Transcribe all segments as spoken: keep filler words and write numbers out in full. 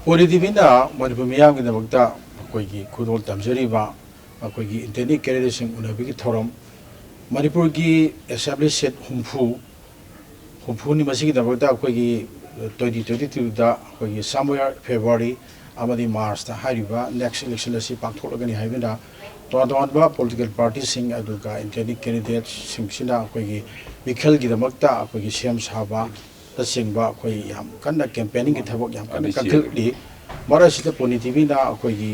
Pony ꯇꯤꯚꯤꯅ Manipur ꯃꯤꯌꯥꯝꯒꯤꯗꯃꯛꯇ ꯑꯩꯈꯣꯏꯒꯤ ꯈꯨꯗꯣꯜ ꯇꯝꯖꯔꯤꯕ ꯑꯩꯈꯣꯏꯒꯤ ꯏꯟꯇꯦꯟꯗꯤꯡ ꯀꯦꯟꯗꯤꯗꯦꯠꯁꯤꯡ ꯎꯅꯕꯒꯤ ꯊꯧꯔꯝ, ꯃꯅꯤꯄꯨꯔꯒꯤ ꯑꯦꯁꯦꯝꯕ꯭ꯂꯤ ꯁꯤꯠ ꯍꯨꯝꯐꯨ, ꯍꯨꯝꯐꯨꯅꯤ꯫ ꯃꯁꯤꯒꯤꯗꯃꯛꯇ ꯑꯩꯈꯣꯏꯒꯤ ꯇ꯭ꯋꯦꯟꯇꯤ ꯇ꯭ꯋꯦꯟꯇꯤ ꯇꯨꯗ ꯑꯩꯈꯣꯏꯒꯤ somewhere February ꯑꯃꯗꯤ Marchꯇ ꯍꯥꯏꯔꯤꯕ next election ꯑꯁꯤ ꯄꯥꯡꯊꯣꯛꯂꯒꯅꯤ ꯍꯥꯏꯗꯨꯅ ꯇꯣꯉꯥꯟ ꯇꯣꯉꯥꯟꯕ political partyꯁꯤꯡ ꯑꯗꯨꯒ ꯏꯟꯇꯦꯟꯗꯤꯡ ꯀꯦꯟꯗꯤꯗꯦꯠꯁꯤꯡꯁꯤꯅ ꯑꯩꯈꯣꯏꯒꯤ ꯃꯤꯈꯜꯒꯤꯗꯃꯛꯇ ꯑꯩꯈꯣꯏꯒꯤ ꯁꯦꯝ ꯁꯥꯕ ꯅꯆꯤꯡꯕ ꯑꯩꯈꯣꯏ ꯌꯥꯝ ꯀꯟꯅ campaigningꯒꯤ ꯊꯕꯛ ꯌꯥꯝ ꯀꯟꯅ ꯑꯗꯨ ꯁꯤ ꯀꯟꯈꯠꯂꯤ꯫ ꯃꯔꯛ ꯑꯁꯤꯗ ꯄꯣꯅꯤ ꯇꯤꯚꯤꯅ ꯑꯩꯈꯣꯏꯒꯤ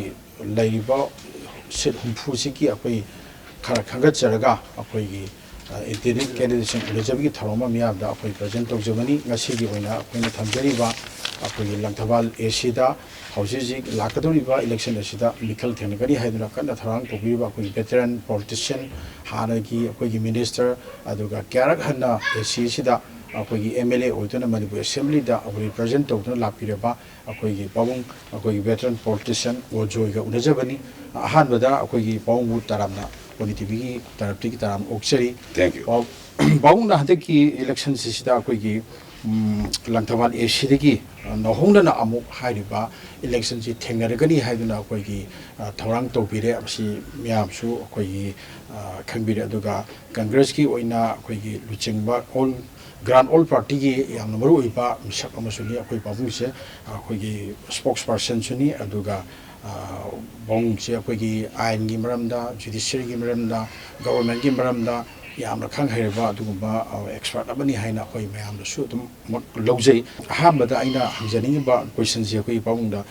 ꯂꯩꯔꯤꯕ ꯁꯤꯠ ꯍꯨꯝꯐꯨꯁꯤꯒꯤ ꯑꯩꯈꯣꯏ ꯈꯔ ꯈꯟꯒꯠꯆꯔꯒ ꯑꯩꯈꯣꯏꯒꯤ, ꯑ, ꯏꯟꯇꯦꯟꯗꯤꯡ ꯀꯦꯟꯗꯤꯗꯦꯠꯁꯤꯡ ꯎꯅꯖꯕꯒꯤ ꯊꯧꯔꯝ ꯑꯃ ꯃꯤꯌꯥꯝꯗ ꯑꯩꯈꯣꯏ present ꯇꯧꯖꯕꯅꯤ꯫ ꯉꯁꯤꯒꯤ ꯑꯣꯏꯅ ꯑꯩꯈꯣꯏꯅ ꯊꯝꯖꯔꯤꯕ ꯑꯩꯈꯣꯏꯒꯤ ꯂꯪꯊꯕꯥꯜ ꯑꯦꯁꯤꯗ ꯍꯧꯖꯤꯛ ꯍꯧꯖꯤꯛ ꯂꯥꯛꯀꯗꯧꯔꯤꯕ election ꯑꯁꯤꯗ ꯃꯤꯈꯜ ꯊꯦꯡꯅꯒꯅꯤ ꯍꯥꯏꯗꯨꯅ ꯀꯟꯅ ꯊꯧꯔꯥꯡ ꯇꯧꯕꯤꯔꯤꯕ ꯑꯩꯈꯣꯏꯒꯤ veteran politician, ꯍꯥꯟꯅꯒꯤ ꯑꯩꯈꯣꯏꯒꯤ minister, ꯑꯗꯨꯒ ꯀꯌꯥꯔꯛ ꯍꯟꯅ ꯑꯦꯁꯤ ꯑꯁꯤꯗ ꯑꯩꯈꯣꯏꯒꯤ MLA ꯑꯣꯏꯗꯨꯅ ꯃꯅꯤꯄꯨꯔ assemblyꯗ ꯑꯩꯈꯣꯏ represent ꯇꯧꯗꯨꯅ ꯂꯥꯛꯄꯤꯔꯕ ꯑꯩꯈꯣꯏꯒꯤ ꯄꯥꯕꯨꯡ, ꯑꯩꯈꯣꯏꯒꯤ veteran politician ꯑꯣꯖꯣꯏꯒ ꯎꯅꯖꯕꯅꯤ꯫ ꯑꯍꯥꯟꯕꯗ ꯑꯩꯈꯣꯏꯒꯤ ꯄꯥꯕꯨꯡꯕꯨ ꯇꯔꯥꯝꯅ ꯄꯣꯅꯤ ꯇꯤꯚꯤꯒꯤ ꯇꯔꯞꯇꯒꯤ ꯇꯔꯥꯝꯅ ꯑꯣꯛꯆꯔꯤ꯫ Thank you꯫ ꯄꯥꯎ-, ꯄꯥꯕꯨꯡꯅ ꯍꯟꯗꯛꯀꯤ electionꯁꯤꯗ ꯑꯩꯈꯣꯏꯒꯤ, ꯎꯝ, ꯂꯪꯊꯕꯥꯜ ꯑꯦꯁꯤꯗꯒꯤ ꯅꯧꯍꯧꯅꯅ ꯑꯃꯨꯛ ꯍꯥꯏꯔꯤꯕ electionꯁꯤ ꯊꯦꯡꯅꯔꯒꯅꯤ ꯍꯥꯏꯗꯨꯅ ꯑꯩꯈꯣꯏꯒꯤ, ꯑ, ꯊꯧꯔꯥꯡ ꯇꯧꯕꯤꯔꯦ꯫ ꯃꯁꯤ ꯃꯌꯥꯝꯁꯨ ꯑꯩꯈꯣꯏꯒꯤ, ꯑ, ꯈꯪꯕꯤꯔꯦ꯫ ꯑꯗꯨꯒ Congressꯀꯤ ꯑꯣꯏꯅ ꯑꯩꯈꯣꯏꯒꯤ ꯂꯨꯆꯤꯡꯕ all, grand all partyꯒꯤ ꯌꯥꯝꯅ ꯃꯔꯨꯑꯣꯏꯕ ꯃꯤꯁꯛ ꯑꯃꯁꯨꯅꯤ ꯑꯩꯈꯣꯏ ꯄꯥꯕꯨꯡꯁꯦ꯫ ꯑꯩꯈꯣꯏꯒꯤ spokespersonꯁꯨꯅꯤ꯫ ꯑꯗꯨꯒ, ꯑ, ꯄꯥꯕꯨꯡꯁꯦ ꯑꯩꯈꯣꯏꯒꯤ ꯑꯥꯏꯟꯒꯤ ꯃꯔꯝꯗ, judiciaryꯒꯤ ꯃꯔꯝꯗ, governmentꯀꯤ ꯃꯔꯝꯗ ꯌꯥꯝꯅ ꯈꯪ ꯍꯩꯔꯕ ꯑꯗꯨꯒꯨꯝꯕ, ꯑ, expert ꯑꯃꯅꯤ ꯍꯥꯏꯅ ꯑꯩꯈꯣꯏ ꯃꯌꯥꯝꯅꯁꯨ ꯑꯗꯨꯝ ꯃꯛ ꯂꯧꯖꯩ꯫ ꯑꯍꯥꯟꯕꯗ ꯑꯩꯅ ꯍꯪꯖꯅꯤꯡꯉꯤꯕ questionꯁꯦ ꯑꯩꯈꯣꯏꯒꯤ ꯄꯥꯕꯨꯡꯗ,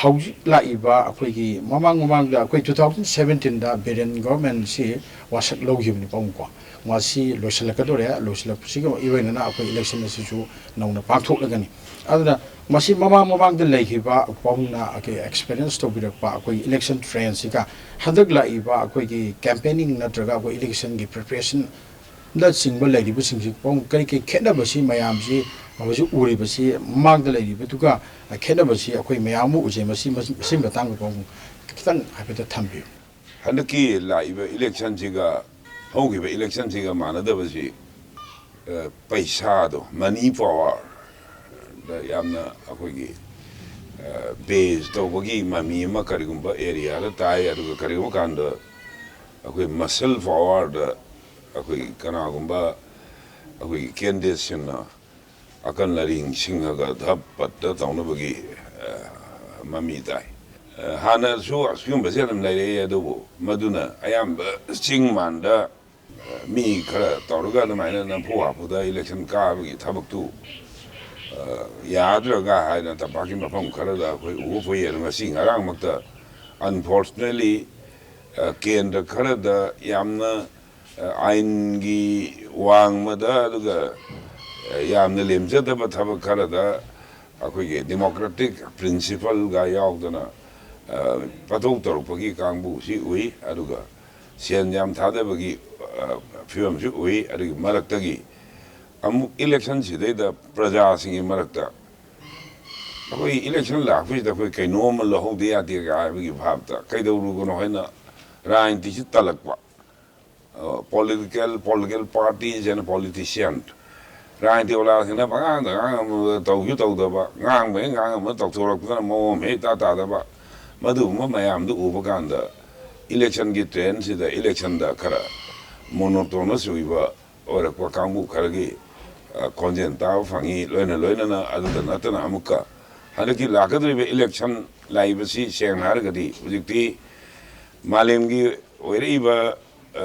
ꯍꯧꯖꯤꯛ ꯂꯥꯛꯏꯕ ꯑꯩꯈꯣꯏꯒꯤ ꯃꯃꯥꯡ ꯃꯃꯥꯡꯗ ꯑꯩꯈꯣꯏ two thousand seventeenꯗ ꯕꯤꯔꯦꯟ governmentꯁꯤ ꯋꯥꯁꯛ ꯂꯧꯈꯤꯕꯅꯤ ꯄꯥꯕꯨꯡꯀꯣ꯫ ꯃꯁꯤ ꯂꯣꯏꯁꯤꯜꯂꯛꯀꯗꯧꯔꯦ꯫ ꯂꯣꯏꯁꯤꯜꯂꯛꯄꯁꯤꯒ ꯏꯔꯣꯏꯅꯅ ꯑꯩꯈꯣꯏ election ꯑꯁꯤꯁꯨ ꯅꯧꯅ ꯄꯥꯡꯊꯣꯛꯂꯒꯅꯤ꯫ ꯑꯗꯨꯅ ꯃꯁꯤ ꯃꯃꯥꯡ ꯃꯃꯥꯡꯗ ꯂꯩꯈꯤꯕ ꯄꯥꯕꯨꯡꯅ ꯑꯩꯈꯣꯏ experience ꯇꯧꯕꯤꯔꯛꯄ ꯑꯩꯈꯣꯏ election trendꯁꯤꯒ ꯍꯟꯗꯛ ꯂꯥꯛꯏꯕ ꯑꯩꯈꯣꯏꯒꯤ campaigning ꯅꯠꯇ꯭ꯔꯒ ꯑꯩꯈꯣꯏ electionꯒꯤ preparationꯗ ꯆꯤꯡꯕ ꯂꯩꯔꯤꯕꯁꯤꯡꯁꯤ ꯄꯥꯕꯨꯡ ꯀꯔꯤ ꯀꯔꯤ ꯈꯦꯠꯅꯕꯁꯤ ꯃꯌꯥꯝꯁꯤ ꯍꯧꯖꯤꯛ ꯎꯔꯤꯕꯁꯤ ꯃꯃꯥꯡꯗ ꯂꯩꯔꯤꯕꯗꯨꯒ ꯈꯦꯠꯅꯕꯁꯤ ꯑꯩꯈꯣꯏ ꯃꯌꯥꯝ ꯑꯃ ꯎꯖꯩ꯫ ꯃꯁꯤ, ꯃꯁꯤ, ꯃꯁꯤꯒꯤ ꯃꯇꯥꯡꯗ ꯄꯥꯕꯨꯡ ꯈꯤꯇꯪ ꯍꯥꯏꯐꯦꯠꯇ ꯊꯝꯕꯤꯌꯨ꯫ ꯍꯟꯗꯛꯀꯤ ꯂꯥꯛꯏꯕ electionꯁꯤꯒ ꯍꯧꯈꯤꯕ electionꯁꯤꯒ ꯃꯥꯟꯅꯗꯕꯁꯤ, ꯑ, ꯄꯩꯁꯥꯗꯣ, money powerꯗ ꯌꯥꯝꯅ ꯑꯩꯈꯣꯏꯒꯤ, ꯑ, ꯕꯦꯁ ꯇꯧꯕꯒꯤ ꯃꯃꯤ ꯑꯃ ꯀꯔꯤꯒꯨꯝꯕ ꯑꯦꯔꯤꯌꯥꯗ ꯇꯥꯏ, ꯑꯗꯨꯒ ꯀꯔꯤꯒꯨꯝꯕ ꯀꯥꯟꯗ ꯑꯩꯈꯣꯏ ꯃꯁꯜ ꯄꯋꯥꯔꯗ ꯑꯩꯈꯣꯏ ꯀꯅꯥꯒꯨꯝꯕ ꯑꯩꯈꯣꯏꯒꯤ ꯀꯦꯟꯗꯤꯗꯦꯠꯁꯤꯡꯅ ꯑꯀꯟ ꯑꯔꯤꯡ ꯁꯤꯡꯉꯒ ꯙꯞ ꯄꯠꯇ ꯇꯧꯅꯕꯒꯤ, ꯑ, ꯃꯃꯤ ꯇꯥꯏ꯫ ꯑ, ꯍꯥꯟꯅꯁꯨ ꯑꯁꯤꯒꯨꯝꯕꯁꯦ ꯑꯗꯨꯝ ꯂꯩꯔꯛꯑꯦ, ꯑꯗꯨꯕꯨ ꯃꯗꯨꯅ ꯑꯌꯥꯝꯕ ꯆꯤꯡ ꯃꯥꯟꯗ, ꯑ, ꯃꯤ ꯈꯔ ꯇꯧꯔꯒ ꯑꯗꯨꯃꯥꯏꯅ ꯅꯝꯐꯨ ꯍꯥꯐꯨꯗ ꯏꯂꯦꯛꯁꯟ ꯀꯥꯕꯒꯤ ꯊꯕꯛꯇꯨ, ꯑ, ꯌꯥꯗ꯭ꯔꯒ ꯍꯥꯏꯅ ꯇꯝꯄꯥꯛꯀꯤ ꯃꯐꯝ ꯈꯔꯗ ꯑꯩꯈꯣꯏ ꯎꯕ ꯐꯩ꯫ ꯑꯗꯨ ꯉꯁꯤ ꯉꯔꯥꯡꯃꯛꯇ unfortunately, ꯑ, ꯀꯦꯟꯗ꯭ꯔ ꯈꯔꯗ ꯌꯥꯝꯅ, ꯑ, ꯑꯥꯏꯟꯒꯤ ꯋꯥꯡꯃꯗ, ꯑꯗꯨꯒ, ꯑ, ꯌꯥꯝꯅ ꯂꯦꯝꯖꯗꯕ ꯊꯕꯛ ꯈꯔꯗ ꯑꯩꯈꯣꯏꯒꯤ democratic principleꯒ ꯌꯥꯎꯗꯅ, ꯑ, ꯄꯊꯧ ꯇꯧꯔꯛꯄꯒꯤ ꯀꯥꯡꯕꯨꯁꯤ ꯎꯏ, ꯑꯗꯨꯒ ꯁꯦꯟ ꯌꯥꯝ ꯊꯥꯗꯕꯒꯤ, ꯑ, ꯐꯤꯕꯝꯁꯨ ꯎꯏ꯫ ꯑꯗꯨꯒꯤ ꯃꯔꯛꯇꯒꯤ ꯑꯃꯨꯛ ꯏꯂꯦꯛꯁꯟꯁꯤꯗꯩꯗ ꯄ꯭ꯔꯖꯥꯁꯤꯡꯒꯤ ꯃꯔꯛꯇ ꯑꯩꯈꯣꯏ ꯏꯂꯦꯛꯁꯟ ꯂꯥꯛꯄꯁꯤꯗ ꯑꯩꯈꯣꯏ ꯀꯩꯅꯣꯝ ꯑꯃ ꯂꯧꯍꯧꯗ ꯌꯥꯗꯦꯒ ꯍꯥꯏꯕꯒꯤ ꯚꯥꯕꯇ ꯀꯩꯗꯧꯔꯨꯒꯅꯣ ꯍꯥꯏꯅ ꯔꯥꯖꯅꯤꯇꯤꯁꯤ ꯇꯜꯂꯛꯄ꯫ ꯑ, political, political parties and politician, ꯔꯥꯖꯅꯤꯇꯤ ꯑꯣꯂꯥꯁꯤꯡꯅ ꯄꯉꯥꯡꯗ ꯉꯥꯡꯉꯝꯃꯒ ꯇꯧꯁꯨ ꯇꯧꯗꯕ, ꯉꯥꯡꯕ ꯍꯦꯛ ꯉꯥꯡꯉꯝꯃꯒ ꯇꯧꯊꯣꯔꯛꯄꯗꯅ ꯃꯑꯣꯡ ꯑꯃ ꯍꯦꯛ ꯏꯇꯥ ꯇꯥꯗꯕ, ꯃꯗꯨꯒꯨꯝꯕ ꯃꯌꯥꯝꯗꯨ ꯎꯕ ꯀꯥꯟꯗ ꯏꯂꯦꯛꯁꯟꯒꯤ ꯇ꯭ꯔꯦꯟꯁꯤꯗ ꯏꯂꯦꯛꯁꯟꯗ ꯈꯔ monotonous ꯑꯣꯏꯕ ꯑꯣꯏꯔꯛꯄ ꯀꯥꯡꯕꯨ ꯈꯔꯒꯤ, ꯑ, ꯈꯣꯟꯖꯦꯜ ꯇꯥꯕ ꯐꯪꯉꯤ꯫ ꯂꯣꯏꯅ ꯂꯣꯏꯅꯅ ꯑꯗꯨꯗ ꯅꯠꯇꯅ ꯑꯃꯨꯛꯀ ꯍꯟꯗꯛꯀꯤ ꯂꯥꯛꯀꯗꯧꯔꯤꯕ ꯏꯂꯦꯛꯁꯟ ꯂꯥꯛꯏꯕꯁꯤ ꯁꯦꯡꯅ ꯍꯥꯏꯔꯒꯗꯤ ꯍꯧꯖꯤꯛꯇꯤ ꯃꯥꯂꯦꯝꯒꯤ ꯑꯣꯏꯔꯛꯏꯕ, ꯑ,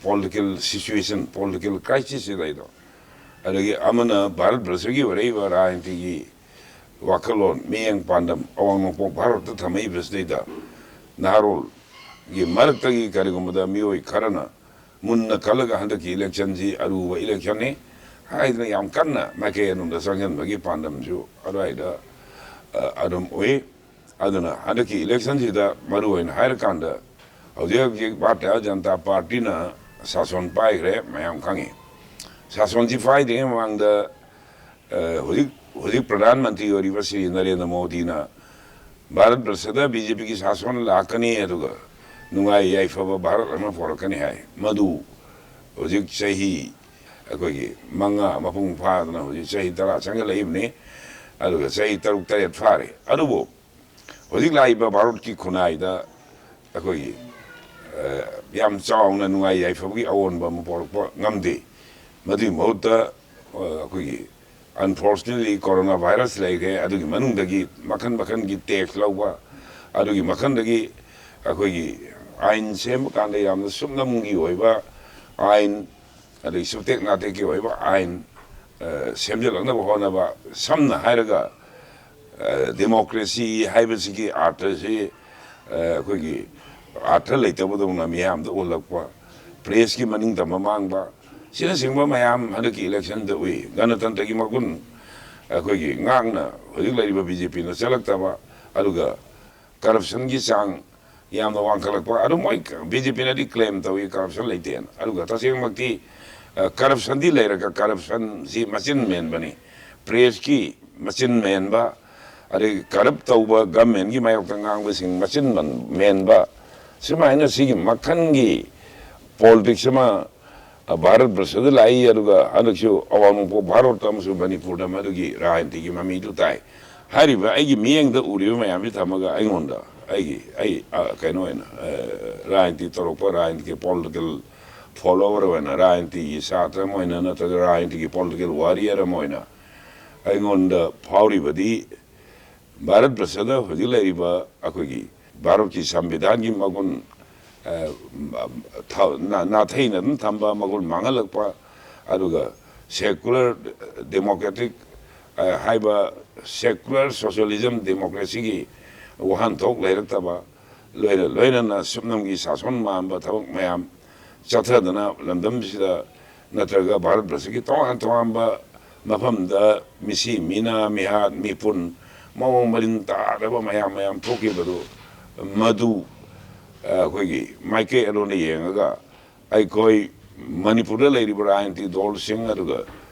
political situation, political crisis ꯁꯤ ꯂꯩꯗꯣ, ꯑꯗꯒꯤ ꯑꯃꯅ ꯚꯥꯔꯠ ꯕꯔꯁꯒꯤ ꯑꯣꯏꯔꯛꯏꯕ ꯔꯥꯖꯅꯤꯇꯤꯒꯤ ꯋꯥꯈꯜꯂꯣꯟ, ꯃꯤꯠꯌꯦꯡ ꯄꯥꯟꯗꯝ ꯑꯋꯥꯡ ꯅꯣꯡꯄꯣꯛ ꯚꯥꯔꯠꯇ ꯊꯝꯃꯛꯏꯕꯁꯤꯗꯩꯗ ꯅꯍꯥꯔꯣꯜꯒꯤ ꯃꯔꯛꯇꯒꯤ ꯀꯔꯤꯒꯨꯝꯕꯗ ꯃꯤꯑꯣꯏ ꯈꯔꯅ ꯃꯨꯟꯅ ꯈꯜꯂꯒ ꯍꯟꯗꯛꯀꯤ ꯏꯂꯦꯛꯁꯟꯁꯤ ꯑꯔꯨꯕ ꯏꯂꯦꯛꯁꯟꯅꯤ ꯍꯥꯏꯗꯅ ꯌꯥꯝ ꯀꯟꯅ ꯃꯥꯏꯀꯩ ꯑꯗꯣꯝꯗ ꯆꯪꯁꯤꯟꯕꯒꯤ ꯄꯥꯟꯗꯝꯁꯨ ꯑꯗꯨꯋꯥꯏꯗ, ꯑ, ꯑꯗꯨꯝ ꯎꯏ꯫ ꯑꯗꯨꯅ ꯍꯟꯗꯛꯀꯤ ꯏꯂꯦꯛꯁꯟꯁꯤꯗ ꯃꯔꯨ ꯑꯣꯏꯅ ꯍꯥꯏꯔꯀꯥꯟꯗ ꯍꯧꯖꯤꯛ ꯍꯧꯖꯤꯛ ꯚꯥꯔꯇꯤꯌ ꯖꯅꯇꯥ ꯄꯥꯔꯇꯤꯅ ꯁꯥꯁꯣꯟ ꯄꯥꯏꯈ꯭ꯔꯦ, ꯃꯌꯥꯝ ꯈꯪꯉꯤ꯫ ꯁꯥꯁꯣꯟꯁꯤ ꯄꯥꯏꯗ꯭ꯔꯤꯉꯩ ꯃꯃꯥꯡꯗ, ꯑ, ꯍꯧꯖꯤꯛ, ꯍꯧꯖꯤꯛ ꯄ꯭ꯔꯙꯥꯟ ꯃꯟꯇ꯭ꯔꯤ ꯑꯣꯏꯔꯤꯕ ꯁ꯭ꯔꯤ ꯅꯔꯦꯟꯗ꯭ꯔ ꯃꯣꯗꯤꯅ ꯚꯥꯔꯠ ꯕꯔꯁꯗ ꯕꯤ ꯖꯦ ꯄꯤꯒꯤ ꯁꯥꯁꯣꯟ ꯂꯥꯛꯀꯅꯤ, ꯑꯗꯨꯒ ꯅꯨꯡꯉꯥꯏ ꯌꯥꯏꯐꯕ ꯚꯥꯔꯠ ꯑꯃ ꯄꯣꯔꯛꯀꯅꯤ ꯍꯥꯏ꯫ ꯃꯗꯨ ꯍꯧꯖꯤꯛ ꯆꯍꯤ ꯑꯩꯈꯣꯏꯒꯤ ꯃꯉꯥ ꯃꯄꯨꯡ ꯐꯥꯗꯅ ꯍꯧꯖꯤꯛ ꯆꯍꯤ ꯇꯔꯥ ꯆꯪꯁꯤꯜꯂꯛꯏꯕꯅꯤ꯫ ꯑꯗꯨꯒ ꯆꯍꯤ ꯇꯔꯨꯛ ꯇꯔꯦꯠ ꯐꯥꯔꯦ꯫ ꯑꯗꯨꯕꯨ ꯍꯧꯖꯤꯛ ꯂꯥꯛꯏꯕ ꯚꯥꯔꯠꯀꯤ ꯈꯨꯟꯅꯥꯏꯗ ꯑꯩꯈꯣꯏꯒꯤ, ꯑ, ꯌꯥꯝ ꯆꯥꯎꯅ ꯅꯨꯡꯉꯥꯏ ꯌꯥꯏꯐꯕꯒꯤ ꯑꯑꯣꯟꯕ ꯑꯃ ꯄꯣꯔꯛꯄ ꯉꯝꯗꯦ꯫ ꯃꯗꯨꯒꯤ ꯃꯍꯨꯠꯇ, ꯑ, ꯑꯩꯈꯣꯏꯒꯤ unfortunately corona virus ꯂꯩꯈ꯭ꯔꯦ, ꯑꯗꯨꯒꯤ ꯃꯅꯨꯡꯗꯒꯤ ꯃꯈꯜ ꯃꯈꯜꯒꯤ tax ꯂꯧꯕ, ꯑꯗꯨꯒꯤ ꯃꯈꯜꯗꯒꯤ ꯑꯩꯈꯣꯏꯒꯤ ꯑꯥꯏꯟ ꯁꯦꯝꯕ ꯀꯥꯟꯗ ꯌꯥꯝꯅ ꯁꯨꯞꯅꯝꯒꯤ ꯑꯣꯏꯕ ꯑꯥꯏꯟ, ꯑꯗꯒꯤ ꯁꯨꯞꯇꯦꯛ ꯅꯥꯇꯦꯛꯀꯤ ꯑꯣꯏꯕ ꯑꯥꯏꯟ, ꯑ, ꯁꯦꯝꯖꯤꯜꯂꯛꯅꯕ ꯍꯣꯠꯅꯕ, ꯁꯝꯅ ꯍꯥꯏꯔꯒ, ꯑ, democracy ꯍꯥꯏꯕꯁꯤꯒꯤ ꯑꯥꯔꯊꯁꯤ, ꯑ, ꯑꯩꯈꯣꯏꯒꯤ ꯑꯥꯔꯊ ꯂꯩꯇꯕꯗꯧꯅ ꯃꯤꯌꯥꯝꯗ ꯎꯍꯜꯂꯛꯄ, press ꯀꯤ ꯃꯅꯤꯡ ꯇꯝꯕ ꯃꯥꯡꯕ, ꯁꯤꯅꯆꯤꯡꯕ ꯃꯌꯥꯝ ꯍꯟꯗꯛꯀꯤ election ꯗ ꯎꯏ꯫ ꯒꯅꯇꯟꯇ꯭ꯔꯒꯤ ꯃꯒꯨꯟ ꯑꯩꯈꯣꯏꯒꯤ ꯉꯥꯛꯅ ꯍꯧꯖꯤꯛ ꯂꯩꯔꯤꯕ B J P ꯅ ꯆꯠꯂꯛꯇꯕ, ꯑꯗꯨꯒ corruption ꯒꯤ ꯆꯥꯡ ꯌꯥꯝꯅ ꯋꯥꯡꯈꯠꯂꯛꯄ꯫ ꯑꯗꯨ ꯃꯣꯏ B J P ꯅꯗꯤ claim ꯇꯧꯏ corruption ꯂꯩꯇꯦꯅ, ꯑꯗꯨꯒ ꯇꯁꯦꯡꯃꯛꯇꯤ, ꯑ, corruption ꯗꯤ ꯂꯩꯔꯒ corruption ꯁꯤ ꯃꯆꯤꯟ ꯃꯦꯟꯕꯅꯤ꯫ Press ꯀꯤ ꯃꯆꯤꯟ ꯃꯦꯟꯕ, ꯑꯗꯒꯤ corrupt ꯇꯧꯕ government ꯀꯤ ꯃꯥꯌꯣꯛꯇ ꯉꯥꯡꯕꯁꯤꯡ ꯃꯆꯤꯟ ꯃꯟ-, ꯃꯦꯟꯕ, ꯁꯨꯃꯥꯏꯅ ꯁꯤꯒꯤ ꯃꯈꯜꯒꯤ politics ꯑꯃ, ꯑ, ꯚꯥꯔꯠ ꯕꯔꯁꯗ ꯂꯥꯛꯏ꯫ ꯑꯗꯨꯒ ꯍꯟꯗꯛꯁꯨ ꯑꯋꯥꯡ ꯅꯣꯡꯄꯣꯛ ꯚꯥꯔꯠꯇ ꯑꯃꯁꯨꯡ ꯃꯅꯤꯄꯨꯔꯗ ꯃꯗꯨꯒꯤ ꯔꯥꯖꯅꯤꯇꯤꯒꯤ ꯃꯃꯤꯗꯨ ꯇꯥꯏ꯫ ꯍꯥꯏꯔꯤꯕ ꯑꯩꯒꯤ ꯃꯤꯠꯌꯦꯡꯗ ꯎꯔꯤꯕ ꯃꯌꯥꯝꯁꯤ ꯊꯝꯃꯒ ꯑꯩꯉꯣꯟꯗ, ꯑꯩꯒꯤ, ꯑꯩ, ꯑ, ꯀꯩꯅꯣ ꯑꯣꯏꯅ, ꯑ, ꯔꯥꯖꯅꯤꯇꯤ ꯇꯧꯔꯛꯄ, ꯔꯥꯖꯅꯤꯇꯤꯒꯤ political follower ꯑꯣꯏꯅ, ꯔꯥꯖꯅꯤꯇꯤꯒꯤ ꯁꯥꯇ꯭ꯔ ꯑꯃ ꯑꯣꯏꯅ, ꯅꯠꯇ꯭ꯔꯒ ꯔꯥꯖꯅꯤꯇꯤꯒꯤ political warrior ꯑꯃ ꯑꯣꯏꯅ ꯑꯩꯉꯣꯟꯗ ꯐꯥꯎꯔꯤꯕꯗꯤ ꯚꯥꯔꯠ ꯕꯔꯁꯗ ꯍꯧꯖꯤꯛ ꯂꯩꯔꯤꯕ ꯑꯩꯈꯣꯏꯒꯤ ꯚꯥꯔꯠꯀꯤ ꯁꯪꯕꯤꯙꯥꯟꯒꯤ ꯃꯒꯨꯟ, ꯑ, ꯊ-, ꯅꯥ-, ꯅꯥꯊꯩꯅ ꯑꯗꯨꯝ ꯊꯝꯕ, ꯃꯒꯨꯟ ꯃꯥꯡꯍꯜꯂꯛꯄ, ꯑꯗꯨꯒ secular democratic, ꯑ, ꯍꯥꯏꯕ secular socialism democracy ꯒꯤ ꯋꯥꯍꯟꯊꯣꯛ ꯂꯩꯔꯛꯇꯕ, ꯂꯣꯏꯅ ꯂꯣꯏꯅꯅ ꯁꯨꯞꯅꯝꯒꯤ ꯁꯥꯁꯣꯟ ꯃꯥꯟꯕ ꯊꯕꯛ ꯃꯌꯥꯝ ꯆꯠꯊꯗꯅ ꯂꯝꯗꯝꯁꯤꯗ ꯅꯠꯇ꯭ꯔꯒ ꯚꯥꯔꯠ ꯕꯔꯁꯀꯤ ꯇꯣꯉꯥꯟ ꯇꯣꯉꯥꯟꯕ ꯃꯐꯝꯗ ꯃꯤꯁꯤ ꯃꯤꯅꯥ ꯃꯤꯍꯥꯠ ꯃꯤꯄꯨꯟ ꯃꯑꯣꯡ ꯃꯔꯤꯟ ꯇꯥꯗꯕ ꯃꯌꯥꯝ ꯃꯌꯥꯝ ꯊꯣꯛꯈꯤꯕꯗꯨ, ꯃꯗꯨ, ꯑ, ꯑꯩꯈꯣꯏꯒꯤ ꯃꯥꯏꯀꯩ ꯑꯗꯣꯝꯗ ꯌꯦꯡꯉꯒ ꯑꯩꯈꯣꯏ ꯃꯅꯤꯄꯨꯔꯗ ꯂꯩꯔꯤꯕ ꯔꯥꯖꯅꯤꯇꯤ ꯗꯣꯜꯁꯤꯡ ꯑꯗꯨꯒ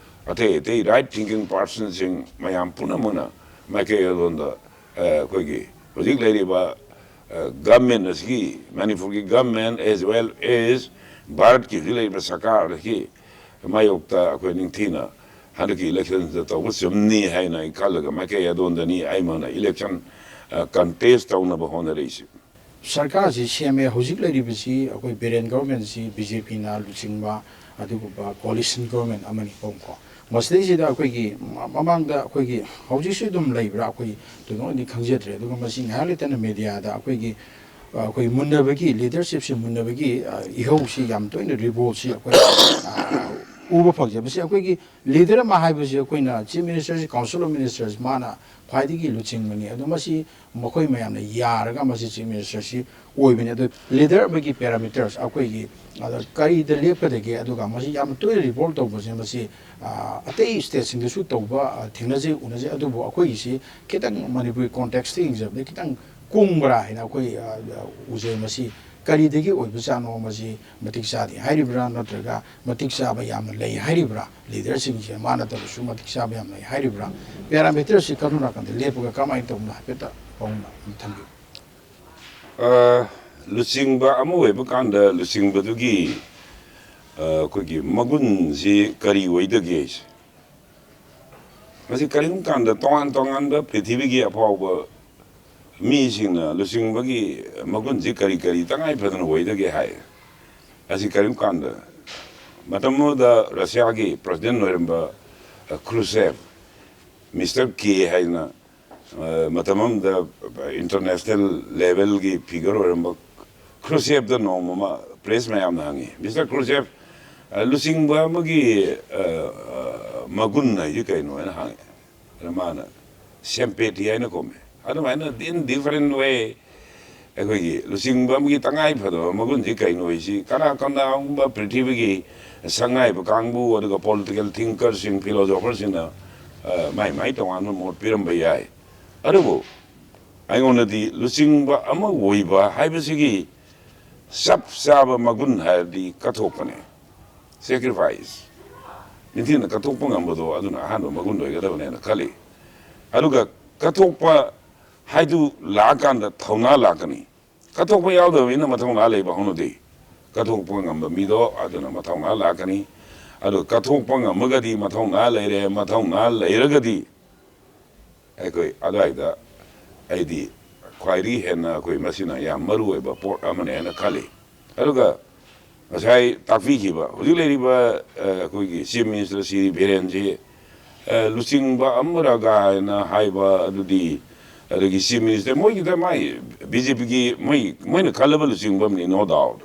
ꯑꯇꯩ ꯑꯇꯩ right thinking person ꯁꯤꯡ ꯃꯌꯥꯝ ꯄꯨꯝꯅꯃꯛꯅ ꯃꯥꯏꯀꯩ ꯑꯗꯣꯝꯗ, ꯑ, ꯑꯩꯈꯣꯏꯒꯤ ꯍꯧꯖꯤꯛ ꯂꯩꯔꯤꯕ, ꯑ, government ꯑꯁꯤꯒꯤ, ꯃꯅꯤꯄꯨꯔꯒꯤ government as well as ꯚꯥꯔꯠꯀꯤ ꯍꯧꯖꯤꯛ ꯂꯩꯔꯤꯕ ꯁꯔꯀꯥꯔ ꯑꯁꯤꯒꯤ ꯃꯥꯌꯣꯛꯇ ꯑꯩꯈꯣꯏ ꯅꯤꯡꯊꯤꯅ ꯍꯟꯗꯛꯀꯤ election ꯁꯤꯗ ꯇꯧꯕ ꯆꯨꯝꯅꯤ ꯍꯥꯏꯅ ꯑꯩ ꯈꯜꯂꯒ ꯃꯥꯏꯀꯩ ꯑꯗꯣꯝꯗꯅꯤ ꯑꯩꯃꯛꯅ election ꯀꯟꯇꯦꯁ ꯇꯧꯅꯕ ꯍꯣꯠꯅꯔꯛꯏꯁꯦ꯫ ꯁꯔꯀꯥꯔꯁꯤ ꯁꯦꯝꯃꯦ꯫ ꯍꯧꯖꯤꯛ ꯂꯩꯔꯤꯕꯁꯤ ꯑꯩꯈꯣꯏ ꯕꯤꯔꯦꯟ ꯒꯣꯔꯃꯦꯟꯁꯤ ꯕꯤ ꯖꯦ ꯄꯤꯅ ꯂꯨꯆꯤꯡꯕ ꯑꯗꯨꯒꯨꯝꯕ ꯀꯣꯂꯤꯁꯟ ꯒꯣꯔꯃꯦꯟ ꯑꯃꯅꯤ ꯀꯣ꯫ ꯃꯁꯤꯗꯩꯁꯤꯗ ꯑꯩꯈꯣꯏꯒꯤ ꯃꯃꯥꯡꯗ ꯑꯩꯈꯣꯏꯒꯤ ꯍꯧꯖꯤꯛꯁꯨ ꯑꯗꯨꯝ ꯂꯩꯕ꯭ꯔꯥ ꯑꯩꯈꯣꯏ ꯊꯣꯏꯗꯣꯛꯅꯗꯤ ꯈꯪꯖꯗ꯭ꯔꯦ꯫ ꯑꯗꯨꯒ ꯃꯁꯤ ꯉꯥꯏꯍꯥꯛ ꯂꯩꯇꯅ ꯃꯦꯗꯤꯌꯥꯗ ꯑꯩꯈꯣꯏꯒꯤ ꯑꯩꯈꯣꯏ ꯃꯨꯟꯅꯕꯒꯤ, ꯂꯤꯗꯔꯁꯤꯞꯁꯤ ꯃꯨꯟꯅꯕꯒꯤ ꯏꯍꯧꯁꯤ ꯌꯥꯝ ꯇꯣꯏꯅ, ꯔꯤꯕꯣꯜꯁꯤ ꯑꯩꯈꯣꯏ ꯎꯕ ꯐꯪꯖꯩ꯫ ꯃꯁꯤ ꯑꯩꯈꯣꯏꯒꯤ ꯂꯤꯗꯔ ꯑꯃ ꯍꯥꯏꯕꯁꯤ ꯑꯩꯈꯣꯏꯅ ꯆꯤꯐ ꯃꯤꯅꯤꯁꯇꯔꯁꯤ, ꯀꯥꯎꯟꯁꯤꯜ ꯑꯣꯐ ꯃꯤꯅꯤꯁꯇꯔꯁꯤ ꯃꯥꯅ ꯈ꯭ꯋꯥꯏꯗꯒꯤ ꯂꯨꯆꯤꯡꯕꯅꯤ꯫ ꯑꯗꯣ ꯃꯁꯤ ꯃꯈꯣꯏ ꯃꯌꯥꯝꯅ ꯌꯥꯔꯒ ꯃꯁꯤ ꯆꯤꯐ ꯃꯤꯅꯤꯁꯇꯔꯁꯤ ꯑꯣꯏꯕꯅꯤ꯫ ꯑꯗꯨ ꯂꯤꯗꯔ ꯑꯃꯒꯤ ꯄꯦꯔꯥꯃꯤꯇꯔꯁ ꯑꯩꯈꯣꯏꯒꯤ ꯑꯗ ꯀꯔꯤꯗ ꯂꯦꯞꯀꯗꯒꯦ, ꯑꯗꯨꯒ ꯃꯁꯤ ꯌꯥꯝꯅ ꯇꯣꯏꯅ ꯔꯤꯄꯣꯔꯠ ꯇꯧꯕꯁꯦ ꯃꯁꯤ ꯑꯇꯩ ꯁ꯭ꯇꯦꯠꯁꯤꯡꯗꯁꯨ ꯇꯧꯕ ꯊꯦꯡꯅꯖꯩ, ꯎꯅꯖꯩ꯫ ꯑꯗꯨꯕꯨ ꯑꯩꯈꯣꯏꯒꯤꯁꯤ ꯈꯤꯇꯪ ꯃꯅꯤꯄꯨꯔꯤ ꯀꯣꯟꯇꯦꯛꯁꯇ ꯌꯦꯡꯖꯕꯗ ꯈꯤꯇꯪ ꯀꯨꯡꯕ꯭ꯔꯥ ꯍꯥꯏꯅ ꯑꯩꯈꯣꯏ ꯎꯖꯩ꯫ ꯃꯁꯤ ꯀꯔꯤꯗꯒꯤ ꯑꯣꯏꯕꯖꯥꯠꯅꯣ? ꯃꯁꯤ ꯃꯇꯤꯛ ꯆꯥꯗꯦ ꯍꯥꯏꯔꯤꯕ꯭ꯔꯥ, ꯅꯠꯇ꯭ꯔꯒ ꯃꯇꯤꯛ ꯆꯥꯕ ꯌꯥꯝꯅ ꯂꯩ ꯍꯥꯏꯔꯤꯕ꯭ꯔꯥ? ꯂꯤꯗꯔꯁꯤꯡꯁꯦ ꯃꯥꯟꯅꯗꯕꯁꯨ ꯃꯇꯤꯛ ꯆꯥꯕ ꯌꯥꯝ ꯂꯩ ꯍꯥꯏꯔꯤꯕ꯭ꯔꯥ? ꯄꯦꯔꯥꯃꯤꯇꯔꯁꯤ ꯀꯔꯝ ꯅꯥꯀꯟꯗ ꯂꯦꯞꯄꯒ ꯀꯃꯥꯏꯅ ꯇꯧꯕꯅꯣ ꯍꯥꯏꯐꯦꯠꯇ ꯄꯥꯎꯅ ꯑꯃ ꯊꯝꯕꯤꯌꯨ꯫ ꯑ, ꯂꯨꯆꯤꯡꯕ ꯑꯃ ꯑꯣꯏꯕ ꯀꯥꯟꯗ ꯂꯨꯆꯤꯡꯕꯗꯨꯒꯤ, ꯑ, ꯑꯩꯈꯣꯏꯒꯤ ꯃꯒꯨꯟꯁꯤ ꯀꯔꯤ ꯑꯣꯏꯗꯒꯦ ꯍꯥꯏꯁꯦ? ꯃꯁꯤ ꯀꯔꯤꯒꯨꯝꯕ ꯀꯥꯟꯗ ꯇꯣꯉꯥꯟ ꯇꯣꯉꯥꯟꯕ ꯄ꯭ꯔꯤꯊꯤꯕꯤꯒꯤ ꯑꯐꯥꯎꯕ ꯃꯤꯁꯤꯡꯅ ꯂꯨꯆꯤꯡꯕꯒꯤ ꯃꯒꯨꯟꯁꯤ ꯀꯔꯤ ꯀꯔꯤ ꯇꯉꯥꯏ ꯐꯗꯅ ꯑꯣꯏꯗꯒꯦ ꯍꯥꯏ꯫ ꯑꯁꯤ ꯀꯔꯤꯒꯨꯝꯕ ꯀꯥꯟꯗ ꯃꯇꯝ ꯑꯃꯗ ꯔꯁꯤꯌꯥꯒꯤ ꯄ꯭ꯔꯁꯤꯗꯦꯟ ꯑꯣꯏꯔꯝꯕ, ꯑ, ꯈ꯭ꯔꯨꯁꯦꯞ, ꯃꯤꯁꯇꯔ ꯀꯦ ꯍꯥꯏꯅ, ꯑ, ꯃꯇꯝ ꯑꯃꯗ ꯏꯟꯇꯔꯅꯦꯁꯅꯦꯜ ꯂꯦꯚꯦꯜꯒꯤ ꯐꯤꯒꯔ ꯑꯣꯏꯔꯝꯕ ꯈ꯭ꯔꯨꯁꯦꯞꯇ ꯅꯣꯡꯃ ꯑꯃ ꯄ꯭ꯔꯦꯁ ꯃꯌꯥꯝꯅ ꯍꯪꯉꯤ, "ꯃꯤꯁꯇꯔ ꯈ꯭ꯔꯨꯁꯦꯞ, ꯑ, ꯂꯨꯆꯤꯡꯕ ꯑꯃꯒꯤ, ꯑ, ꯑ, ꯃꯒꯨꯟ ꯍꯥꯏꯁꯤ ꯀꯩꯅꯣ?" ꯍꯥꯏꯅ ꯍꯪꯉꯤ꯫ ꯑꯗ ꯃꯥꯅ, "ꯁꯦꯝꯄꯦꯇꯤ" ꯍꯥꯏꯅ ꯈꯨꯝꯃꯦ꯫ ꯑꯗꯨꯃꯥꯏꯅ in different way ꯑꯩꯈꯣꯏꯒꯤ ꯂꯨꯆꯤꯡꯕ ꯑꯃꯒꯤ ꯇꯉꯥꯏ ꯐꯗꯕ ꯃꯒꯨꯟꯁꯤ ꯀꯩꯅꯣ ꯍꯥꯏꯁꯤ ꯀꯅꯥ ꯀꯅꯥꯒꯨꯝꯕ ꯄ꯭ꯔꯤꯊꯤꯕꯤꯒꯤ ꯁꯛꯅꯥꯏꯕ ꯀꯥꯡꯕꯨ, ꯑꯗꯨꯒ ꯄꯣꯂꯤꯇꯤꯀꯦꯜ ꯊꯤꯡꯀꯔꯁꯤꯡ, ꯐꯤꯂꯣꯁꯣꯐꯔꯁꯤꯡꯅ, ꯑ, ꯃꯥꯏ ꯃꯥꯏ ꯇꯣꯉꯥꯟꯕ ꯃꯣꯠ ꯄꯤꯔꯝꯕ ꯌꯥꯏ꯫ ꯑꯗꯨꯕꯨ ꯑꯩꯉꯣꯟꯗꯗꯤ ꯂꯨꯆꯤꯡꯕ ꯑꯃ ꯑꯣꯏꯕ ꯍꯥꯏꯕꯁꯤꯒꯤ ꯆꯞ ꯆꯥꯕ ꯃꯒꯨꯟ ꯍꯥꯏꯔꯗꯤ ꯀꯠꯊꯣꯛꯄꯅꯦ, ꯁꯦꯀ꯭ꯔꯤꯐꯥꯏꯁ, ꯅꯤꯡꯊꯤꯅ ꯀꯠꯊꯣꯛꯄ ꯉꯝꯕꯗꯣ ꯑꯗꯨꯅ ꯑꯍꯥꯟꯕ ꯃꯒꯨꯟ ꯑꯣꯏꯒꯗꯕꯅꯦꯅ ꯈꯜꯂꯤ꯫ ꯑꯗꯨꯒ ꯀꯠꯊꯣꯛꯄ ꯍꯥꯏꯗꯨ ꯂꯥꯛꯑꯀꯥꯟꯗ ꯊꯧꯅꯥ ꯂꯥꯛꯀꯅꯤ꯫ ꯀꯠꯊꯣꯛꯄ ꯌꯥꯎꯗꯕ ꯃꯤꯅ ꯃꯊꯧꯅꯥ ꯂꯩꯕ ꯍꯧꯅꯗꯦ꯫ ꯀꯠꯊꯣꯛꯄ ꯉꯝꯕ ꯃꯤꯗꯣ ꯑꯗꯨꯅ ꯃꯊꯧꯅꯥ ꯂꯥꯛꯀꯅꯤ꯫ ꯑꯗꯨ ꯀꯠꯊꯣꯛꯄ ꯉꯝꯃꯒꯗꯤ ꯃꯊꯧꯅꯥ ꯂꯩꯔꯦ, ꯃꯊꯧꯅꯥ ꯂꯩꯔꯒꯗꯤ ꯑꯩꯈꯣꯏ ꯑꯗꯨꯋꯥꯏꯗ ꯑꯩꯗꯤ ꯈ꯭ꯋꯥꯏꯗꯒꯤ ꯍꯦꯟꯅ ꯑꯩꯈꯣꯏ ꯃꯁꯤꯅ ꯌꯥꯝ ꯃꯔꯨ ꯑꯣꯏꯕ ꯄꯣꯠ ꯑꯃꯅꯦ ꯍꯥꯏꯅ ꯈꯜꯂꯤ꯫ ꯑꯗꯨꯒ ꯉꯁꯥꯏ ꯇꯥꯛꯄꯤꯈꯤꯕ ꯍꯧꯖꯤꯛ ꯂꯩꯔꯤꯕ, ꯑ, ꯑꯩꯈꯣꯏꯒꯤ Chief Minister ꯁ꯭ꯔꯤ ꯕꯤꯔꯦꯟꯁꯤ, ꯑ, ꯂꯨꯆꯤꯡꯕ ꯑꯃꯔ ꯀꯥꯏꯅ ꯍꯥꯏꯕ ꯑꯗꯨꯗꯤ, ꯑꯗꯒꯤ Chief Minister ꯃꯣꯏꯒꯤꯗ ꯃꯥꯏ ꯕꯤ ꯖꯦ ꯄꯤꯒꯤ ꯃꯣꯏ, ꯃꯣꯏꯅ ꯈꯜꯂꯕ ꯂꯨꯆꯤꯡꯕ ꯑꯃꯅꯤ, no doubt꯫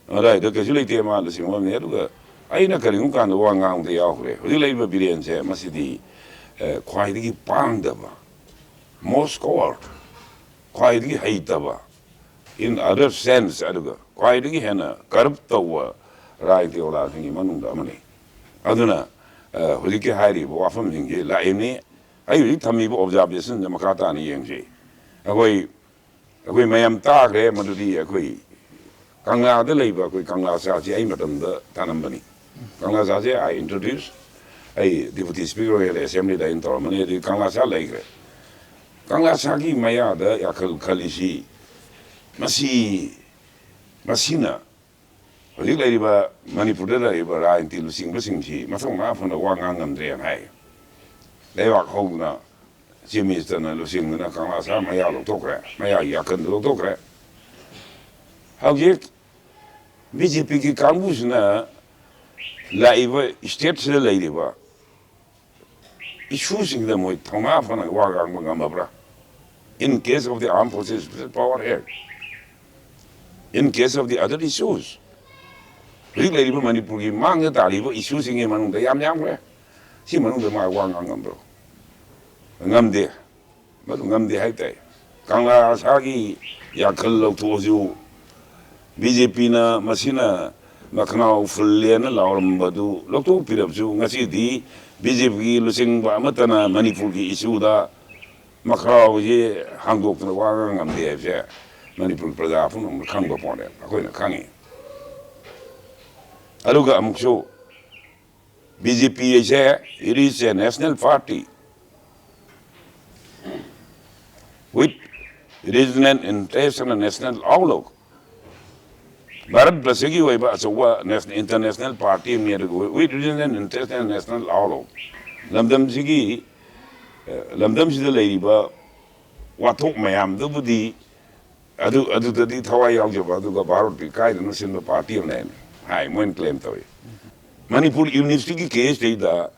ꯑꯗꯥꯏꯗ ꯀꯩꯁꯨ ꯂꯩꯇꯦ, ꯃꯥ ꯂꯨꯆꯤꯡꯕ ꯑꯃꯅꯤ꯫ ꯑꯗꯨꯒ ꯑꯩꯅ ꯀꯔꯤꯒꯨꯝꯕ ꯀꯥꯟꯗ ꯋꯥ ꯉꯥꯡꯕꯗ ꯌꯥꯎꯈ꯭ꯔꯦ꯫ ꯍꯧꯖꯤꯛ ꯂꯩꯔꯤꯕ ꯕꯤꯔꯦꯟꯁꯦ ꯃꯁꯤꯗꯤ, ꯑ, ꯈ꯭ꯋꯥꯏꯗꯒꯤ ꯄꯥꯡꯗꯕ, most coward, ꯈ꯭ꯋꯥꯏꯗꯒꯤ ꯍꯩꯇꯕ, in other sense, ꯑꯗꯨꯒ ꯈ꯭ꯋꯥꯏꯗꯒꯤ ꯍꯦꯟꯅ corrupt ꯇꯧꯕ ꯔꯥꯖꯅꯤꯇꯤ ꯑꯣꯂꯥꯁꯤꯡꯒꯤ ꯃꯅꯨꯡꯗ ꯑꯃꯅꯤ꯫ ꯑꯗꯨꯅ, ꯑ, ꯍꯧꯖꯤꯛꯀꯤ ꯍꯥꯏꯔꯤꯕ ꯋꯥꯐꯝꯁꯤꯡꯁꯤ ꯂꯥꯛꯏꯕꯅꯤ꯫ ꯑꯩ ꯍꯧꯖꯤꯛ ꯊꯝꯃꯤꯕ observationꯁꯦ ꯃꯈꯥ ꯇꯥꯅ ꯌꯦꯡꯁꯤ꯫ ꯑꯩꯈꯣꯏ, ꯑꯩꯈꯣꯏ ꯃꯌꯥꯝ ꯇꯥꯈ꯭ꯔꯦ ꯃꯗꯨꯗꯤ ꯑꯩꯈꯣꯏ ꯀꯪꯂꯥꯗ ꯂꯩꯕ ꯑꯩꯈꯣꯏ ꯀꯪꯂꯥ ꯁꯥꯁꯤ ꯑꯩ ꯃꯇꯝꯗ ꯊꯥꯔꯝꯕꯅꯤ꯫ ꯀꯪꯂꯥ ꯁꯥꯁꯦ I introduce, ꯑꯩ Deputy Speaker ꯑꯣꯏꯔꯦ, Assemblyꯗ ꯑꯩꯅ ꯇꯧꯔꯝꯕꯅꯤ, ꯑꯗꯨꯗꯤ ꯀꯪꯂꯥ ꯁꯥ ꯂꯩꯈ꯭ꯔꯦ꯫ ꯀꯪꯂꯥ ꯁꯥꯒꯤ ꯃꯌꯥꯗ ꯌꯥꯈꯜ ꯈꯜꯂꯤꯁꯤ, ꯃꯁꯤ, ꯃꯁꯤꯅ ꯍꯧꯖꯤꯛ ꯂꯩꯔꯤꯕ ꯃꯅꯤꯄꯨꯔꯗ ꯂꯩꯔꯤꯕ ꯔꯥꯖꯅꯤꯇꯤ ꯂꯨꯆꯤꯡꯕꯁꯤꯡꯁꯤ ꯃꯊꯧꯅꯥ ꯐꯅ ꯋꯥ ꯉꯥꯡ ꯉꯝꯗ꯭ꯔꯦꯅ ꯍꯥꯏ꯫ ꯂꯩꯕꯥꯛ ꯍꯧꯗꯨꯅ Chief Ministerꯅ ꯂꯨꯆꯤꯡꯗꯨꯅ ꯀꯪꯂꯥ ꯁꯥ ꯃꯌꯥ ꯂꯧꯊꯣꯛꯈ꯭ꯔꯦ, ꯃꯌꯥꯒꯤ ꯌꯥꯀꯟꯗꯨ ꯂꯧꯊꯣꯛꯈ꯭ꯔꯦ꯫ ꯍꯧꯖꯤꯛ ꯕꯤ ꯖꯦ ꯄꯤꯒꯤ ꯀꯥꯡꯕꯨꯁꯤꯅ ꯂꯥꯛꯏꯕ stateꯁꯤꯗ ꯂꯩꯔꯤꯕ issueꯁꯤꯡꯗ ꯃꯣꯏ ꯊꯧꯅꯥ ꯐꯅ ꯋꯥ ꯉꯥꯡꯕ ꯉꯝꯃꯕ꯭ꯔꯥ? In case of the Armed Forces Special Power Act, in case of the other issues, ꯍꯧꯖꯤꯛ ꯂꯩꯔꯤꯕ ꯃꯅꯤꯄꯨꯔꯒꯤ ꯃꯥꯡꯗ ꯇꯥꯔꯤꯕ issueꯁꯤꯡꯒꯤ ꯃꯅꯨꯡꯗ ꯌꯥꯝ ꯌꯥꯝꯈ꯭ꯔꯦ꯫ ꯁꯤ ꯃꯅꯨꯡꯗ ꯃꯥ ꯋꯥ ꯉꯥꯡ ꯉꯝꯕ꯭ꯔꯣ? ꯉꯝꯗꯦ꯫ ꯃꯗꯨ ꯉꯝꯗꯦ ꯍꯥꯏꯇꯥꯏ꯫ ꯀꯪꯂꯥ ꯁꯥꯒꯤ ꯌꯥꯈꯜ ꯂꯧꯊꯣꯛꯑꯁꯨ, ꯕꯤ ꯖꯦ ꯄꯤꯅ ꯃꯁꯤꯅ ꯃꯈꯅꯥꯎ ꯐꯨꯜꯂꯦꯅ ꯂꯥꯎꯔꯝꯕꯗꯨ ꯂꯧꯊꯣꯛꯄꯤꯔꯕꯁꯨ, ꯉꯁꯤꯗꯤ ꯕꯤ ꯖꯦ ꯄꯤꯒꯤ ꯂꯨꯆꯤꯡꯕ ꯑꯃꯠꯇꯅ ꯃꯅꯤꯄꯨꯔꯒꯤ issueꯗ ꯃꯈꯅꯥꯎꯁꯤ ꯍꯥꯡꯗꯣꯛꯇꯅ ꯋꯥ ꯉꯥꯡ ꯉꯝꯗꯦ ꯍꯥꯏꯕꯁꯦ ꯃꯅꯤꯄꯨꯔ ꯄ꯭ꯔꯖꯥ ꯄꯨꯝꯅꯃꯛꯅ ꯈꯪꯕ ꯄꯣꯠꯅꯦ, ꯑꯩꯈꯣꯏꯅ ꯈꯪꯉꯤ꯫ ꯑꯗꯨꯒ ꯑꯃꯨꯛꯁꯨ ꯕꯤ ꯖꯦ ꯄꯤ ꯍꯥꯏꯁꯦ, it is a national party with regional interest and national outlook. Bharat ꯕꯔꯁꯒꯤ ꯑꯣꯏꯕ ꯑꯆꯧꯕ ꯅꯦꯁ-, international party ꯑꯃꯅꯤ, ꯑꯗꯨꯒ with regional interest and national outlook꯫ ꯂꯝꯗꯝꯁꯤꯒꯤ, ꯑ, ꯂꯝꯗꯝꯁꯤꯗ ꯂꯩꯔꯤꯕ ꯋꯥꯊꯣꯛ ꯃꯌꯥꯝꯗꯨꯕꯨꯗꯤ ꯑꯗꯨ ꯑꯗꯨꯗꯗꯤ ꯊꯋꯥꯏ ꯌꯥꯎꯖꯕ, ꯑꯗꯨꯒ ꯚꯥꯔꯠꯀꯤ ꯀꯥꯏꯗꯅ ꯁꯤꯟꯕ ꯄꯥꯔꯇꯤ ꯑꯃꯅꯦꯅ ꯍꯥꯏ, ꯃꯣꯏꯅ ꯀ꯭ꯂꯦꯝ ꯇꯧꯏ꯫ ꯃꯅꯤꯄꯨꯔ ꯌꯨꯅꯤꯚꯔꯁꯤꯇꯤꯒꯤ ꯀꯦꯁꯇꯩꯗ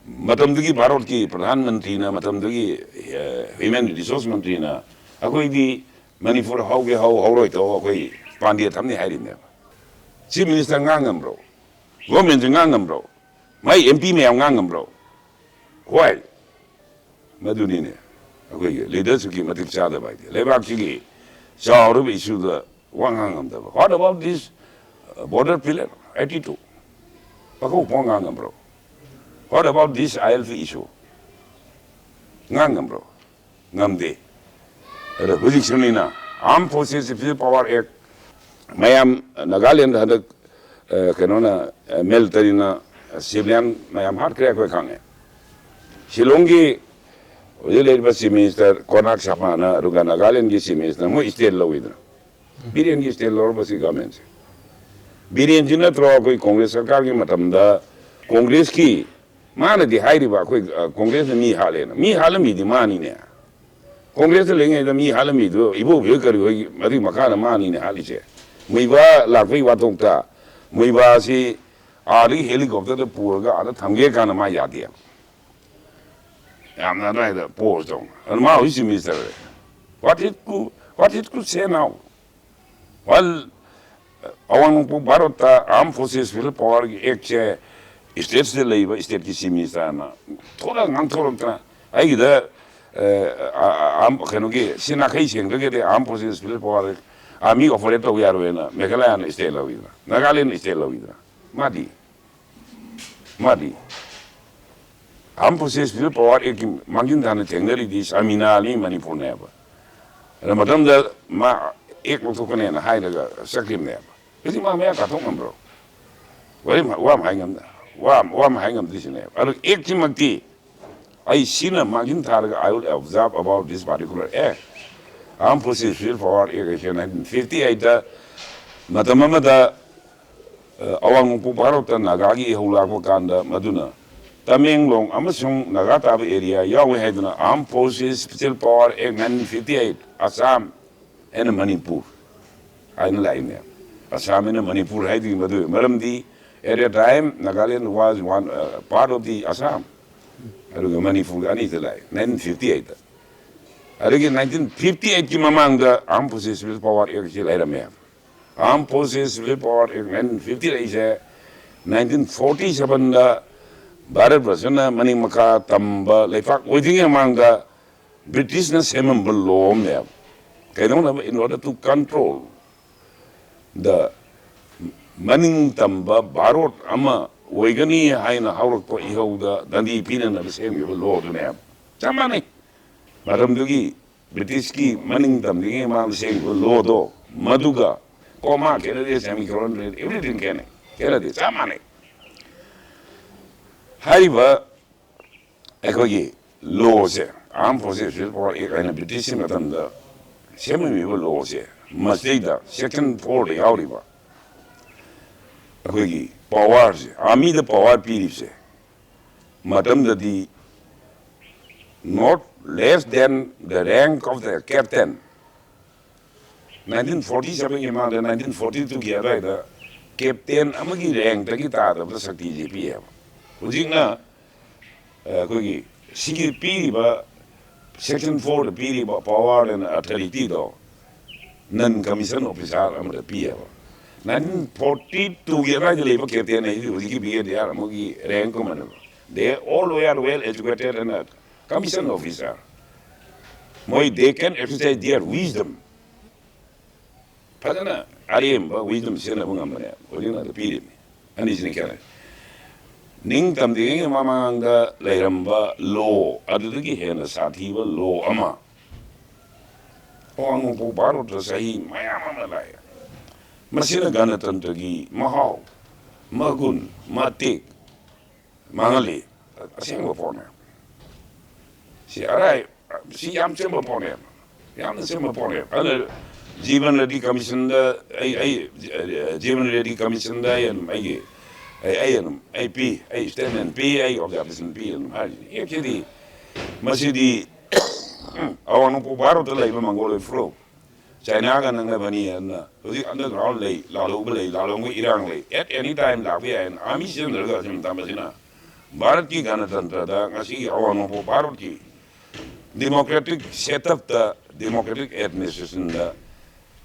ꯃꯇꯝꯗꯨꯒꯤ ꯚꯥꯔꯠꯀꯤ ꯄ꯭ꯔꯙꯥꯟ ꯃꯟꯇ꯭ꯔꯤꯅ, ꯃꯇꯝꯗꯨꯒꯤ ꯍ꯭ꯌꯨꯃꯦꯟ ꯔꯤꯁꯣꯔꯁ ꯃꯟꯇ꯭ꯔꯤꯅ, ꯑꯩꯈꯣꯏꯗꯤ ꯃꯅꯤꯄꯨꯔ ꯍꯧꯒꯦ ꯍꯧ, ꯍꯧꯔꯣꯏ ꯇꯧ, ꯑꯩꯈꯣꯏ ꯄꯥꯟꯗꯦ ꯊꯝꯅꯤ ꯍꯥꯏꯔꯤꯕꯅꯦꯕ꯫ ꯆꯤꯐ ꯃꯤꯅꯤꯁꯇꯔ ꯉꯥꯡ ꯉꯝꯕ꯭ꯔꯣ? ꯒꯣꯔꯃꯦꯟꯁꯦ ꯉꯥꯡ ꯉꯝꯕ꯭ꯔꯣ? ꯃꯥꯏ ꯑꯦꯝ ꯄꯤ ꯃꯌꯥꯝ ꯉꯥꯡ ꯉꯝꯕ꯭ꯔꯣ? ꯍꯣꯏ, ꯃꯗꯨꯅꯤꯅꯦ ꯑꯩꯈꯣꯏꯒꯤ ꯂꯤꯗꯔꯁꯤꯞꯀꯤ ꯃꯇꯤꯛ ꯆꯥꯗꯕ ꯍꯥꯏꯗꯤ꯫ ꯂꯩꯕꯥꯛꯁꯤꯒꯤ ꯆꯥꯎꯔꯕ ꯏꯁꯨꯗ ꯋꯥ ꯉꯥꯡ ꯉꯝꯗꯕ꯫ What about this, uh, border pillar eighty two? ꯑꯀꯧꯕ ꯋꯥ ꯉꯥꯡ ꯉꯝꯕ꯭ꯔꯣ? What about this I L P issue? ꯉꯥꯡ ꯉꯝꯕ꯭ꯔꯣ? ꯉꯝꯗꯦ꯫ ꯑꯗ ꯍꯧꯖꯤꯛꯁꯨꯅꯤꯅ Armed Forces Special Power Act ꯃꯌꯥꯝ, ꯅꯥꯒꯥꯂꯦꯟꯗ ꯍꯟꯗꯛ, ꯑ, ꯀꯩꯅꯣꯅ, ꯑ, ꯃꯤꯂꯤꯇꯔꯤꯅ ꯁꯤꯚꯤꯂꯤꯌꯟ ꯃꯌꯥꯝ ꯍꯥꯠꯈ꯭ꯔꯦ, ꯑꯩꯈꯣꯏ ꯈꯪꯉꯦ꯫ ꯁꯤꯂꯣꯡꯒꯤ ꯍꯧꯖꯤꯛ ꯂꯩꯔꯤꯕ ꯆꯤꯐ ꯃꯤꯅꯤꯁꯇꯔ ꯀꯣꯅꯥꯛ ꯁꯥꯃꯥꯅ, ꯑꯗꯨꯒ ꯅꯥꯒꯥꯂꯦꯟꯒꯤ ꯆꯤꯐ ꯃꯤꯅꯤꯁꯇꯔ, ꯃꯣꯏ ꯁ꯭ꯇꯦꯠ ꯂꯧꯋꯤꯗꯅ꯫ ꯕꯤꯔꯦꯟꯒꯤ ꯁ꯭ꯇꯦꯠ ꯂꯧꯔꯕ ꯁꯤ ꯒꯚꯔꯟꯃꯦꯟꯁꯦ꯫ ꯕꯤꯔꯦꯟꯁꯤ ꯅꯠꯇ꯭ꯔꯣ ꯑꯩꯈꯣꯏ ꯀꯣꯡꯒ꯭ꯔꯦꯁ ꯁꯔꯀꯥꯔꯒꯤ ꯃꯇꯝꯗ ꯀꯣꯡꯒ꯭ꯔꯦꯁꯀꯤ, ꯃꯥꯅꯗꯤ ꯍꯥꯏꯔꯤꯕ ꯑꯩꯈꯣꯏ, ꯑ, ꯀꯣꯡꯒ꯭ꯔꯦꯁꯅ ꯃꯤ ꯍꯥꯠꯂꯦꯅ꯫ ꯃꯤ ꯍꯥꯠꯂꯝꯃꯤꯗꯤ ꯃꯥꯅꯤꯅꯦ꯫ ꯀꯣꯡꯒ꯭ꯔꯦꯁꯇ ꯂꯩꯉꯩꯗ ꯃꯤ ꯍꯥꯠꯂꯝꯃꯤꯗꯨ ꯏꯕꯣꯕꯤꯍꯣꯏ ꯀꯔꯤ ꯍꯣꯏꯒꯤ ꯃꯇꯤꯛ ꯃꯈꯥꯗ ꯃꯥꯅꯤꯅꯦ ꯍꯥꯠꯂꯤꯁꯦ꯫ ꯃꯨꯏꯕꯥ ꯂꯥꯛꯄꯒꯤ ꯋꯥꯊꯣꯛꯇ ꯃꯨꯏꯕꯥꯁꯤ ꯑꯥꯗꯒꯤ ꯍꯦꯂꯤꯀꯣꯞꯇꯔꯗ ꯄꯨꯔꯒ ꯑꯥꯗ ꯊꯝꯒꯦ ꯀꯥꯟꯗ ꯃꯥ ꯌꯥꯗꯦ꯫ ꯌꯥꯝꯅ ꯑꯗꯨꯋꯥꯏꯗ ꯄꯣꯁ ꯇꯧꯅ꯫ ꯑꯗꯨ ꯃꯥ ꯍꯧꯖꯤꯛ chief minister. What it could, what it could say now? Well, ꯑꯋꯥꯡ ꯅꯣꯡꯄꯣꯛ ꯚꯥꯔꯠꯇ Armed Forces Special Power Act ꯁꯦ ꯁ꯭ꯇꯦꯠꯁꯤꯗ ꯂꯩꯕ ꯁ꯭ꯇꯦꯠꯀꯤ ꯆꯤꯐ ꯃꯤꯅꯤꯁꯇꯔꯅ ꯊꯣꯛꯂꯒ ꯉꯥꯡꯊꯣꯔꯛꯇꯅ ꯑꯩꯒꯤꯗ, ꯑ, ꯑ, ꯑ, ꯀꯩꯅꯣꯒꯤ ꯁꯤ ꯅꯥꯈꯩ ꯁꯦꯡꯗ꯭ꯔꯒꯗꯤ Armed Forces Special Power Army operate ꯇꯧꯕ ꯌꯥꯔꯣꯏꯅ ꯃꯦꯘꯥꯂꯌꯥꯅ ꯁ꯭ꯇꯦꯠ ꯂꯧꯋꯤꯗꯅ, ꯅꯥꯒꯥꯂꯦꯟꯅ ꯁ꯭ꯇꯦꯠ ꯂꯧꯋꯤꯗꯅ꯫ ꯃꯥꯗꯤ, ꯃꯥꯗꯤ Armed Forces Special Power Act ꯀꯤ ꯃꯥꯡꯖꯤꯟ ꯊꯥꯅ ꯊꯦꯡꯅꯔꯤꯗꯤ ꯆꯥꯃꯤꯅꯥꯅꯤ ꯃꯅꯤꯄꯨꯔꯅꯦꯕ꯫ ꯑꯗ ꯃꯇꯝꯗ ꯃꯥ ꯑꯦꯛ ꯂꯧꯊꯣꯛꯀꯅꯦꯅ ꯍꯥꯏꯔꯒ ꯆꯠꯈꯤꯕꯅꯦꯕ꯫ ꯍꯧꯖꯤꯛ ꯃꯥ ꯃꯌꯥ ꯀꯥꯊꯣꯛ ꯉꯝꯕ꯭ꯔꯣ? ꯋꯥꯔꯤ ꯑꯃ, ꯋꯥ ꯑꯃ ꯍꯥꯏ ꯉꯝꯗ-, ꯋꯥ ꯑꯃ, ꯋꯥ ꯑꯃ ꯍꯥꯏ ꯉꯝꯗ꯭ꯔꯤꯁꯤꯅꯦꯕ꯫ ꯑꯗꯣ ꯑꯦꯛꯁꯤꯃꯛꯇꯤ ꯑꯩ ꯁꯤꯅ ꯃꯥꯡꯖꯤꯟ ꯊꯥꯔꯒ I will observe about this particular act. Armed Forces Special Power Act ꯍꯥꯏꯁꯦ nineteen fifty eight ꯇ ꯃꯇꯝ ꯑꯃꯗ, ꯑ, ꯑꯋꯥꯡ ꯅꯣꯡꯄꯣꯛ ꯚꯥꯔꯠꯇ ꯅꯥꯒꯥꯒꯤ ꯏꯍꯧ ꯂꯥꯛꯄ ꯀꯥꯟꯗ ꯃꯗꯨꯅ ꯇꯃꯦꯡꯂꯣꯡ ꯑꯃꯁꯨꯡ ꯅꯥꯒꯥ ꯇꯥꯕ ꯑꯦꯔꯤꯌꯥ ꯌꯥꯎꯏ ꯍꯥꯏꯗꯨꯅ Armed Forces Special Power Act nineteen fifty eight, Assam and Manipur ꯍꯥꯏꯅ ꯂꯥꯛꯏꯅꯦ꯫ ꯑꯁꯥꯝ ꯑꯃꯅ ꯃꯅꯤꯄꯨꯔ ꯍꯥꯏꯗꯨꯒꯤ ꯃꯗꯨ ꯃꯔꯝꯗꯤ at that time Nagaland was one, uh, part of the Assam꯫ ꯑꯗꯨꯒ ꯃꯅꯤꯄꯨꯔ ꯑꯅꯤꯗ ꯂꯥꯛꯑꯦ nineteen fifty eight꯫ ꯑꯗꯒꯤ nineteen fifty eight ꯀꯤ ꯃꯃꯥꯡꯗ Armed Forces Special Power Act ꯁꯤ ꯂꯩꯔꯝꯃꯦ꯫ Armed Forces Special Power Act nineteen fifty eight ꯁꯦ nineteen forty seven ꯗ ꯚꯥꯔꯠ ꯕꯔꯁꯅ ꯃꯅꯤꯡ ꯃꯈꯥ ꯇꯝꯕ ꯂꯩꯄꯥꯛ ꯑꯣꯏꯗ꯭ꯔꯤꯉꯩ ꯃꯃꯥꯡꯗ ꯕ꯭ꯔꯤꯇꯤꯁꯅ ꯁꯦꯝꯃꯝꯕ ꯂꯣ ꯑꯃꯅꯦꯕ꯫ ꯀꯩꯗꯧꯅꯕ? In order to control the ꯃꯅꯤꯡ ꯇꯝꯕ ꯚꯥꯔꯣꯠ ꯑꯃ ꯑꯣꯏꯒꯅꯤ ꯍꯥꯏꯅ ꯍꯧꯔꯛꯄ ꯏꯍꯧꯗ ꯗꯟꯗꯤ ꯄꯤꯅꯅꯕ ꯁꯦꯝꯈꯤꯕ ꯂꯣꯗꯨꯅꯦꯕ꯫ ꯆꯞ ꯃꯥꯟꯅꯩ꯫ ꯃꯇꯝꯗꯨꯒꯤ ꯕ꯭ꯔꯤꯇꯤꯁꯀꯤ ꯃꯅꯤꯡ ꯇꯝꯗ꯭ꯔꯤꯉꯩ ꯃꯃꯥꯡꯗ ꯁꯦꯝꯈꯤꯕ ꯂꯣꯗꯣ, ꯃꯗꯨꯒ ꯀꯣꯃꯥ ꯈꯦꯠꯅꯗꯦ, ꯁꯦꯃꯤ ꯀꯣꯂꯟ, everything ꯈꯦꯠꯅꯩ, ꯈꯦꯠꯅꯗꯦ, ꯆꯞ ꯃꯥꯟꯅꯩ꯫ ꯍꯥꯏꯔꯤꯕ ꯑꯩꯈꯣꯏꯒꯤ ꯂꯣꯁꯦ, Armed Forces Special Power Act ꯍꯥꯏꯅ ꯕ꯭ꯔꯤꯇꯤꯁꯀꯤ ꯃꯇꯝꯗ ꯁꯦꯝꯃꯝꯃꯤꯕ ꯂꯣꯁꯦ, ꯃꯁꯤꯗꯩꯗ section four ꯗ ꯌꯥꯎꯔꯤꯕ ꯑꯩꯈꯣꯏꯒꯤ ꯄꯋꯥꯔꯁꯦ, ꯑꯥꯔꯃꯤꯗ ꯄꯋꯥꯔ ꯄꯤꯔꯤꯕꯁꯦ, ꯃꯇꯝꯗꯗꯤ not less than the rank of the captain꯫ Nineteen forty seven ꯒꯤ ꯃꯃꯥꯡꯗ nineteen forty two ꯒꯤ ꯑꯗꯨꯋꯥꯏꯗ ꯀꯦꯞꯇꯦꯟ ꯑꯃꯒꯤ ꯔꯦꯡꯛꯇꯒꯤ ꯇꯥꯗꯕ ꯁꯛꯇꯤꯁꯦ ꯄꯤꯌꯦꯕ꯫ ꯍꯧꯖꯤꯛꯅ, ꯑ, ꯑꯩꯈꯣꯏꯒꯤ ꯁꯤꯒꯤ ꯄꯤꯔꯤꯕ section four ꯗ ꯄꯤꯔꯤꯕ power and authority ꯗꯣ non commission officer ꯑꯃꯗ ꯄꯤꯌꯦꯕ꯫ Nineteen forty two ꯒꯤ ꯑꯗꯨꯋꯥꯏꯗ ꯂꯩꯕ ꯀꯦꯞꯇꯦꯟ ꯍꯥꯏꯁꯤꯗꯤ ꯍꯧꯖꯤꯛꯀꯤ ꯕ꯭ꯔꯤꯒꯦꯗꯤꯌꯔ ꯑꯃꯒꯤ rank ꯀꯨꯝꯕꯅꯦꯕ꯫ They all were well educated and a commission officer꯫ ꯃꯣꯏ, they can exercise their wisdom꯫ ꯐꯖꯅ ꯑꯔꯦꯝꯕ wisdom ꯁꯤꯖꯤꯟꯅꯕ ꯉꯝꯕꯅꯦ꯫ ꯍꯧꯖꯤꯛꯅ ꯑꯗꯨ ꯄꯤꯔꯤꯕꯅꯤ꯫ ꯑꯅꯤꯁꯤꯅ ꯈꯦꯠꯅꯩ꯫ ꯅꯤꯡ ꯇꯝꯗ꯭ꯔꯤꯉꯩꯒꯤ ꯃꯃꯥꯡꯗ ꯂꯩꯔꯝꯕ ꯂꯣ, ꯑꯗꯨꯗꯒꯤ ꯍꯦꯟꯅ ꯁꯥꯊꯤꯕ ꯂꯣ ꯑꯃ ꯑꯋꯥꯡ ꯅꯣꯡꯄꯣꯛ ꯚꯥꯔꯣꯠꯇ ꯆꯍꯤ ꯃꯌꯥꯝ ꯑꯃ ꯂꯥꯛꯑꯦ꯫ ꯃꯁꯤꯅ ꯒꯅꯇꯟꯇ꯭ꯔꯒꯤ ꯃꯍꯥꯎ, ꯃꯒꯨꯟ, ꯃꯇꯦꯛ ꯃꯥꯡꯍꯜꯂꯤ꯫ ꯑꯁꯦꯡꯕ ꯄꯣꯠꯅꯦ꯫ ꯁꯤ ꯑꯔꯥꯏ-, ꯁꯤ ꯌꯥꯝ ꯆꯨꯝꯕ ꯄꯣꯠꯅꯦ꯫ ꯌꯥꯝꯅ ꯆꯨꯝꯕ ꯄꯣꯠꯅꯦ꯫ ꯑꯗꯨꯅ ꯖꯤꯕꯟ ꯔꯦꯗꯤ ꯀꯃꯤꯁꯟꯗ ꯑꯩ, ꯑꯩ, ꯖꯤꯕꯟ ꯔꯦꯗꯤ ꯀꯃꯤꯁꯟꯗ ꯑꯩ ꯑꯗꯨꯝ ꯑꯩꯒꯤ ꯑꯩ ꯑꯩ ꯑꯗꯨꯝ ꯑꯩ ꯄꯤ, ꯑꯩ ꯁ꯭ꯇꯦꯠꯃꯦꯟ ꯄꯤ, ꯑꯩ ꯑꯣꯕꯖꯥꯔꯕꯦꯁꯟ ꯄꯤ ꯑꯗꯨꯝ ꯍꯥꯏꯔꯤꯁꯤꯅꯤ꯫ ꯑꯦ, ꯁꯤꯗꯤ, ꯃꯁꯤꯗꯤ ꯑꯋꯥꯡ ꯅꯣꯡꯄꯣꯛ ꯚꯥꯔꯠꯇ ꯂꯩꯕ ꯃꯪꯒꯣꯂꯣꯏ ꯐꯨꯔꯨꯞ, ꯆꯥꯏꯅꯥꯒ ꯅꯛꯅꯕꯅꯤ ꯑꯗꯨꯅ ꯍꯧꯖꯤꯛ ꯑꯟꯗꯔꯒ꯭ꯔꯥꯎꯟ ꯂꯩ, ꯂꯥꯜꯍꯧꯕ ꯂꯩ, ꯂꯥꯜꯍꯧꯕ ꯏꯔꯥꯡ ꯂꯩ, ꯑꯦꯠ ꯑꯦꯅꯤ ꯇꯥꯏꯝ ꯂꯥꯛꯄ ꯌꯥꯏꯅ ꯑꯥꯔꯃꯤ ꯁꯤꯖꯤꯟꯅꯔꯒ ꯁꯨꯝ ꯇꯝꯕꯁꯤꯅ ꯚꯥꯔꯠꯀꯤ ꯒꯅꯇꯟꯇ꯭ꯔꯗ ꯉꯁꯤꯒꯤ ꯑꯋꯥꯡ ꯅꯣꯡꯄꯣꯛ ꯚꯥꯔꯠꯀꯤ ꯗꯦꯃꯣꯀ꯭ꯔꯦꯇꯤꯛ ꯁꯦꯠꯑꯞꯇ, ꯗꯦꯃꯣꯀ꯭ꯔꯦꯇꯤꯛ ꯑꯦꯗꯃꯤꯅꯤꯁꯇ꯭ꯔꯦꯁꯟꯗ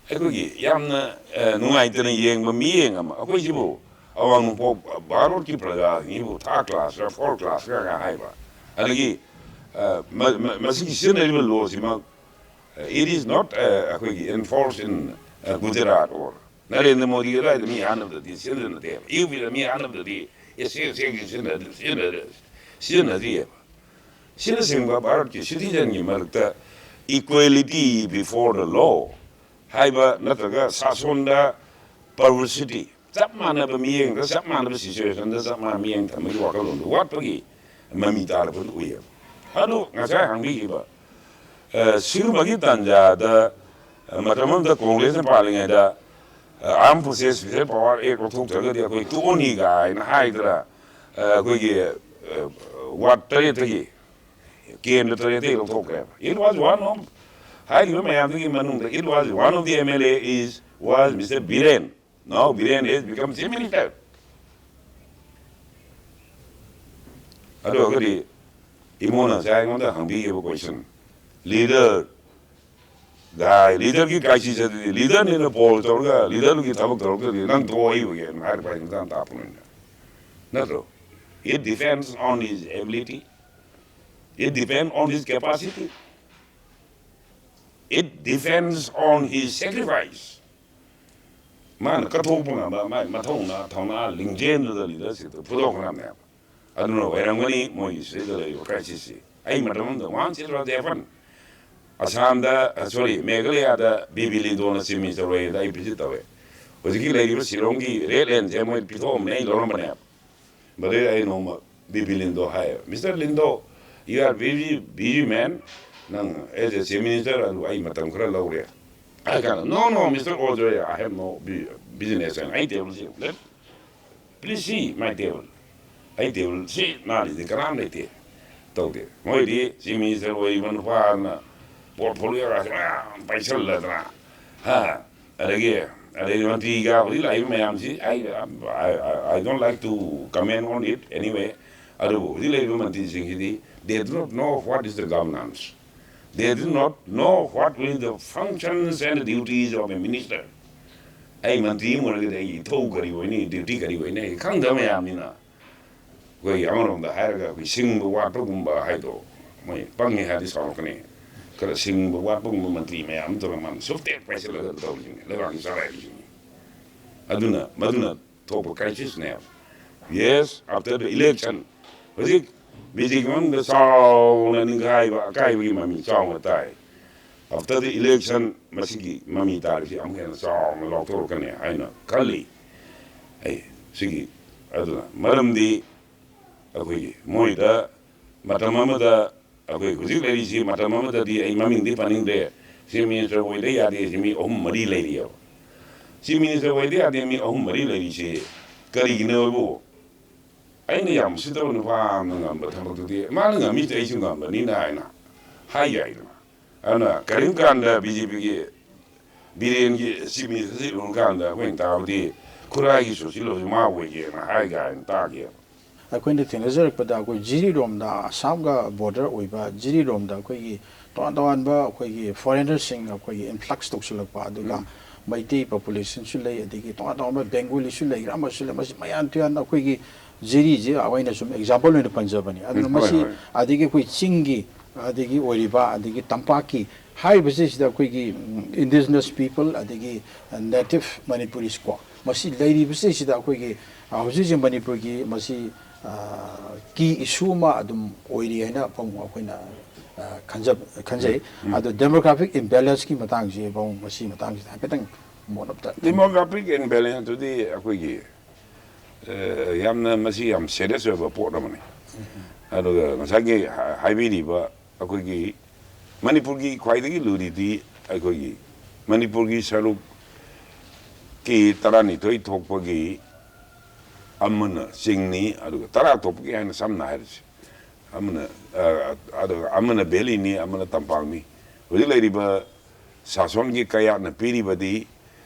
ꯑꯩꯈꯣꯏꯒꯤ ꯌꯥꯝꯅ, ꯑ, ꯅꯨꯡꯉꯥꯏꯇꯅ ꯌꯦꯡꯕ ꯃꯤꯠꯌꯦꯡ ꯑꯃ, ꯑꯩꯈꯣꯏꯁꯤꯕꯨ ꯑꯋꯥꯡ ꯅꯣꯡꯄꯣꯛ ꯚꯥꯔꯠꯀꯤ ꯄ꯭ꯔꯖꯥꯁꯤꯡꯁꯤꯕꯨ ꯊꯥꯔꯗ ꯀ꯭ꯂꯥꯁꯔ, ꯐꯣꯔꯠ ꯀ꯭ꯂꯥꯁꯔ ꯍꯥꯏꯕ, ꯑꯗꯒꯤ, ꯑ, ꯃ-, ꯃ-, ꯃꯁꯤꯒꯤ ꯁꯤꯖꯤꯟꯅꯔꯤꯕ ꯂꯣꯁꯤꯃꯛ, ꯑ, it is not, ꯑ, ꯑꯩꯈꯣꯏꯒꯤ enforced in, ꯑ, Gujarat or ꯅꯔꯦꯟꯗ꯭ꯔ ꯃꯣꯗꯤ ꯑꯗꯨꯋꯥꯏꯗ ꯃꯤ ꯍꯥꯠꯅꯕꯗꯗꯤ ꯁꯤꯖꯤꯟꯅꯗꯦꯕ, ꯌꯨ ꯄꯤꯗ ꯃꯤ ꯍꯥꯠꯅꯕꯗꯗꯤ ꯑꯦꯁ ꯑꯦ ꯁꯤꯖꯤꯟꯅꯗꯦ, ꯁꯤꯖꯤꯟꯅꯗꯦ, ꯁꯤꯖꯤꯟꯅꯗ꯭ꯔꯤꯑꯕ꯫ ꯁꯤꯅꯆꯤꯡꯕ ꯚꯥꯔꯠꯀꯤ ꯁꯤꯇꯤꯖꯟꯒꯤ ꯃꯔꯛꯇ equality before the law ꯍꯥꯏꯕ ꯅꯠꯇ꯭ꯔꯒ ꯁꯥꯁꯣꯟꯗ ꯄꯔꯚꯔꯁꯤꯇꯤ, ꯆꯞ ꯃꯥꯟꯅꯕ ꯃꯤꯠꯌꯦꯡꯗ, ꯆꯞ ꯃꯥꯟꯅꯕ ꯁꯤꯆꯨꯋꯦꯁꯟꯗ ꯆꯞ ꯃꯥꯟꯅꯕ ꯃꯤꯠꯌꯦꯡ ꯊꯝꯕꯒꯤ ꯋꯥꯈꯜꯂꯣꯟꯗꯨ ꯋꯥꯠꯄꯒꯤ ꯃꯃꯤ ꯇꯥꯔꯕꯗꯨ ꯎꯏꯌꯦꯕ꯫ ꯑꯗꯨ ꯉꯁꯥꯏ ꯍꯪꯕꯤꯈꯤꯕ, ꯑ, ꯁꯤꯒꯨꯝꯕꯒꯤ ꯇꯥꯟꯖꯥꯗ, ꯑ, ꯃꯇꯝ ꯑꯃꯗ ꯀꯣꯡꯒ꯭ꯔꯦꯁꯅ ꯄꯥꯜꯂꯤꯉꯩꯗ, ꯑ, Armed Forces Special Power Act ꯂꯧꯊꯣꯛꯇ꯭ꯔꯒꯗꯤ ꯑꯩꯈꯣꯏ ꯇꯣꯛꯑꯅꯤ ꯀꯥꯏꯅ ꯍꯥꯏꯗꯅ, ꯑ, ꯑꯩꯈꯣꯏꯒꯤ, ꯑ, ꯋꯥꯔꯗ ꯇꯔꯦꯠꯇꯒꯤ ꯀꯦꯟꯗ꯭ꯔ ꯇꯔꯦꯠꯇꯒꯤ ꯂꯧꯊꯣꯛꯈ꯭ꯔꯦꯕ꯫ It was one of, ꯍꯥꯏꯔꯤꯕ ꯃꯌꯥꯝꯗꯨꯒꯤ ꯃꯅꯨꯡꯗ, it was one of the M L A is, was Mister Biren. Now Biren has become Chief Minister. ꯑꯗꯨ ꯑꯣꯏꯔꯒꯗꯤ ꯏꯃꯣꯅ ꯉꯁꯥꯏ ꯑꯩꯉꯣꯟꯗ ꯍꯪꯕꯤꯈꯤꯕ ꯀꯣꯏꯁꯟ, ꯂꯤꯗꯔ ꯒꯥꯏ, ꯂꯤꯗꯔꯒꯤ ꯀ꯭ꯔꯥꯏꯁꯤꯁ ꯑꯗꯨꯗꯤ ꯂꯤꯗꯔꯅꯤꯅ ꯄꯣꯜ ꯇꯧꯔꯒ, ꯂꯤꯗꯔꯒꯤ ꯊꯕꯛ ꯇꯧꯔꯛꯇ꯭ꯔꯗꯤ ꯅꯪ ꯇꯣꯛꯑꯣ ꯑꯩ ꯑꯣꯏꯒꯦꯅ ꯍꯥꯏꯔꯛꯄ ꯍꯥꯏꯗꯤ ꯃꯇꯥꯡ ꯇꯥꯛꯄꯅꯤꯅ, ꯅꯠꯇ꯭ꯔꯣ? It depends on his ability, it depends on his capacity, it depends on his sacrifice. ꯃꯥꯅ ꯀꯠꯊꯣꯛꯄ ꯉꯝꯕ ꯃꯥꯒꯤ ꯃꯊꯧꯅꯥ, ꯊꯧꯅꯥ, ꯂꯤꯡꯖꯦꯜꯗꯨꯗ ꯂꯤꯗꯔꯁꯤꯞꯇꯨ ꯐꯨꯗꯣꯛꯄ ꯉꯝꯃꯦꯕ꯫ ꯑꯗꯨꯅ ꯑꯣꯏꯔꯝꯒꯅꯤ ꯃꯣꯏꯒꯤ ꯁꯤꯗ ꯂꯩꯔꯤꯕ ꯀ꯭ꯔꯥꯏꯁꯤꯁꯁꯤ꯫ ꯑꯩ ꯃꯇꯝ ꯑꯃꯗ once it was happened, ꯑꯁꯥꯝꯗ, ꯑ, ꯁꯣꯔꯤ, ꯃꯦꯘꯥꯂꯌꯥꯗ ꯕꯤ ꯕꯤ ꯂꯤꯟꯗꯣꯅ ꯆꯤꯐ ꯃꯤꯅꯤꯁꯇꯔ ꯑꯣꯏꯔꯤꯉꯩꯗ ꯑꯩ ꯚꯤꯖꯤꯠ ꯇꯧꯋꯦ꯫ ꯍꯧꯖꯤꯛꯀꯤ ꯂꯩꯔꯤꯕ ꯁꯤꯂꯣꯡꯒꯤ ꯔꯦꯗ ꯂꯦꯟꯁꯦ ꯃꯣꯏ ꯄꯤꯊꯣꯛꯑꯝꯕꯅꯦ, ꯑꯩ ꯂꯧꯔꯝꯕꯅꯦꯕ꯫ ꯃꯗꯨꯗꯩ ꯑꯩ ꯅꯣꯡꯃ ꯕꯤ ꯕꯤ ꯂꯤꯟꯗꯣ ꯍꯥꯏꯌꯦꯕ, "Mister Lindo, you are very busy man, ꯅꯪ as a chief minister ꯑꯗꯨ ꯑꯩ ꯃꯇꯝ ꯈꯔ ꯂꯧꯔꯦ" ꯍꯥꯏ ꯀꯥꯟꯗ, "No, no, Mister Ojoy, I have no bu-, business" ꯍꯥꯏꯅ ꯑꯩ ꯇꯦꯕꯜꯁꯦ ꯂꯦꯞ Please see my table. ꯑꯩ ꯇꯦꯕꯜ ꯁꯤ ꯅꯥꯜꯂꯤꯁꯤ ꯀꯅꯥꯝ ꯂꯩꯇꯦ, ꯇꯧꯗꯦ꯫ ꯃꯣꯏꯗꯤ ꯆꯤꯐ ꯃꯤꯅꯤꯁꯇꯔ ꯑꯣꯏꯔꯤꯕ ꯅꯨꯄꯥꯗꯨꯅ ꯄꯣꯔꯠꯐꯣꯂꯤꯑꯣꯒꯁꯦ ꯃꯌꯥꯝ ꯄꯥꯏꯁꯜꯂꯗꯅ, ꯍꯥ, ꯑꯗꯒꯤ ꯑꯗꯩ ꯃꯟꯇ꯭ꯔꯤꯒ ꯍꯧꯖꯤꯛ ꯂꯥꯛꯏꯕ ꯃꯌꯥꯝꯁꯤ, I, I, I, I don't like to comment on it anyway꯫ ꯑꯗꯨꯕꯨ ꯍꯧꯖꯤꯛ ꯂꯩꯔꯤꯕ ꯃꯟꯇ꯭ꯔꯤꯁꯤꯡꯁꯤꯗꯤ, they do not know what is the governance, they do not know what is the functions and duties of a minister꯫ ꯑꯩ ꯃꯟꯇ꯭ꯔꯤ ꯑꯃ ꯑꯣꯏꯔꯒꯗꯤ ꯑꯩꯒꯤ ꯏꯊꯧ ꯀꯔꯤ ꯑꯣꯏꯅꯤ, duty ꯀꯔꯤ ꯑꯣꯏꯅꯤ, ꯑꯩ ꯈꯪꯗꯕ ꯃꯌꯥꯝꯅꯤꯅ꯫ ꯑꯩꯈꯣꯏ ꯑꯃꯔꯣꯝꯗ ꯍꯥꯏꯔꯒ ꯑꯩꯈꯣꯏ ꯁꯤꯡꯕ ꯋꯥꯠꯄꯒꯨꯝꯕ ꯍꯥꯏꯗꯣ, ꯃꯣꯏ ꯄꯪꯉꯦ ꯍꯥꯏꯔꯗꯤ ꯁꯥꯎꯔꯛꯀꯅꯤ꯫ ꯈꯔ ꯁꯤꯡꯕ ꯋꯥꯠꯄꯒꯨꯝꯕ ꯃꯟꯇ꯭ꯔꯤ ꯃꯌꯥꯝ ꯑꯃ ꯇꯧꯔꯒ ꯃꯥꯅ ꯁꯨꯞꯇꯦꯛ ꯄꯥꯏꯁꯤꯜꯂꯒ ꯇꯧꯔꯤꯁꯤꯅꯤ, ꯂꯩꯕꯥꯛꯀꯤ ꯆꯂꯥꯏꯔꯤꯁꯤꯅꯤ꯫ ꯑꯗꯨꯅ ꯃꯗꯨꯅ ꯊꯣꯛꯄ ꯀ꯭ꯔꯥꯏꯁꯤꯁꯅꯦꯕ꯫ Yes, after the election, ꯍꯧꯖꯤꯛ ꯕꯤ ꯖꯦ ꯄꯤ ꯃꯅꯨꯡꯗ ꯆꯥꯎꯅ ꯅꯤꯡꯈꯥꯏꯕ ꯑꯀꯥꯏꯕꯒꯤ ꯃꯃꯤ ꯆꯥꯎꯅ ꯇꯥꯏ꯫ After the election, ꯃꯁꯤꯒꯤ ꯃꯃꯤ ꯇꯥꯔꯤꯁꯤ ꯑꯃꯨꯛ ꯍꯦꯟꯅ ꯆꯥꯎꯅ ꯂꯥꯎꯊꯣꯔꯛꯀꯅꯤ ꯍꯥꯏꯅ ꯈꯜꯂꯤ꯫ ꯑꯩ ꯁꯤꯒꯤ, ꯑꯗꯨꯅ ꯃꯔꯝꯗꯤ ꯑꯩꯈꯣꯏꯒꯤ ꯃꯣꯏꯗ ꯃꯇꯝ ꯑꯃꯗ, ꯑꯩꯈꯣꯏ ꯍꯧꯖꯤꯛ ꯂꯩꯔꯤꯁꯤ, ꯃꯇꯝ ꯑꯃꯗꯗꯤ ꯑꯩ ꯃꯃꯤꯡꯗꯤ ꯄꯟꯅꯤꯡꯗ꯭ꯔꯦ, ꯆꯤꯐ ꯃꯤꯅꯤꯁꯇꯔ ꯑꯣꯏꯗ ꯌꯥꯗꯦ ꯁꯤ ꯃꯤ ꯑꯍꯨꯝ ꯃꯔꯤ ꯂꯩꯔꯤꯑꯕ꯫ ꯆꯤꯐ ꯃꯤꯅꯤꯁꯇꯔ ꯑꯣꯏꯗ ꯌꯥꯗꯦ ꯃꯤ ꯑꯍꯨꯝ ꯃꯔꯤ ꯂꯩꯔꯤꯁꯤ ꯀꯔꯤꯒꯤꯅꯣꯕꯨ? ꯑꯩꯅ ꯌꯥꯝ ꯎꯁꯤꯠꯇꯕ ꯅꯨꯄꯥ ꯑꯃꯅ ꯉꯝꯕ ꯊꯕꯛꯇꯨꯗꯤ, ꯃꯥꯅ ꯉꯝꯃꯤꯁꯦ ꯑꯩꯁꯨ ꯉꯝꯕꯅꯤꯅ ꯍꯥꯏꯅ ꯍꯥꯏ ꯌꯥꯏꯗꯅ꯫ ꯑꯗꯨꯅ ꯀꯔꯤꯒꯨꯝꯕ ꯀꯥꯟꯗ ꯕꯤ ꯖꯦ ꯄꯤꯒꯤ ꯕꯤꯔꯦꯟꯒꯤ ꯆꯤꯐ ꯃꯤꯅꯤꯁꯇꯔꯁꯤ ꯎꯔꯀꯥꯟꯗ ꯑꯩꯈꯣꯏꯅ ꯇꯥꯕꯗꯤ ꯈꯨꯔꯥꯏꯒꯤ ꯁꯣꯁꯤꯂꯣꯁꯤ ꯃꯥ ꯑꯣꯏꯒꯦꯅ ꯍꯥꯏ ꯀꯥꯏꯅ ꯇꯥꯈꯤꯑꯕ꯫ ꯑꯩꯈꯣꯏꯅ ꯊꯦꯡꯅꯖꯔꯛꯄꯗ ꯑꯩꯈꯣꯏ ꯖꯤꯔꯤꯔꯣꯝꯗ, ꯑꯁꯥꯝꯒ ꯕꯣꯔꯗꯔ ꯑꯣꯏꯕ ꯖꯤꯔꯤꯔꯣꯝꯗ ꯑꯩꯈꯣꯏꯒꯤ ꯇꯣꯉꯥꯟ ꯇꯣꯉꯥꯟꯕ ꯑꯩꯈꯣꯏꯒꯤ ꯐꯣꯔꯦꯅꯔꯁꯤꯡ ꯑꯩꯈꯣꯏꯒꯤ ꯏꯟꯐ꯭ꯂꯛꯁ ꯇꯧꯁꯤꯜꯂꯛꯄ, ꯑꯗꯨꯒ ꯎꯝ꯫ ꯃꯩꯇꯩ ꯄꯣꯄꯨꯂꯦꯁꯟꯁꯨ ꯂꯩ, ꯑꯗꯒꯤ ꯇꯣꯉꯥꯟ ꯇꯣꯉꯥꯟꯕ ꯕꯦꯡꯒꯣꯂꯤꯁꯨ ꯂꯩ, ꯑꯃꯁꯨ ꯂꯩ꯫ ꯃꯁꯤ ꯃꯌꯥꯝ ꯇꯨꯌꯥꯟ ꯑꯩꯈꯣꯏꯒꯤ ꯖꯤꯔꯤꯁꯦ ꯑꯩꯅ ꯁꯨꯝ ꯑꯦꯛꯖꯥꯝꯄꯜ ꯑꯣꯏꯅ ꯄꯟꯖꯕꯅꯤ꯫ ꯑꯗꯨꯅ ꯍꯣꯏ, ꯃꯁꯤ ꯍꯣꯏ꯫ ꯑꯗꯒꯤ ꯑꯩꯈꯣꯏ ꯆꯤꯡꯒꯤ, ꯑꯗꯒꯤ ꯑꯣꯏꯔꯤꯕ, ꯑꯗꯒꯤ ꯇꯝꯄꯥꯛꯀꯤ ꯍꯥꯏꯔꯤꯕꯁꯤꯗꯩꯁꯤꯗ ꯑꯩꯈꯣꯏꯒꯤ, ꯎꯝ, indigenous people, ꯑꯗꯒꯤ native Manipuris ꯀꯣ, ꯃꯁꯤ ꯂꯩꯔꯤꯕꯁꯤꯗꯩꯁꯤꯗ ꯑꯩꯈꯣꯏꯒꯤ, ꯑ, ꯍꯧꯖꯤꯛ ꯍꯧꯖꯤꯛ ꯃꯅꯤꯄꯨꯔꯒꯤ ꯃꯁꯤ, ꯑ, ꯀꯤ ꯏꯁꯨ ꯑꯃ ꯑꯗꯨꯝ ꯑꯣꯏꯔꯤ ꯍꯥꯏꯅ ꯄꯥꯎ ꯑꯩꯈꯣꯏꯅ, ꯑ, ꯈꯟꯖ-, ꯈꯟꯖꯩ꯫ ꯎꯝ꯫ ꯑꯗꯣ demographic imbalance ꯀꯤ ꯃꯇꯥꯡꯁꯤ ꯄꯥꯎ ꯃꯁꯤ ꯃꯇꯥꯡꯁꯤꯗ ꯍꯥꯏꯐꯦꯠꯇꯪ ꯃꯣꯠ ꯑꯝꯇ ꯊꯝꯕꯤꯌꯨ꯫ Demographic imbalance ꯇꯨꯗꯤ ꯑꯩꯈꯣꯏꯒꯤ, ꯑ, ꯌꯥꯝꯅ ꯃꯁꯤ ꯌꯥꯝ ꯁꯦꯔꯤꯌꯁ ꯑꯣꯏꯕ ꯄꯣꯠ ꯑꯃꯅꯤ꯫ ꯑꯗꯨꯒ ꯉꯁꯥꯏꯒꯤ ꯍꯥ-, ꯍꯥꯏꯕꯤꯔꯤꯕ ꯑꯩꯈꯣꯏꯒꯤ ꯃꯅꯤꯄꯨꯔꯒꯤ ꯈ꯭ꯋꯥꯏꯗꯒꯤ ꯂꯨꯔꯤꯗꯤ ꯑꯩꯈꯣꯏꯒꯤ ꯃꯅꯤꯄꯨꯔꯒꯤ ꯁꯔꯨꯛꯀꯤ ꯇꯔꯥꯅꯤꯊꯣꯏ ꯊꯣꯛꯄꯒꯤ ꯑꯃꯅ ꯆꯤꯡꯅꯤ, ꯑꯗꯨꯒ ꯇꯔꯥ ꯊꯣꯛꯄꯒꯤ ꯍꯥꯏꯅ ꯁꯝꯅ ꯍꯥꯏꯔꯁꯤ, ꯑꯃꯅ, ꯑ, ꯑꯗꯨꯒ ꯑꯃꯅ ꯚꯦꯂꯤꯅꯤ, ꯑꯃꯅ ꯇꯝꯄꯥꯛꯅꯤ꯫ ꯍꯧꯖꯤꯛ ꯂꯩꯔꯤꯕ ꯁꯥꯁꯣꯟꯒꯤ ꯀꯌꯥꯠꯅ ꯄꯤꯔꯤꯕꯗꯤ,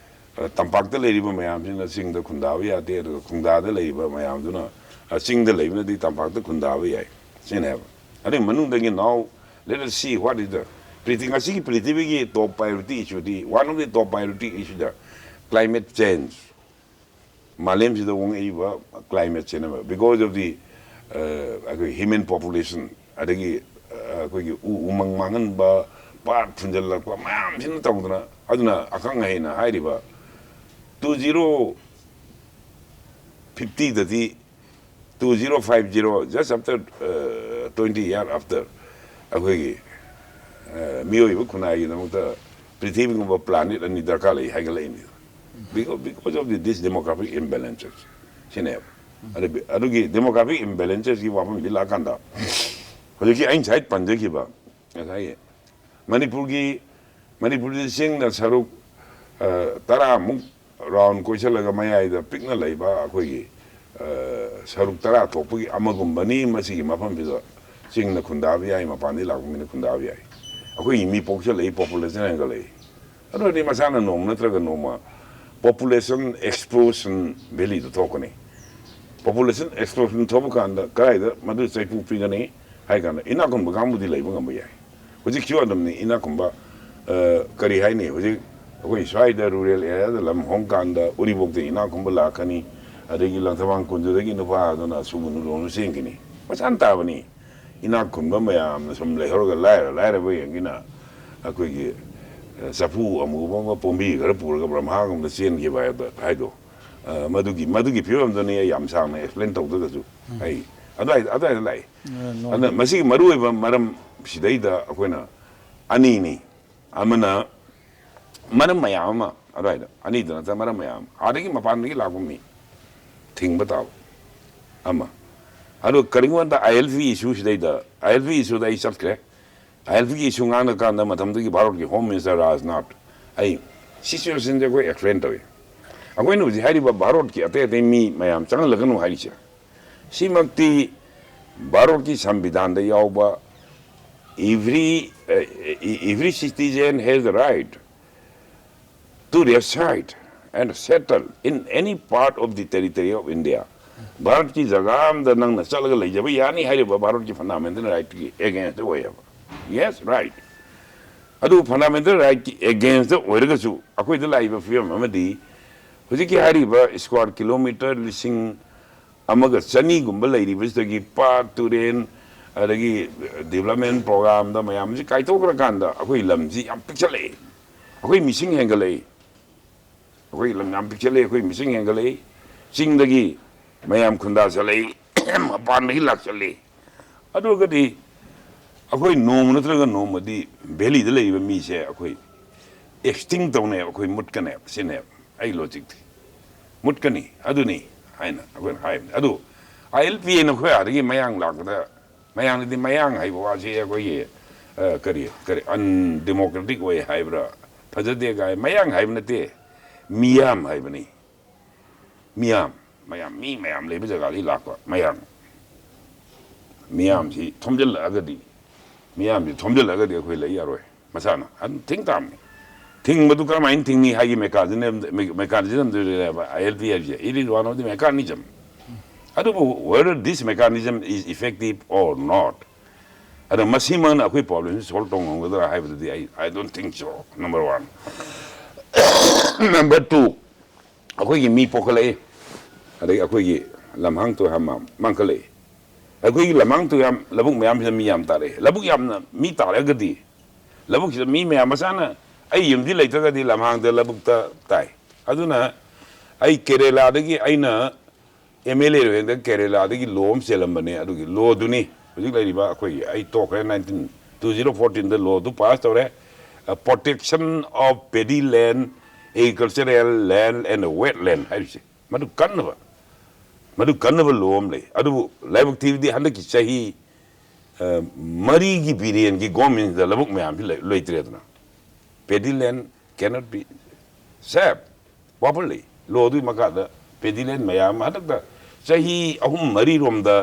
ꯑ, ꯇꯝꯄꯥꯛꯇ ꯂꯩꯔꯤꯕ ꯃꯌꯥꯝꯁꯤꯅ ꯆꯤꯡꯗ ꯈꯨꯟꯗꯥꯕ ꯌꯥꯗꯦ, ꯑꯗꯨꯒ ꯈꯨꯟꯗꯥꯗ ꯂꯩꯔꯤꯕ ꯃꯌꯥꯝꯗꯨꯅ, ꯑ, ꯆꯤꯡꯗ ꯂꯩꯕꯅꯗꯤ ꯇꯝꯄꯥꯛꯇ ꯈꯨꯟꯗꯥꯕ ꯌꯥꯏ, ꯁꯤꯅꯦꯕ꯫ ꯑꯗꯨꯒꯤ ꯃꯅꯨꯡꯗꯒꯤ now let us see what is the ꯄ꯭ꯔꯤꯊꯤ-, ꯉꯁꯤꯒꯤ ꯄ꯭ꯔꯤꯊꯤꯕꯤꯒꯤ top priority issue D, one of the top priority issue the climate change꯫ ꯃꯥꯂꯦꯝꯁꯤꯗ ꯋꯥꯡꯉꯛꯏꯕ climate change ꯑꯃ, because of the, ꯑ, ꯑꯩꯈꯣꯏ human population, ꯑꯗꯒꯤ, ꯑ, ꯑꯩꯈꯣꯏꯒꯤ ꯎ, ꯎꯃꯪ ꯃꯥꯡꯍꯟꯕ, ꯄꯥꯠ ꯐꯨꯟꯖꯜꯂꯛꯄ ꯃꯌꯥꯝꯁꯤꯅ ꯇꯧꯗꯅ, ꯑꯗꯨꯅ ꯑꯈꯪ ꯑꯍꯩꯅ ꯍꯥꯏꯔꯤꯕ two zero fifty ꯗꯗꯤ, two zero five zero, just after, uh, twenty year after, ꯑꯩꯈꯣꯏꯒꯤ, ꯑ, ꯃꯤꯑꯣꯏꯕ ꯈꯨꯟꯅꯥꯏꯒꯤꯗꯃꯛꯇ ꯄ꯭ꯔꯤꯊꯤꯕꯤꯒꯨꯝꯕ planet ꯑꯅꯤ ꯗꯔꯀꯥꯔ ꯂꯩ ꯍꯥꯏꯒꯠꯂꯛꯏꯅꯤ꯫ Because, because of the, this demographic imbalances ꯁꯤꯅꯦꯕ꯫ ꯑꯗꯨ, ꯑꯗꯨꯒꯤ demographic imbalances ꯀꯤ ꯋꯥꯐꯝꯁꯤ ꯂꯥꯛꯑꯀꯥꯟꯗ, ꯍꯧꯖꯤꯛꯀꯤ ꯑꯩꯅ ꯉꯁꯥꯏ ꯄꯟꯖꯈꯤꯕ, ꯉꯁꯥꯏ ꯃꯅꯤꯄꯨꯔꯒꯤ, ꯃꯅꯤꯄꯨꯔꯗ ꯆꯤꯡꯅ ꯁꯔꯨꯛ, ꯑ, ꯇꯔꯥꯃꯨꯛ round ꯀꯣꯏꯁꯤꯜꯂꯒ ꯃꯌꯥꯏꯗ ꯄꯤꯛꯅ ꯂꯩꯕ ꯑꯩꯈꯣꯏꯒꯤ, ꯑ, ꯁꯔꯨꯛ ꯇꯔꯥ ꯊꯣꯛꯄꯒꯤ ꯑꯃꯒꯨꯝꯕꯅꯤ꯫ ꯃꯁꯤꯒꯤ ꯃꯐꯝꯁꯤꯗ ꯆꯤꯡꯅ ꯈꯨꯟꯗꯥꯕ ꯌꯥꯏ, ꯃꯄꯥꯟꯗꯒꯤ ꯂꯥꯛꯄ ꯃꯤꯅ ꯈꯨꯟꯗꯥꯕ ꯌꯥꯏ꯫ ꯑꯩꯈꯣꯏꯒꯤ ꯃꯤ ꯄꯣꯛꯁꯤꯜꯂꯛꯏ, population ꯍꯦꯟꯒꯠꯂꯛꯏ꯫ ꯑꯗꯨ ꯑꯣꯏꯔꯗꯤ ꯃꯁꯥꯅ ꯅꯣꯡꯃ ꯅꯠꯇ꯭ꯔꯒ ꯅꯣꯡꯃ population explosion valley ꯗꯨ ꯊꯣꯛꯀꯅꯤ꯫ Population explosion ꯊꯣꯛꯄ ꯀꯥꯟꯗ ꯀꯗꯥꯏꯗ ꯃꯗꯨ ꯆꯩꯐꯨ ꯄꯤꯒꯅꯤ ꯍꯥꯏ ꯀꯥꯟꯗ, ꯏꯅꯥꯛ ꯈꯨꯟꯕ ꯀꯥꯡꯕꯨꯗꯤ ꯂꯩꯕ ꯉꯝꯕ ꯌꯥꯏ꯫ ꯍꯧꯖꯤꯛꯁꯨ ꯑꯗꯨꯝꯅꯤ, ꯏꯅꯥꯛ ꯈꯨꯟꯕ, ꯑ, ꯀꯔꯤ ꯍꯥꯏꯅꯤ, ꯍꯧꯖꯤꯛ ꯑꯩꯈꯣꯏ ꯁ꯭ꯋꯥꯏꯗ rural area ꯗ ꯂꯝ ꯍꯣꯡꯀꯥꯟꯗ ꯎꯔꯤꯄꯣꯛꯇ ꯏꯅꯥꯛ ꯈꯨꯟꯕ ꯂꯥꯛꯀꯅꯤ, ꯑꯗꯒꯤ ꯂꯪꯊꯕꯥꯜ ꯀꯨꯟꯖꯗꯒꯤ ꯅꯨꯄꯥ ꯑꯗꯨꯅ ꯁꯨꯕ ꯅꯣꯝꯕ ꯆꯦꯟꯈꯤꯅꯤ꯫ ꯃꯁꯥꯅ ꯇꯥꯕꯅꯤ꯫ ꯏꯅꯥꯛ ꯈꯨꯟꯕ ꯃꯌꯥꯝꯅ ꯁꯨꯝ ꯂꯩꯍꯧꯔꯒ ꯂꯥꯏꯔ ꯂꯥꯏꯔꯕ ꯌꯦꯡꯒꯤꯅ ꯑꯩꯈꯣꯏꯒꯤ, ꯑ, ꯆꯐꯨ ꯑꯃꯨꯕ ꯑꯃ ꯄꯣꯝꯕꯤ ꯈꯔ ꯄꯨꯔꯒ ꯕ꯭ꯔꯍ꯭ꯃꯥꯒꯨꯝꯗ ꯆꯦꯟꯈꯤꯕ ꯍꯥꯏꯕ ꯍꯥꯏꯗꯣ, ꯑ, ꯃꯗꯨꯒꯤ, ꯃꯗꯨꯒꯤ ꯐꯤꯕꯝꯗꯨꯅꯤ ꯑꯩ ꯌꯥꯝ ꯁꯥꯡꯅ explain ꯇꯧꯗ꯭ꯔꯒꯁꯨ꯫ ꯑꯩ ꯑꯗꯨꯋꯥꯏꯗ, ꯑꯗꯨꯋꯥꯏꯗ ꯂꯥꯛꯏ꯫ ꯑ, ꯅꯣ- ꯑꯗꯨꯅ ꯃꯁꯤꯒꯤ ꯃꯔꯨꯑꯣꯏꯕ ꯃꯔꯝ ꯁꯤꯗꯩꯗ ꯑꯩꯈꯣꯏꯅ ꯑꯅꯤꯅꯤ꯫ ꯑꯃꯅ ꯃꯔꯝ ꯃꯌꯥꯝ ꯑꯃ, ꯑꯗꯨꯋꯥꯏꯗ ꯑꯅꯤꯗ ꯅꯠꯇꯅ ꯃꯔꯝ ꯃꯌꯥꯝ ꯑꯃ, ꯑꯥꯗꯒꯤ ꯃꯄꯥꯟꯗꯒꯤ ꯂꯥꯛꯄ ꯃꯤ ꯊꯤꯡꯕ ꯇꯥꯕ ꯑꯃ꯫ ꯑꯗꯨ ꯀꯔꯤꯒꯨꯝꯕꯗ ILP issue ꯁꯤꯗꯩꯗ, ILP issue ꯗ ꯑꯩ ꯆꯠꯈ꯭ꯔꯦ꯫ ILP ꯒꯤ issue ꯉꯥꯡꯅ ꯀꯥꯟꯗ ꯃꯇꯝꯗꯨꯒꯤ ꯚꯥꯔꯠꯀꯤ Home Minister ꯔꯥꯖꯅꯥꯊ, ꯑꯩ situation ꯁꯦ ꯑꯩꯈꯣꯏ explain ꯇꯧꯏ꯫ ꯑꯩꯈꯣꯏꯅ ꯍꯧꯖꯤꯛ ꯍꯥꯏꯔꯤꯕ ꯚꯥꯔꯠꯀꯤ ꯑꯇꯩ ꯑꯇꯩ ꯃꯤ ꯃꯌꯥꯝ ꯆꯪꯍꯜꯂꯒꯅꯨ ꯍꯥꯏꯔꯤꯁꯦ, ꯁꯤꯃꯛꯇꯤ ꯚꯥꯔꯠꯀꯤ ꯁꯪꯕꯤꯙꯥꯟꯗ ꯌꯥꯎꯕ every, every citizen has the right to reside and settle in any part of the territory of India. ꯚꯥꯔꯠꯀꯤ ꯖꯒꯥ ꯑꯃꯗ ꯅꯪꯅ ꯆꯠꯂꯒ ꯂꯩꯖꯕ ꯌꯥꯅꯤ ꯍꯥꯏꯔꯤꯕ ꯚꯥꯔꯠꯀꯤ fundamental rightꯀꯤ against ꯑꯣꯏꯌꯦꯕ꯫ Yes, right. ꯑꯗꯨ fundamental rightꯀꯤ against ꯑꯣꯏꯔꯒꯁꯨ ꯑꯩꯈꯣꯏꯗ ꯂꯥꯛꯏꯕ ꯐꯤꯕꯝ ꯑꯃꯗꯤ ꯍꯧꯖꯤꯛꯀꯤ ꯍꯥꯏꯔꯤꯕ square kilometre ꯂꯤꯁꯤꯡ ꯑꯃꯒ ꯆꯅꯤꯒꯨꯝꯕ ꯂꯩꯔꯤꯕꯁꯤꯗꯒꯤ ꯄꯥꯠ ꯇꯨꯔꯦꯟ ꯑꯗꯒꯤ development programꯗ ꯃꯌꯥꯝꯁꯤ ꯀꯥꯏꯊꯣꯛꯈ꯭ꯔꯀꯥꯟꯗ ꯑꯩꯈꯣꯏ ꯂꯝꯁꯤ ꯌꯥꯝ ꯄꯤꯛꯁꯜꯂꯛꯏ꯫ ꯑꯩꯈꯣꯏ ꯃꯤꯁꯤꯡ ꯍꯦꯟꯒꯠꯂꯛꯏ꯫ ꯑꯩꯈꯣꯏ ꯂꯝ ꯌꯥꯝ ꯄꯤꯛꯁꯜꯂꯛꯏ, ꯑꯩꯈꯣꯏ ꯃꯤꯁꯤꯡ ꯍꯦꯟꯒꯠꯂꯛꯏ꯫ ꯆꯤꯡꯗꯒꯤ ꯃꯌꯥꯝ ꯈꯨꯟꯗꯥꯁꯜꯂꯛꯏ, ꯃꯄꯥꯟꯗꯒꯤ ꯂꯥꯛꯁꯜꯂꯤ꯫ ꯑꯗꯨ ꯑꯣꯏꯔꯒꯗꯤ ꯑꯩꯈꯣꯏ ꯅꯣꯡꯃ ꯅꯠꯇ꯭ꯔꯒ ꯅꯣꯡꯃꯗꯤ valleyꯗ ꯂꯩꯔꯤꯕ ꯃꯤꯁꯦ ꯑꯩꯈꯣꯏ extinct ꯇꯧꯅꯦꯕ, ꯑꯩꯈꯣꯏ ꯃꯨꯠꯀꯅꯦꯕ꯫ ꯁꯤꯅꯦꯕ ꯑꯩ logicꯇꯤ꯫ ꯃꯨꯠꯀꯅꯤ, ꯑꯗꯨꯅꯤ ꯍꯥꯏꯅ ꯑꯩꯈꯣꯏꯅ ꯍꯥꯏꯕꯅꯤ꯫ ꯑꯗꯨ ILPAꯅ ꯑꯩꯈꯣꯏ ꯑꯥꯗꯒꯤ ꯃꯌꯥꯡ ꯂꯥꯛꯄꯗ, ꯃꯌꯥꯡꯗꯗꯤ ꯃꯌꯥꯡ ꯍꯥꯏꯕ ꯋꯥꯁꯤ ꯑꯩꯈꯣꯏꯒꯤ, ꯑ, ꯀꯔꯤ, ꯀꯔꯤ, undemocratic ꯑꯣꯏ ꯍꯥꯏꯕ꯭ꯔꯥ, ꯐꯖꯗꯦ ꯀꯥꯏ, ꯃꯌꯥꯡ ꯍꯥꯏꯕ ꯅꯠꯇꯦ, ꯃꯤꯌꯥꯝ ꯍꯥꯏꯕꯅꯤ꯫ ꯃꯤꯌꯥꯝ, ꯃꯌꯥꯝ, ꯃꯤ ꯃꯌꯥꯝ ꯂꯩꯕ ꯖꯒꯥꯗꯒꯤ ꯂꯥꯛꯄ ꯃꯌꯥꯡ꯫ ꯃꯤꯌꯥꯝꯁꯤ ꯊꯣꯝꯖꯤꯜꯂꯛꯑꯒꯗꯤ, ꯃꯤꯌꯥꯝꯁꯤ ꯊꯣꯝꯖꯤꯜꯂꯛꯑꯒꯗꯤ ꯑꯩꯈꯣꯏ ꯂꯩ ꯌꯥꯔꯣꯏ꯫ ꯃꯁꯥꯅ ꯑꯗꯨꯝ ꯊꯤꯡ ꯇꯥꯕꯅꯤ꯫ ꯊꯤꯡꯕꯗꯨ ꯀꯔꯝꯍꯥꯏꯅ ꯊꯤꯡꯅꯤ ꯍꯥꯏꯒꯤ mechanism, mechanismꯗꯨꯅꯦꯕ ILP ꯍꯥꯏꯁꯦ꯫ It is one of the mechanism. ꯑꯗꯨꯕꯨ whether this mechanism is effective or not, ꯑꯗ ꯃꯁꯤꯃꯛꯅ ꯑꯩꯈꯣꯏ problemꯁꯤ solve ꯇꯧ ꯉꯝꯒꯗ꯭ꯔꯥ ꯍꯥꯏꯕꯗꯨꯗꯤ ꯑꯩ, I don't think so, number one. Number two, ꯑꯩꯈꯣꯏꯒꯤ ꯃꯤ ꯄꯣꯛꯈꯠꯂꯛꯏ, ꯑꯗꯒꯤ ꯑꯩꯈꯣꯏꯒꯤ ꯂꯝꯍꯥꯡ ꯇꯨꯍꯥꯡ ꯃꯥꯡꯈꯠꯂꯛꯏ꯫ ꯑꯩꯈꯣꯏꯒꯤ ꯂꯝꯍꯥꯡ ꯇꯨꯍꯥꯡ ꯂꯧꯕꯨꯛ ꯃꯌꯥꯝꯁꯤꯗ ꯃꯤ ꯌꯥꯝ ꯇꯥꯔꯛꯑꯦ꯫ ꯂꯧꯕꯨꯛ ꯌꯥꯝꯅ ꯃꯤ ꯇꯥꯔꯒꯗꯤ ꯂꯧꯕꯨꯛꯁꯤꯗ ꯃꯤ ꯃꯌꯥꯝ, ꯃꯁꯥꯅ ꯑꯩ ꯌꯨꯝꯗꯤ ꯂꯩꯇ꯭ꯔꯒꯗꯤ ꯂꯝꯍꯥꯡꯗ, ꯂꯧꯕꯨꯛꯇ ꯇꯥꯏ꯫ ꯑꯗꯨꯅ ꯑꯩ ꯀꯦꯔꯦꯂꯥꯗꯒꯤ ꯑꯩꯅ MLA ꯑꯣꯏꯔꯤꯉꯩꯗ ꯀꯦꯔꯦꯂꯥꯗꯒꯤ law ꯑꯃ ꯆꯦꯜꯂꯝꯕꯅꯦ꯫ ꯑꯗꯨꯒꯤ lawꯗꯨꯅꯤ ꯍꯧꯖꯤꯛ ꯂꯩꯔꯤꯕ ꯑꯩꯈꯣꯏꯒꯤ, ꯑꯩ ꯇꯣꯛꯈ꯭ꯔꯦ, nineteen, two zero fourteenꯗ lawꯗꯨ pass ꯇꯧꯔꯦ, "Protection of Paddy Land, Agricultural Land and Wetland" ꯍꯥꯏꯔꯤꯁꯦ꯫ ꯃꯗꯨ ꯀꯟꯅꯕ, ꯃꯗꯨ ꯀꯟꯅꯕ law ꯑꯃ ꯂꯩ꯫ ꯑꯗꯨꯕꯨ ꯂꯥꯏꯕꯛ ꯊꯤꯕꯗꯤ ꯍꯟꯗꯛꯀꯤ ꯆꯍꯤ, ꯑ, ꯃꯔꯤꯒꯤ ꯕꯤꯔꯦꯟꯒꯤ governmentꯗ ꯂꯧꯕꯨꯛ ꯃꯌꯥꯝꯁꯤ ꯂꯩ-, ꯂꯩꯇ꯭ꯔꯦꯗꯅ꯫ Paddy land cannot be saved properly. ꯂꯣꯗꯨꯒꯤ ꯃꯈꯥꯗ ꯄꯦꯗꯤ ꯂꯦꯟ ꯃꯌꯥꯝ ꯑꯃ ꯍꯟꯗꯛꯇ ꯆꯍꯤ ꯑꯍꯨꯝ ꯃꯔꯤꯔꯣꯝꯗ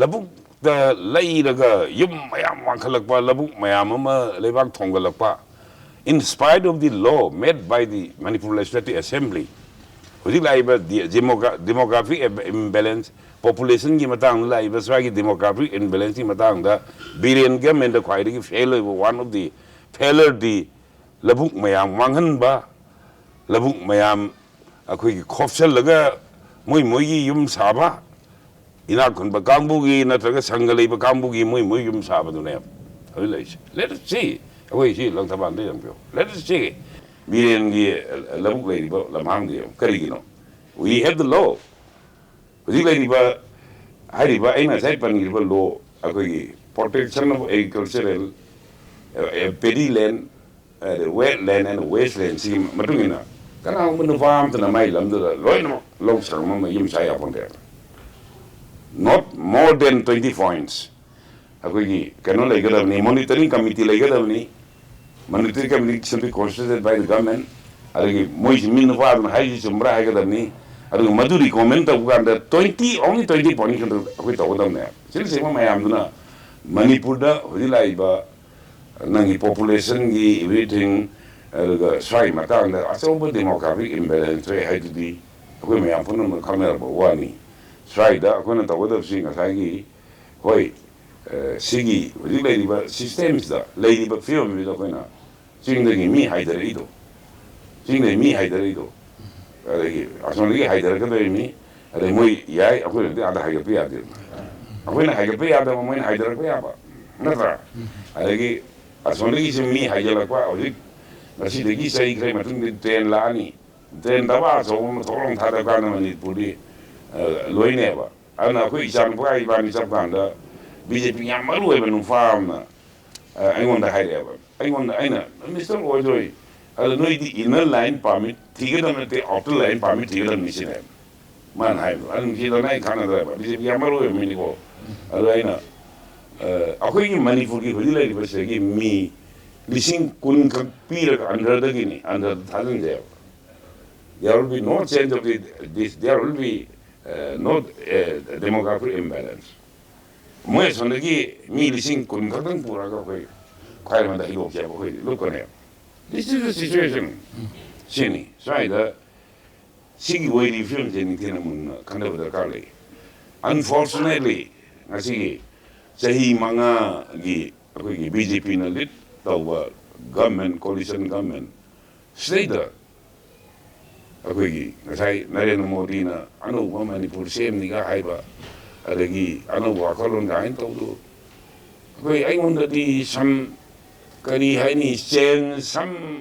ꯂꯧꯕꯨꯛꯇ ꯂꯩꯔꯒ ꯌꯨꯝ ꯃꯌꯥꯝ ꯋꯥꯡꯈꯠꯂꯛꯄ, ꯂꯧꯕꯨꯛ ꯃꯌꯥꯝ ꯑꯃ ꯂꯩꯕꯥꯛ ꯊꯣꯡꯒꯠꯂꯛꯄ, in spite of the law made by the Manipur Legislative Assembly, ꯍꯧꯖꯤꯛ ꯂꯥꯛꯏꯕ demographic imbalance, populationꯒꯤ ꯃꯇꯥꯡꯗ ꯂꯥꯛꯏꯕ ꯁ꯭ꯋꯥꯏꯒꯤ demographic imbalanceꯀꯤ ꯃꯇꯥꯡꯗ ꯕꯤꯔꯦꯟ governmentꯇ ꯈ꯭ꯋꯥꯏꯗꯒꯤ fail ꯑꯣꯏꯕ one of the failure ꯗꯤ ꯂꯧꯕꯨꯛ ꯃꯌꯥꯝ ꯃꯥꯡꯍꯟꯕ, ꯂꯧꯕꯨꯛ ꯃꯌꯥꯝ ꯑꯩꯈꯣꯏꯒꯤ ꯈꯣꯞꯆꯜꯂꯒ ꯃꯣꯏ ꯃꯣꯏꯒꯤ ꯌꯨꯝ ꯁꯥꯕ, ꯏꯅꯥꯛ ꯈꯨꯟꯕ ꯀꯥꯡꯕꯨꯒꯤ ꯅꯠꯇ꯭ꯔꯒ ꯁꯪꯒ ꯂꯩꯕ ꯀꯥꯡꯕꯨꯒꯤ ꯃꯣꯏ ꯃꯣꯏ ꯌꯨꯝ ꯁꯥꯕꯗꯨꯅꯦꯕ ꯍꯧꯖꯤꯛ ꯂꯩꯔꯤꯁꯦ꯫ Let us see, ꯑꯩꯈꯣꯏ ꯁꯤ ꯂꯪꯊꯕꯥꯜꯗ ꯌꯦꯡꯕꯤꯌꯨ, let us see, ꯕꯤꯔꯦꯟꯒꯤ ꯂꯧꯕꯨꯛ ꯂꯩꯔꯤꯕ ꯂꯝꯍꯥꯡꯗꯨ ꯌꯦꯡꯉꯨ꯫ ꯀꯔꯤꯒꯤꯅꯣ? We have the law. ꯍꯧꯖꯤꯛ ꯂꯩꯔꯤꯕ, ꯍꯥꯏꯔꯤꯕ ꯑꯩꯅ ꯉꯁꯥꯏ ꯄꯟꯈ꯭ꯔꯤꯕ law, ꯑꯩꯈꯣꯏꯒꯤ Protection of Agricultural, Paddy Land, Wetland and Waste Landꯁꯤꯒꯤ ꯃꯇꯨꯡ ꯏꯟꯅ ꯀꯅꯥꯒꯨꯝꯕ ꯅꯨꯄꯥ ꯑꯃꯇꯅ ꯃꯥꯏ ꯂꯝꯗꯨꯗ ꯂꯣꯏꯅꯃꯛ ꯂꯧ ꯁꯪꯉꯝ ꯑꯃ ꯌꯨꯝ ꯁꯥ ꯌꯥꯄꯣꯟꯇꯦ꯫ Not more than twenty points. ꯑꯩꯈꯣꯏꯒꯤ ꯀꯩꯅꯣ ꯂꯩꯒꯗꯕꯅꯤ, monitoring committee ꯂꯩꯒꯗꯕꯅꯤ, monitoring committee should be constituted by the government. ꯑꯗꯒꯤ ꯃꯣꯏꯁꯤ ꯃꯤ ꯅꯨꯄꯥꯗꯨꯅ ꯍꯥꯏꯔꯤꯁꯤ ꯆꯨꯝꯕ꯭ꯔꯥ ꯍꯥꯏꯒꯗꯕꯅꯤ꯫ ꯑꯗꯨꯒ ꯃꯗꯨ recommend ꯇꯧꯕ ꯀꯥꯟꯗ twenty, only twenty point ꯈꯛꯇ ꯑꯩꯈꯣꯏ ꯇꯧꯒꯗꯕꯅꯦ꯫ ꯁꯤꯅꯆꯤꯡꯕ ꯃꯌꯥꯝꯗꯨꯅ ꯃꯅꯤꯄꯨꯔꯗ ꯍꯧꯖꯤꯛ ꯂꯥꯛꯏꯕ ꯅꯪꯒꯤ populationꯒꯤ everything, ꯑꯗꯨꯒ ꯁ꯭ꯋꯥꯏ ꯃꯇꯥꯡꯗ ꯑꯆꯧꯕ demographic imbalance ꯊꯣꯛꯑꯦ ꯍꯥꯏꯗꯨꯗꯤ ꯑꯩꯈꯣꯏ ꯃꯌꯥꯝ ꯄꯨꯝꯅꯃꯛ ꯈꯪꯅꯔꯕ ꯋꯥꯅꯤ꯫ ꯁ꯭ꯋꯥꯏꯗ ꯑꯩꯈꯣꯏꯅ ꯇꯧꯒꯗꯕꯁꯤ ꯉꯁꯥꯏꯒꯤ, ꯍꯣꯏ, ꯑ, ꯁꯤꯒꯤ ꯍꯧꯖꯤꯛ ꯂꯩꯔꯤꯕ systemꯁꯤꯗ, ꯂꯩꯔꯤꯕ ꯐꯤꯕꯝꯁꯤꯗ ꯑꯩꯈꯣꯏꯅ ꯆꯤꯡꯗꯒꯤ ꯃꯤ ꯍꯥꯏꯊꯔꯛꯏꯗꯣ, ꯆꯤꯡꯗꯒꯤ ꯃꯤ ꯍꯥꯏꯊꯔꯛꯏꯗꯣ, ꯑꯗꯒꯤ ꯑꯁꯣꯝꯗꯒꯤ ꯍꯥꯏꯊꯔꯛꯀꯗꯧꯔꯤꯕꯅꯤ, ꯑꯗꯩ ꯃꯣꯏ ꯌꯥꯏ, ꯑꯩꯈꯣꯏꯅꯗꯤ ꯑꯥꯗ ꯍꯥꯏꯒꯠꯄ ꯌꯥꯗꯦꯗꯅ, ꯑꯩꯈꯣꯏꯅ ꯍꯥꯏꯒꯠꯄ ꯌꯥꯗꯕ ꯃꯣꯏꯅ ꯍꯥꯏꯊꯔꯛꯄ ꯌꯥꯕ, ꯅꯠꯇ꯭ꯔꯥ? ꯑꯗꯒꯤ ꯑꯁꯣꯝꯗꯒꯤꯁꯨ ꯃꯤ ꯍꯥꯏꯖꯤꯜꯂꯛꯄ, ꯍꯧꯖꯤꯛ ꯉꯁꯤꯗꯒꯤ ꯆꯍꯤ ꯈꯔꯒꯤ ꯃꯇꯨꯡꯗ train ꯂꯥꯛꯑꯅꯤ, train ꯗꯕꯥ ꯑꯆꯧꯕ ꯑꯃ ꯊꯣꯛꯂꯥꯎ ꯊꯥꯗꯕ ꯀꯥꯟꯗ ꯃꯅꯤꯄꯨꯔꯗꯤ, ꯑ, ꯂꯣꯏꯅꯦꯕ꯫ ꯑꯗꯨꯅ ꯑꯩꯈꯣꯏ ꯏꯆꯥꯅꯨꯄꯥ ꯏꯕꯥꯅꯤ ꯆꯠꯄ ꯀꯥꯟꯗ BJP ꯌꯥꯝ ꯃꯔꯨ ꯑꯣꯏꯕ ꯅꯨꯄꯥ ꯑꯃꯅ, ꯑ, ꯑꯩꯉꯣꯟꯗ ꯍꯥꯏꯔꯛꯑꯦꯕ꯫ ꯑꯩꯉꯣꯟꯗ, ꯑꯩꯅ, "Mister ꯑꯣꯏꯗꯣꯏ, ꯑꯗꯣ ꯅꯣꯏꯗꯤ inner line permit ꯊꯤꯒꯗꯕ ꯅꯠꯇꯦ, outer line permit ꯊꯤꯒꯗꯕꯅꯤ" ꯁꯤꯅꯦ ꯃꯥꯅ ꯍꯥꯏꯕꯗꯣ꯫ ꯑꯗꯨ ꯅꯨꯡꯁꯤꯗꯅ ꯑꯩ ꯈꯪꯅꯗ꯭ꯔꯦꯕ, BJP ꯌꯥꯝ ꯃꯔꯨ ꯑꯣꯏꯕ ꯃꯤꯅꯤꯀꯣ꯫ ꯑꯗꯣ ꯑꯩꯅ, ꯑ, ꯑꯩꯈꯣꯏꯒꯤ ꯃꯅꯤꯄꯨꯔꯒꯤ ꯍꯧꯖꯤꯛ ꯂꯩꯔꯤꯕ ꯁꯤꯗꯒꯤ ꯃꯤ ꯂꯤꯁꯤꯡ ꯀꯨꯟ ꯈꯛ ꯄꯤꯔꯒ underꯗꯒꯤꯅꯤ, underꯗ ꯊꯥꯖꯤꯟꯁꯦꯕ꯫ There will be no change of the, this, there will be uh, no uh, demographic imbalance. ꯃꯣꯏ ꯑꯁꯣꯝꯗꯒꯤ ꯃꯤ ꯂꯤꯁꯤꯡ ꯀꯨꯟ ꯈꯛꯇꯪ ꯄꯨꯔꯛꯑꯒ ꯑꯩꯈꯣꯏ ꯈ꯭ꯋꯥꯏꯔꯝꯕꯟꯗ ꯍꯩꯗꯣꯛꯁꯦ ꯍꯥꯏꯕ ꯑꯩꯈꯣꯏ ꯂꯨꯞꯀꯅꯦꯕ꯫ This is the situation. ꯁꯤꯅꯤ ꯁ꯭ꯋꯥꯏꯗ ꯁꯤꯒꯤ ꯑꯣꯏꯔꯤꯕ ꯐꯤꯕꯝꯁꯦ ꯅꯤꯡꯊꯤꯅ ꯃꯨꯟꯅ ꯈꯟꯊꯕ ꯗꯔꯀꯥꯔ ꯂꯩ꯫ Unfortunately, ꯉꯁꯤꯒꯤ ꯆꯍꯤ ꯃꯉꯥꯒꯤ ꯑꯩꯈꯣꯏꯒꯤ ꯕꯤ ꯖꯦ ꯄꯤꯅ ꯂꯤꯗ ꯇꯧꯕ ꯒꯚꯔꯟꯃꯦꯟ, ꯀꯣꯂꯤꯁꯟ ꯒꯚꯔꯟꯃꯦꯟ ꯁꯤꯗꯩꯗ ꯑꯩꯈꯣꯏꯒꯤ ꯉꯁꯥꯏ ꯅꯔꯦꯟꯗ꯭ꯔ ꯃꯣꯗꯤꯅ ꯑꯅꯧꯕ ꯃꯅꯤꯄꯨꯔ ꯁꯦꯝꯅꯤꯒ ꯍꯥꯏꯕ, ꯑꯗꯒꯤ ꯑꯅꯧꯕ ꯋꯥꯈꯜꯂꯣꯟ ꯀꯥꯏꯅ ꯇꯧꯗꯣ, ꯑꯩꯈꯣꯏ, ꯑꯩꯉꯣꯟꯗꯗꯤ ꯁꯝ ꯀꯔꯤ ꯍꯥꯏꯅꯤ, ꯆꯦꯟꯖ, ꯁꯝ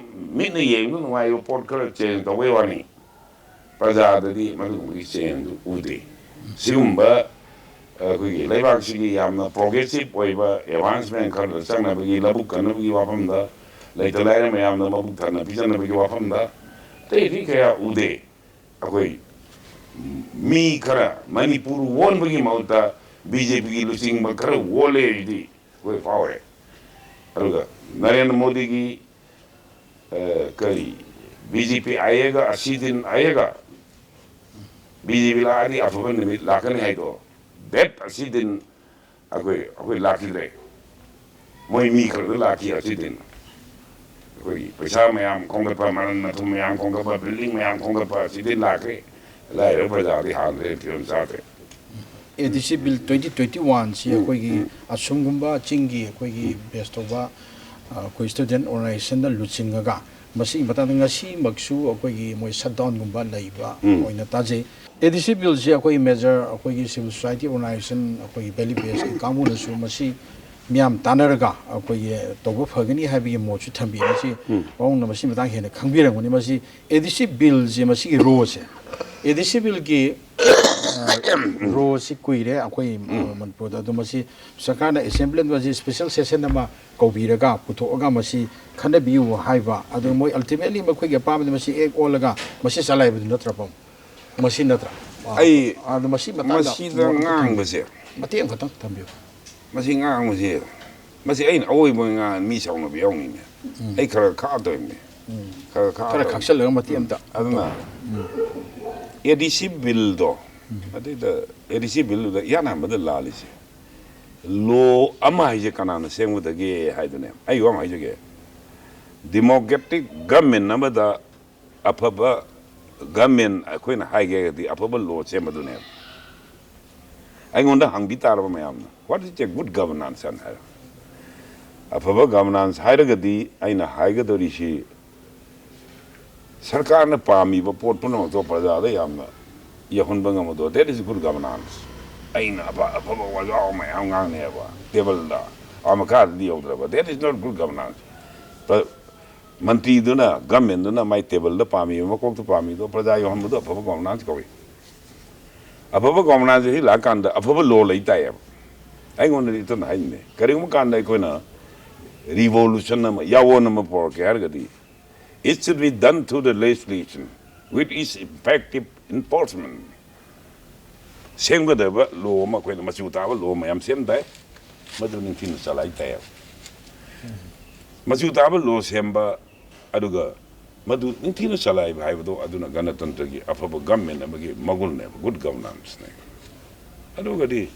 ꯃꯤꯠꯅ ꯌꯦꯡꯕ ꯅꯨꯡꯉꯥꯏꯕ ꯄꯣꯠ ꯈꯔ ꯆꯦꯟꯖ ꯇꯧꯕꯩ ꯋꯥꯅꯤ꯫ ꯄ꯭ꯔꯖꯥꯗꯗꯤ ꯃꯗꯨꯒꯨꯝꯕꯒꯤ ꯆꯦꯟꯖꯗꯨ ꯎꯗꯦ꯫ ꯁꯤꯒꯨꯝꯕ ꯑꯩꯈꯣꯏꯒꯤ ꯂꯩꯕꯥꯛꯁꯤꯒꯤ ꯌꯥꯝꯅ ꯄ꯭ꯔꯣꯒ꯭ꯔꯦꯁꯤꯞ ꯑꯣꯏꯕ ꯑꯦꯗꯚꯥꯟꯁꯃꯦꯟ ꯈꯔꯗ ꯆꯪꯅꯕꯒꯤ, ꯂꯧꯕꯨꯛ ꯀꯟꯅꯕꯒꯤ ꯋꯥꯐꯝꯗ, ꯂꯩꯇ ꯂꯥꯏꯔ ꯃꯌꯥꯝꯗ ꯃꯕꯨꯛ ꯊꯟꯅ ꯄꯤꯖꯅꯕꯒꯤ ꯋꯥꯐꯝꯗ ꯑꯇꯩꯗꯤ ꯀꯌꯥ ꯎꯗꯦ꯫ ꯑꯩꯈꯣꯏ ꯃꯤ ꯈꯔ ꯃꯅꯤꯄꯨꯔ ꯑꯣꯟꯕꯒꯤ ꯃꯍꯨꯠꯇ ꯕꯤ ꯖꯦ ꯄꯤꯒꯤ ꯂꯨꯆꯤꯡꯕ ꯈꯔ ꯑꯣꯜꯂꯦ ꯍꯥꯏꯗꯤ ꯑꯩꯈꯣꯏ ꯐꯥꯎꯔꯦ꯫ ꯑꯗꯨꯒ ꯅꯔꯦꯟꯗ꯭ꯔ ꯃꯣꯗꯤꯒꯤ ꯑ, ꯀꯔꯤ, ꯕꯤ ꯖꯦ ꯄꯤ ꯑꯥꯏꯌꯦꯒ ꯑꯁꯤ ꯗꯤꯟ ꯑꯥꯏꯌꯦꯒ, ꯕꯤ ꯖꯦ ꯄꯤ ꯂꯥꯛꯑꯗꯤ ꯑꯐꯕ ꯅꯨꯃꯤꯠ ꯂꯥꯛꯀꯅꯤ ꯍꯥꯏꯗꯣ, that ꯑꯁꯤ ꯗꯤꯟ ꯑꯩꯈꯣꯏ, ꯑꯩꯈꯣꯏ ꯂꯥꯛꯈꯤꯗ꯭ꯔꯦ꯫ ꯃꯣꯏ ꯃꯤ ꯈꯔꯗ ꯂꯥꯛꯈꯤ ꯑꯁꯤ ꯗꯤꯟ꯫ ꯑꯩꯈꯣꯏꯒꯤ ꯄꯩꯁꯥ ꯃꯌꯥꯝ ꯈꯣꯝꯒꯠꯄ, ꯃꯔꯟ ꯃꯊꯨꯝ ꯃꯌꯥꯝ ꯈꯣꯝꯒꯠꯄ, ꯕꯤꯜꯗꯤꯡ ꯃꯌꯥꯝ ꯈꯣꯝꯒꯠꯄ ꯑꯁꯤ ꯗꯤꯟ ꯂꯥꯛꯈ꯭ꯔꯦ꯫ ꯂꯥꯏꯔꯕ ꯄ꯭ꯔꯖꯥꯗꯤ ꯍꯥꯟꯅꯗꯩ ꯐꯤꯕꯝ ꯆꯥꯗ꯭ꯔꯦ꯫ ꯑꯦ ꯗꯤ ꯁꯤ ꯕꯤꯜ ꯇ꯭ꯋꯦꯟꯇꯤ ꯇ꯭ꯋꯦꯟꯇꯤ ꯋꯥꯟꯁꯤ ꯑꯩꯈꯣꯏꯒꯤ ꯑꯁꯣꯝꯒꯨꯝꯕ ꯆꯤꯡꯒꯤ ꯑꯩꯈꯣꯏꯒꯤ ꯕꯦꯁ ꯇꯧꯕ, ꯑ, ꯑꯩꯈꯣꯏ ꯁ꯭ꯇꯨꯗꯦꯟ ꯑꯣꯔꯒꯅꯥꯏꯖꯦꯁꯟꯗ ꯂꯨꯆꯤꯡꯉꯒ ꯃꯁꯤꯒꯤ ꯃꯇꯥꯡꯗ ꯉꯁꯤꯃꯛꯁꯨ ꯑꯩꯈꯣꯏꯒꯤ ꯃꯣꯏ ꯁꯠꯗꯥꯎꯟꯒꯨꯝꯕ ꯂꯩꯕ ꯑꯣꯏꯅ ꯇꯥꯖꯩ꯫ ꯑꯦ ꯗꯤ ꯁꯤ ꯕꯤꯜꯁꯤ ꯑꯩꯈꯣꯏ ꯃꯦꯖꯔ ꯑꯩꯈꯣꯏꯒꯤ ꯁꯤꯚꯤꯜ ꯁꯣꯁꯥꯏꯇꯤ ꯑꯣꯔꯒꯅꯥꯏꯖꯦꯁꯟ, ꯑꯩꯈꯣꯏꯒꯤ ꯚꯦꯂꯤ ꯕꯦꯁꯀꯤ ꯀꯥꯡꯕꯨꯅꯁꯨ ꯃꯁꯤ ꯃꯤꯌꯥꯝ ꯇꯥꯟꯅꯔꯒ ꯑꯩꯈꯣꯏꯒꯤ ꯇꯧꯕ ꯐꯒꯅꯤ ꯍꯥꯏꯕꯒꯤ ꯃꯣꯠꯁꯨ ꯊꯝꯕꯤ꯫ ꯃꯁꯤ ꯄꯥꯕꯨꯡꯅ ꯃꯁꯤ ꯃꯇꯥꯡ ꯍꯦꯟꯅ ꯈꯪꯕꯤꯔꯝꯒꯅꯤ꯫ ꯃꯁꯤ ꯑꯦ ꯗꯤ ꯁꯤ ꯕꯤꯜꯁꯦ, ꯃꯁꯤꯒꯤ ꯔꯣꯁꯦ, ꯑꯦ ꯗꯤ ꯁꯤ ꯕꯤꯜꯒꯤ ꯔꯣꯁꯤ ꯀꯨꯏꯔꯦ ꯑꯩꯈꯣꯏ ꯃꯅꯤꯄꯨꯔꯗ꯫ ꯑꯗꯣ ꯃꯁꯤ ꯁꯔꯀꯥꯔꯅ ꯑꯦꯁꯦꯝꯕ꯭ꯂꯤ ꯑꯃ, ꯃꯁꯤ ꯁ꯭ꯄꯦꯁꯦꯜ ꯁꯦꯁꯟ ꯑꯃ ꯀꯧꯕꯤꯔꯒ ꯄꯨꯊꯣꯛꯑꯒ ꯃꯁꯤ ꯈꯟꯅꯕꯤꯌꯨ ꯍꯥꯏꯕ꯫ ꯑꯗꯣ ꯃꯣꯏ ꯑꯜꯇꯤꯃꯦꯠꯂꯤ ꯃꯈꯣꯏꯒꯤ ꯑꯄꯥꯝꯕꯗ ꯃꯁꯤ ꯑꯦꯛ ꯑꯣꯜꯂꯒ ꯃꯁꯤ ꯆꯂꯥꯏꯕꯗꯨ ꯅꯠꯇ꯭ꯔꯕ? ꯃꯁꯤ ꯅꯠꯇ꯭ꯔꯥ? ꯑꯥ, ꯑꯩ ꯑꯗꯣ ꯃꯁꯤ ꯃꯇꯥꯡꯗ ꯃꯁꯤꯗ ꯃꯣꯠ ꯑꯝꯇ ꯊꯝꯕꯤꯌꯨ꯫ ꯉꯥꯡꯕꯁꯦ, ꯃꯇꯦꯛ ꯑꯃꯈꯛꯇꯪ ꯊꯝꯕꯤꯌꯨ꯫ ꯃꯁꯤ ꯉꯥꯡꯕꯁꯦ, ꯃꯁꯤ ꯑꯩꯅ ꯑꯋꯣꯏꯕ ꯉꯥꯡ ꯃꯤ ꯁꯥꯎꯅꯕ ꯌꯥꯎꯅꯤꯡꯉꯦ꯫ ꯑꯩ ꯈꯔ ꯈꯥꯛꯇꯣꯏꯅꯦ꯫ ꯈꯔ ꯈꯔ ꯈꯥꯡꯉꯒ ꯈꯥꯛꯆꯜꯂꯒ ꯃꯇꯦꯛ ꯑꯃꯇ꯫ ꯑꯗꯨꯅ ꯑꯦ ꯗꯤ ꯁꯤ ꯕꯤꯜꯗꯣ, ꯑꯗꯨꯏꯗ ꯑꯦ ꯗꯤ ꯁꯤ ꯕꯤꯜꯗꯨꯗ ꯏꯍꯥꯟ ꯍꯥꯟꯕꯗ ꯂꯥꯜꯂꯤꯁꯦ, ꯂꯣ ꯑꯃ ꯍꯥꯏꯁꯦ ꯀꯅꯥꯅ ꯁꯦꯝꯒꯗꯒꯦ ꯍꯥꯏꯗꯨꯅꯦ꯫ ꯑꯩ ꯋꯥ ꯑꯃ ꯍꯥꯏꯖꯒꯦ, ꯗꯤꯃꯣꯀ꯭ꯔꯦꯇꯤꯛ ꯒꯃꯦꯟ ꯑꯃꯗ ꯑꯐꯕ ꯒꯃꯦꯟ ꯑꯩꯈꯣꯏꯅ ꯍꯥꯏꯒꯦ ꯍꯥꯏꯔꯒꯗꯤ ꯑꯐꯕ ꯂꯣ ꯁꯦꯝꯕꯗꯨꯅꯦꯕ꯫ ꯑꯩꯉꯣꯟꯗ ꯍꯪꯕꯤ ꯇꯥꯔꯕ ꯃꯌꯥꯝꯅ, "What is a good governance?" ꯍꯥꯏꯅ ꯍꯥꯏꯔ, ꯑꯐꯕ ꯒꯕꯔꯅꯥꯟꯁ ꯍꯥꯏꯔꯒꯗꯤ ꯑꯩꯅ ꯍꯥꯏꯒꯗꯧꯔꯤꯁꯤ, ꯁꯔꯀꯥꯔꯅ ꯄꯥꯝꯃꯤꯕ ꯄꯣꯠ ꯄꯨꯝꯅꯃꯛꯇꯣ ꯄ꯭ꯔꯖꯥꯗ ꯌꯥꯝꯅ ꯌꯧꯍꯟꯕ ꯉꯝꯕꯗꯣ, that is good governance꯫ ꯑꯩꯅ ꯑꯐ-, ꯑꯐꯕ ꯋꯥꯖꯥꯎ ꯃꯌꯥꯝ ꯉꯥꯡꯅꯦꯕ ꯇꯦꯕꯜꯗ, ꯑꯥ ꯃꯈꯥꯗꯗꯤ ꯌꯧꯗ꯭ꯔꯕ, that is not good governance꯫ ꯄ꯭ꯔ-, ꯃꯟꯇ꯭ꯔꯤꯗꯨꯅ, ꯒꯃꯦꯟꯗꯨꯅ ꯃꯥꯏ ꯇꯦꯕꯜꯗ ꯄꯥꯝꯃꯤꯕ, ꯃꯀꯣꯛꯇ ꯄꯥꯝꯃꯤꯗꯣ ꯄ꯭ꯔꯖꯥ ꯌꯧꯍꯟꯕꯗꯣ ꯑꯐꯕ ꯒꯕꯔꯅꯥꯟꯁ ꯀꯧꯏ꯫ ꯑꯐꯕ ꯒꯕꯔꯅꯥꯟꯁ ꯑꯁꯤ ꯂꯥꯛꯀꯥꯟꯗ ꯑꯐꯕ ꯂꯣ ꯂꯩ ꯇꯥꯏꯌꯦꯕ꯫ ꯑꯩꯉꯣꯟꯗꯗꯤ ꯏꯇꯟ ꯍꯥꯏꯅꯤꯡꯉꯦ, ꯀꯔꯤꯒꯨꯝꯕ ꯀꯥꯟꯗ ꯑꯩꯈꯣꯏꯅ ꯔꯤꯚꯣꯂꯨꯁꯟ ꯑꯃ, ꯌꯥꯑꯣꯟ ꯑꯃ ꯄꯨꯔꯛꯀꯦ ꯍꯥꯏꯔꯒꯗꯤ, it should be done through the legislation with its effective enforcement꯫ ꯁꯦꯝꯒꯗꯕ ꯂꯣ ꯑꯃ, ꯑꯩꯈꯣꯏꯅ ꯃꯆꯨ ꯇꯥꯕ ꯂꯣ ꯃꯌꯥꯝ ꯁꯦꯝ ꯇꯥꯏ, ꯃꯗꯨ ꯅꯤꯡꯊꯤꯅ ꯆꯂꯥꯏ ꯇꯥꯏꯌꯦꯕ꯫ ꯃꯆꯨ ꯇꯥꯕ ꯂꯣ ꯁꯦꯝꯕ, ꯑꯗꯨꯒ ꯃꯗꯨ ꯅꯤꯡꯊꯤꯅ ꯆꯂꯥꯏꯕ ꯍꯥꯏꯕꯗꯣ, ꯑꯗꯨꯅ ꯒꯅꯇꯟꯇ꯭ꯔꯒꯤ ꯑꯐꯕ ꯒꯃꯦꯟ ꯑꯃꯒꯤ ꯃꯒꯨꯟꯅꯦꯕ, ꯒꯨꯗ ꯒꯕꯔꯅꯥꯟꯁꯅꯦ꯫ ꯑꯗꯨꯒꯗꯤ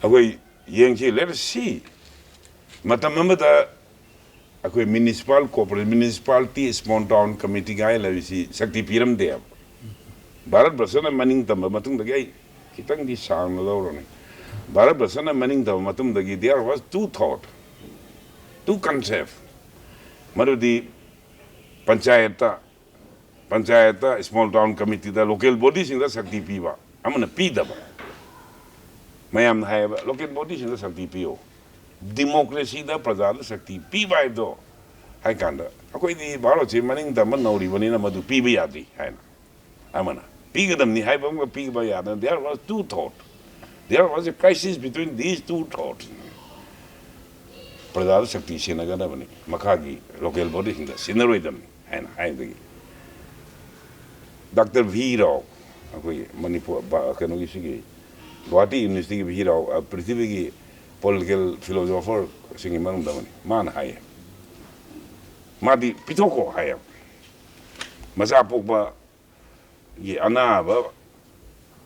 ꯑꯩꯈꯣꯏ ꯌꯦꯡꯁꯤ, let us see, ꯃꯇꯝ ꯑꯃꯗ ꯑꯩꯈꯣꯏ municipal corporation, municipality, small town committee ꯀꯥꯏꯅ ꯂꯩꯔꯤꯁꯤ ꯁꯛꯇꯤ ꯄꯤꯔꯝꯗꯦꯕ꯫ ꯚꯥꯔꯠ ꯕꯔꯁꯅ ꯃꯅꯤꯡ ꯇꯝꯕ ꯃꯇꯨꯡꯗꯒꯤ, ꯑꯩ ꯈꯤꯇꯪꯗꯤ ꯁꯥꯡꯅ ꯂꯧꯔꯅꯤ, ꯚꯥꯔꯠ ꯕꯔꯁꯅ ꯃꯅꯤꯡ ꯇꯝꯕ ꯃꯇꯨꯡꯗꯒꯤ there was two thought, two concept, ꯃꯗꯨꯗꯤ ꯄꯟꯆꯥꯌꯠꯇ, ꯄꯟꯆꯥꯌꯠꯇ, ꯁ꯭ꯃꯣꯜ ꯇꯥꯎꯟ ꯀꯃꯤꯇꯤꯗ, ꯂꯣꯀꯦꯜ ꯕꯣꯗꯤꯁꯤꯡꯗ ꯁꯛꯇꯤ ꯄꯤꯕ, ꯑꯃꯅ ꯄꯤꯗꯕ꯫ ꯃꯌꯥꯝꯅ ꯍꯥꯏꯌꯦꯕ, "ꯂꯣꯀꯦꯜ ꯕꯣꯗꯤꯁꯤꯡꯗ ꯁꯛꯇꯤ ꯄꯤꯌꯨ"꯫ ꯗꯤꯃꯣꯀ꯭ꯔꯦꯁꯤꯗ ꯄ꯭ꯔꯖꯥꯗ ꯁꯛꯇꯤ ꯄꯤꯕ ꯍꯥꯏꯕꯗꯣ ꯍꯥꯏ ꯀꯥꯟꯗ, ꯑꯩꯈꯣꯏꯗꯤ ꯚꯥꯔꯠꯁꯤ ꯃꯅꯤꯡ ꯇꯝꯕ ꯅꯧꯔꯤꯕꯅꯤꯅ ꯃꯗꯨ ꯄꯤꯕ ꯌꯥꯗ꯭ꯔꯤ ꯍꯥꯏꯅ ꯑꯃꯅ, ꯄꯤꯒꯗꯕꯅꯤ ꯍꯥꯏꯕ ꯑꯃꯒ ꯄꯤꯕ ꯌꯥꯗꯅ, there was two thought, there was a crisis between these two thoughts꯫ ꯄ꯭ꯔꯖꯥꯗ ꯁꯛꯇꯤ ꯁꯤꯟꯅꯒꯗꯕꯅꯤ, ꯃꯈꯥꯒꯤ ꯂꯣꯀꯦꯜ ꯕꯣꯗꯤꯁꯤꯡꯗ ꯁꯤꯟꯅꯔꯣꯏꯗꯕꯅꯤ ꯍꯥꯏꯅ ꯍꯥꯏꯕꯗꯒꯤ ꯗꯥꯛꯇꯔ ꯚꯤ ꯔꯥꯎ, ꯑꯩꯈꯣꯏꯒꯤ ꯃꯅꯤꯄꯨꯔ ꯕ-, ꯀꯩꯅꯣꯒꯤ ꯁꯤꯒꯤ ꯒꯨꯋꯥꯍꯥꯇꯤ ꯌꯨꯅꯤꯚꯔꯁꯤꯇꯤꯒꯤ ꯚꯤ ꯔꯥꯎ, ꯑ, ꯄ꯭ꯔꯤꯊꯤꯕꯤꯒꯤ ꯄꯣꯂꯤꯇꯤꯀꯦꯜ ꯐꯤꯂꯣꯁꯣꯐꯔꯁꯤꯡꯒꯤ ꯃꯅꯨꯡꯗ ꯑꯃꯅꯤ꯫ ꯃꯥꯅ ꯍꯥꯏꯌꯦ, ꯃꯥꯗꯤ ꯄꯤꯊꯣꯛꯈꯣ ꯍꯥꯏꯌꯦꯕ꯫ ꯃꯆꯥ ꯄꯣꯛꯄꯒꯤ ꯑꯅꯥꯕ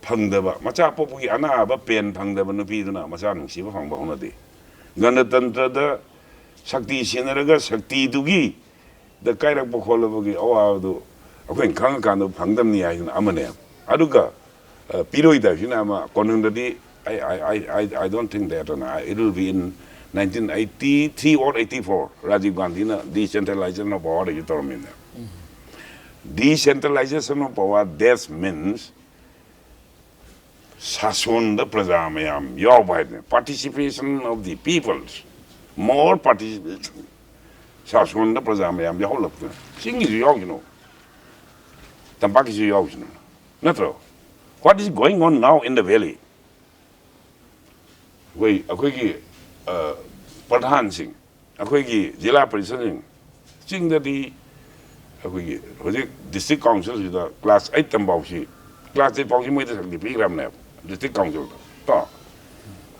ꯐꯪꯗꯕ, ꯃꯆꯥ ꯄꯣꯛꯄꯒꯤ ꯑꯅꯥꯕ ꯄꯦꯟ ꯐꯪꯗꯕ ꯅꯨꯄꯤꯗꯨꯅ ꯃꯆꯥ ꯅꯨꯡꯁꯤꯕ ꯐꯪꯕ ꯍꯧꯅꯗꯦ꯫ ꯒꯅꯇꯟꯇ꯭ꯔꯗ ꯁꯛꯇꯤ ꯁꯤꯟꯅꯔꯒ ꯁꯛꯇꯤꯗꯨꯒꯤ ꯗ ꯀꯥꯏꯔꯛꯄ ꯈꯣꯠꯂꯛꯄꯒꯤ ꯑꯋꯥꯕꯗꯨ ꯑꯩꯈꯣꯏꯅ ꯈꯪꯉꯀꯥꯟꯗ ꯐꯪꯗꯕꯅꯤ ꯍꯥꯏꯗꯨꯅ ꯑꯃꯅꯦ꯫ ꯑꯗꯨꯒ, ꯑ, ꯄꯤꯔꯣꯏꯗꯕꯁꯤꯅ ꯑꯃ, ꯀꯣꯅꯨꯡꯗꯗꯤ I, I, I, I, I don't think that, uh, it will be in nineteen eighty-three or eighty-four, Rajiv ꯒꯥꯟꯙꯤꯅ decentralization of power ꯍꯥꯏꯁꯤ ꯇꯧꯔꯝꯃꯤꯅꯦ꯫ Decentralization of power, that means ꯁꯥꯁꯣꯟꯗ ꯄ꯭ꯔꯖꯥ ꯃꯌꯥꯝ ꯌꯥꯎꯕ ꯍꯥꯏꯗꯅ, participation of the peoples, more participation, ꯁꯥꯁꯣꯟꯗ ꯄ꯭ꯔꯖꯥ ꯃꯌꯥꯝ ꯌꯥꯎꯍꯜꯂꯛꯇꯅ, ꯆꯤꯡꯒꯤꯁꯨ ꯌꯥꯎꯁꯅꯨ, ꯇꯝꯄꯥꯛꯀꯤꯁꯨ ꯌꯥꯎꯁꯅꯨ, ꯅꯠꯇ꯭ꯔꯣ? What is going on now in the valley? ꯑꯩꯈꯣꯏ, ꯑꯩꯈꯣꯏꯒꯤ, ꯑ, ꯄ꯭ꯔꯙꯥꯟꯁꯤꯡ, ꯑꯩꯈꯣꯏꯒꯤ ꯖꯤꯂꯥ ꯄꯔꯤꯁꯗꯁꯤꯡ, ꯆꯤꯡꯗꯗꯤ ꯑꯩꯈꯣꯏꯒꯤ ꯍꯧꯖꯤꯛ district councilꯁꯤꯗ class eight ꯇꯝꯐꯥꯎꯁꯤ, class eight ꯐꯥꯎꯁꯤ ꯃꯣꯏꯗ ꯁꯛꯇꯤ ꯄꯤꯈ꯭ꯔꯕꯅꯦꯕ district councilꯗ, ꯀꯣ?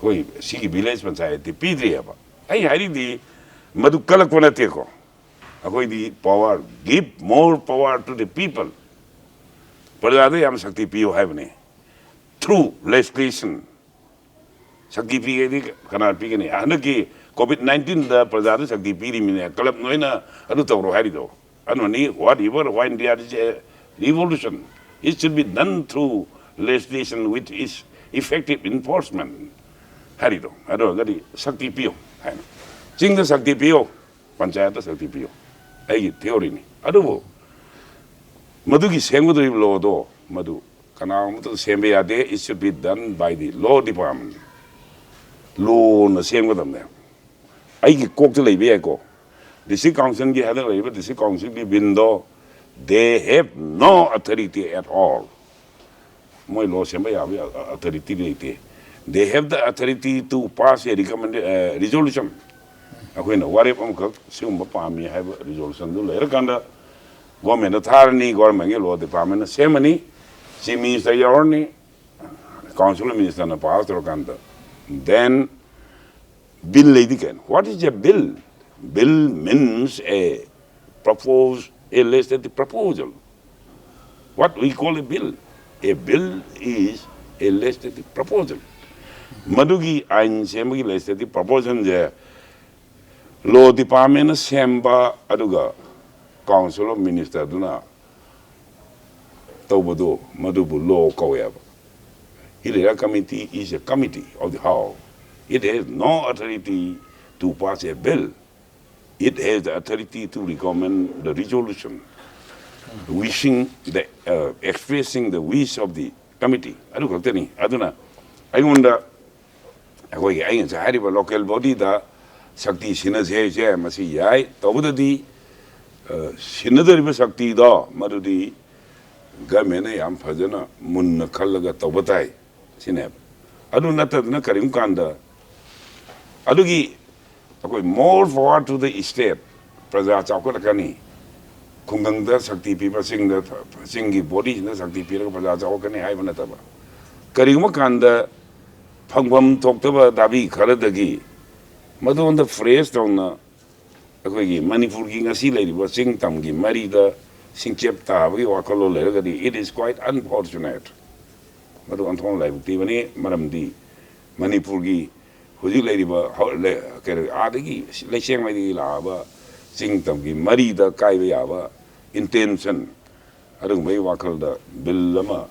ꯑꯩꯈꯣꯏ ꯁꯤꯒꯤ village panchayatꯇꯤ ꯄꯤꯗ꯭ꯔꯤꯑꯕ꯫ ꯑꯩ ꯍꯥꯏꯔꯤꯗꯤ ꯃꯗꯨ ꯀꯜꯂꯛꯄ ꯅꯠꯇꯦꯀꯣ꯫ ꯑꯩꯈꯣꯏꯗꯤ power, give more power to the people, ꯄ꯭ꯔꯖꯥꯗ ꯌꯥꯝ ꯁꯛꯇꯤ ꯄꯤꯌꯨ ꯍꯥꯏꯕꯅꯤ꯫ Through legislation, ꯁꯛꯇꯤ ꯄꯤꯒꯦꯗꯤ ꯀꯅꯥ ꯄꯤꯒꯅꯤ? ꯍꯟꯗꯛꯀꯤ COVID nineteenꯗ ꯄ꯭ꯔꯖꯥꯗ ꯁꯛꯇꯤ ꯄꯤꯔꯤꯃꯤꯅꯦ꯫ ꯀ꯭ꯂꯕ ꯅꯣꯏꯅ ꯑꯗꯨ ꯇꯧꯔꯣ ꯍꯥꯏꯔꯤꯗꯣ꯫ ꯑꯗꯨꯅꯅꯤ, whatever, when there is a revolution, it should be done through legislation with its effective enforcement ꯍꯥꯏꯔꯤꯗꯣ꯫ ꯑꯗꯨ ꯑꯣꯏꯔꯒꯗꯤ ꯁꯛꯇꯤ ꯄꯤꯌꯨ ꯍꯥꯏꯅ꯫ ꯆꯤꯡꯗ ꯁꯛꯇꯤ ꯄꯤꯌꯨ, ꯄꯟꯆꯥꯌꯠꯇ ꯁꯛꯇꯤ ꯄꯤꯌꯨ꯫ ꯑꯩꯒꯤ theoryꯅꯤ꯫ ꯑꯗꯨꯕꯨ ꯃꯗꯨꯒꯤ ꯁꯦꯝꯒꯗꯧꯔꯤꯕ lawꯗꯣ ꯃꯗꯨ ꯀꯅꯥꯒꯨꯝꯕꯇ ꯁꯦꯝꯕ ꯌꯥꯗꯦ, it should be done by the law department꯫ Lawꯅ ꯁꯦꯝꯒꯗꯕꯅꯦ꯫ ꯑꯩꯒꯤ ꯀꯣꯛꯇ ꯂꯩꯕ ꯌꯥꯏꯀꯣ, district councilꯒꯤ ꯍꯟꯗꯛ ꯂꯩꯔꯤꯕ district councilꯒꯤ billꯗꯣ, they have no authority at all꯫ ꯃꯣꯏ law ꯁꯦꯝꯕ ꯌꯥꯕ authority ꯂꯩꯇꯦ꯫ They have the authority to pass a recommended, uh, resolution꯫ ꯑꯩꯈꯣꯏꯅ ꯋꯥꯔꯦꯞ ꯑꯃꯈꯛ ꯁꯤꯒꯨꯝꯕ ꯄꯥꯝꯃꯤ ꯍꯥꯏꯕ resolutionꯗꯨ ꯂꯩꯔꯀꯥꯟꯗ governmentꯇ ꯊꯥꯔꯅꯤ, governmentꯀꯤ law departmentꯅ ꯁꯦꯝꯃꯅꯤ, chief minister ꯌꯥꯎꯔꯅꯤ, council ministerꯅ pass ꯇꯧꯔꯀꯥꯟꯗ, then bill ꯂꯩꯗꯤ ꯀꯩꯅꯣ? What is a bill? Bill means a propose a legislative proposal. What we call a bill? A bill is a legislative proposal. ꯃꯗꯨꯒꯤ ꯑꯥꯏꯟ ꯁꯦꯝꯕꯒꯤ legislative proposalꯁꯦ law departmentꯅ ꯁꯦꯝꯕ, ꯑꯗꯨꯒ Council of Ministerꯗꯨꯅ ꯇꯧꯕꯗꯣ, ꯃꯗꯨꯕꯨ law ꯀꯧꯋꯦꯕ꯫ Hilira committee is a committee of the House. It has no authority to pass a bill. It has the authority to recommend the resolution, wishing the, uh, expressing the wish of the committee. ꯑꯗꯨ ꯈꯛꯇꯅꯤ꯫ ꯑꯗꯨꯅ ꯑꯩꯉꯣꯟꯗ, ꯑꯩꯈꯣꯏꯒꯤ ꯑꯩ ꯉꯁꯥꯏ ꯍꯥꯏꯔꯤꯕ local bodyꯗ ꯁꯛꯇꯤ ꯁꯤꯟꯅꯁꯦ ꯍꯥꯏꯁꯦ, ꯃꯁꯤ ꯌꯥꯏ꯫ ꯇꯧꯕꯗꯗꯤ, ꯑ, ꯁꯤꯟꯅꯗꯧꯔꯤꯕ ꯁꯛꯇꯤꯗꯣ ꯃꯗꯨꯗꯤ governmentꯅ ꯌꯥꯝ ꯐꯖꯅ ꯃꯨꯟꯅ ꯈꯜꯂꯒ ꯇꯧꯕ ꯇꯥꯏ ꯁꯤꯅꯦꯕ꯫ ꯑꯗꯨ ꯅꯠꯇꯗꯅ ꯀꯔꯤꯒꯨꯝꯕ ꯀꯥꯟꯗ ꯑꯗꯨꯒꯤ ꯑꯩꯈꯣꯏ more power to the state, ꯄ꯭ꯔꯖꯥ ꯆꯥꯎꯈꯠꯂꯛꯀꯅꯤ, ꯈꯨꯡꯒꯪꯗ ꯁꯛꯇꯤ ꯄꯤꯕ, ꯆꯤꯡꯗ, ꯆꯤꯡꯒꯤ bodyꯁꯤꯡꯗ ꯁꯛꯇꯤ ꯄꯤꯔꯒ ꯄ꯭ꯔꯖꯥ ꯆꯥꯎꯈꯠꯀꯅꯤ ꯍꯥꯏꯕ ꯅꯠꯇꯕ, ꯀꯔꯤꯒꯨꯝꯕ ꯀꯥꯟꯗ ꯐꯪꯐꯝ ꯊꯣꯛꯇꯕ ꯗꯥꯕꯤ ꯈꯔꯗꯒꯤ ꯃꯗꯨ ꯑꯣꯟꯗ fresh ꯇꯧꯅ ꯑꯩꯈꯣꯏꯒꯤ ꯃꯅꯤꯄꯨꯔꯒꯤ ꯉꯁꯤ ꯂꯩꯔꯤꯕ ꯆꯤꯡ ꯇꯝꯒꯤ ꯃꯔꯤꯗ ꯁꯤꯡꯆꯦꯞ ꯇꯥꯕꯒꯤ ꯋꯥꯈꯜꯂꯣꯟ ꯂꯩꯔꯒꯗꯤ, it is quite unfortunate꯫ ꯃꯗꯨ ꯑꯣꯟꯊꯣꯛꯅ ꯂꯥꯏꯕꯛ ꯊꯤꯕꯅꯤ꯫ ꯃꯔꯝꯗꯤ ꯃꯅꯤꯄꯨꯔꯒꯤ ꯍꯧꯖꯤꯛ ꯂꯩꯔꯤꯕ ꯍꯧ-, ꯂꯩ-, ꯀꯩꯅꯣ, ꯑꯥꯗꯒꯤ ꯂꯩꯆꯦꯡꯃꯩꯗꯒꯤ ꯂꯥꯛꯑꯕ ꯆꯤꯡ ꯇꯝꯒꯤ ꯃꯔꯤꯗ ꯀꯥꯏꯕ ꯌꯥꯕ intention, ꯑꯗꯨꯒꯨꯝꯕꯒꯤ ꯋꯥꯈꯜꯗ bill ꯑꯃ,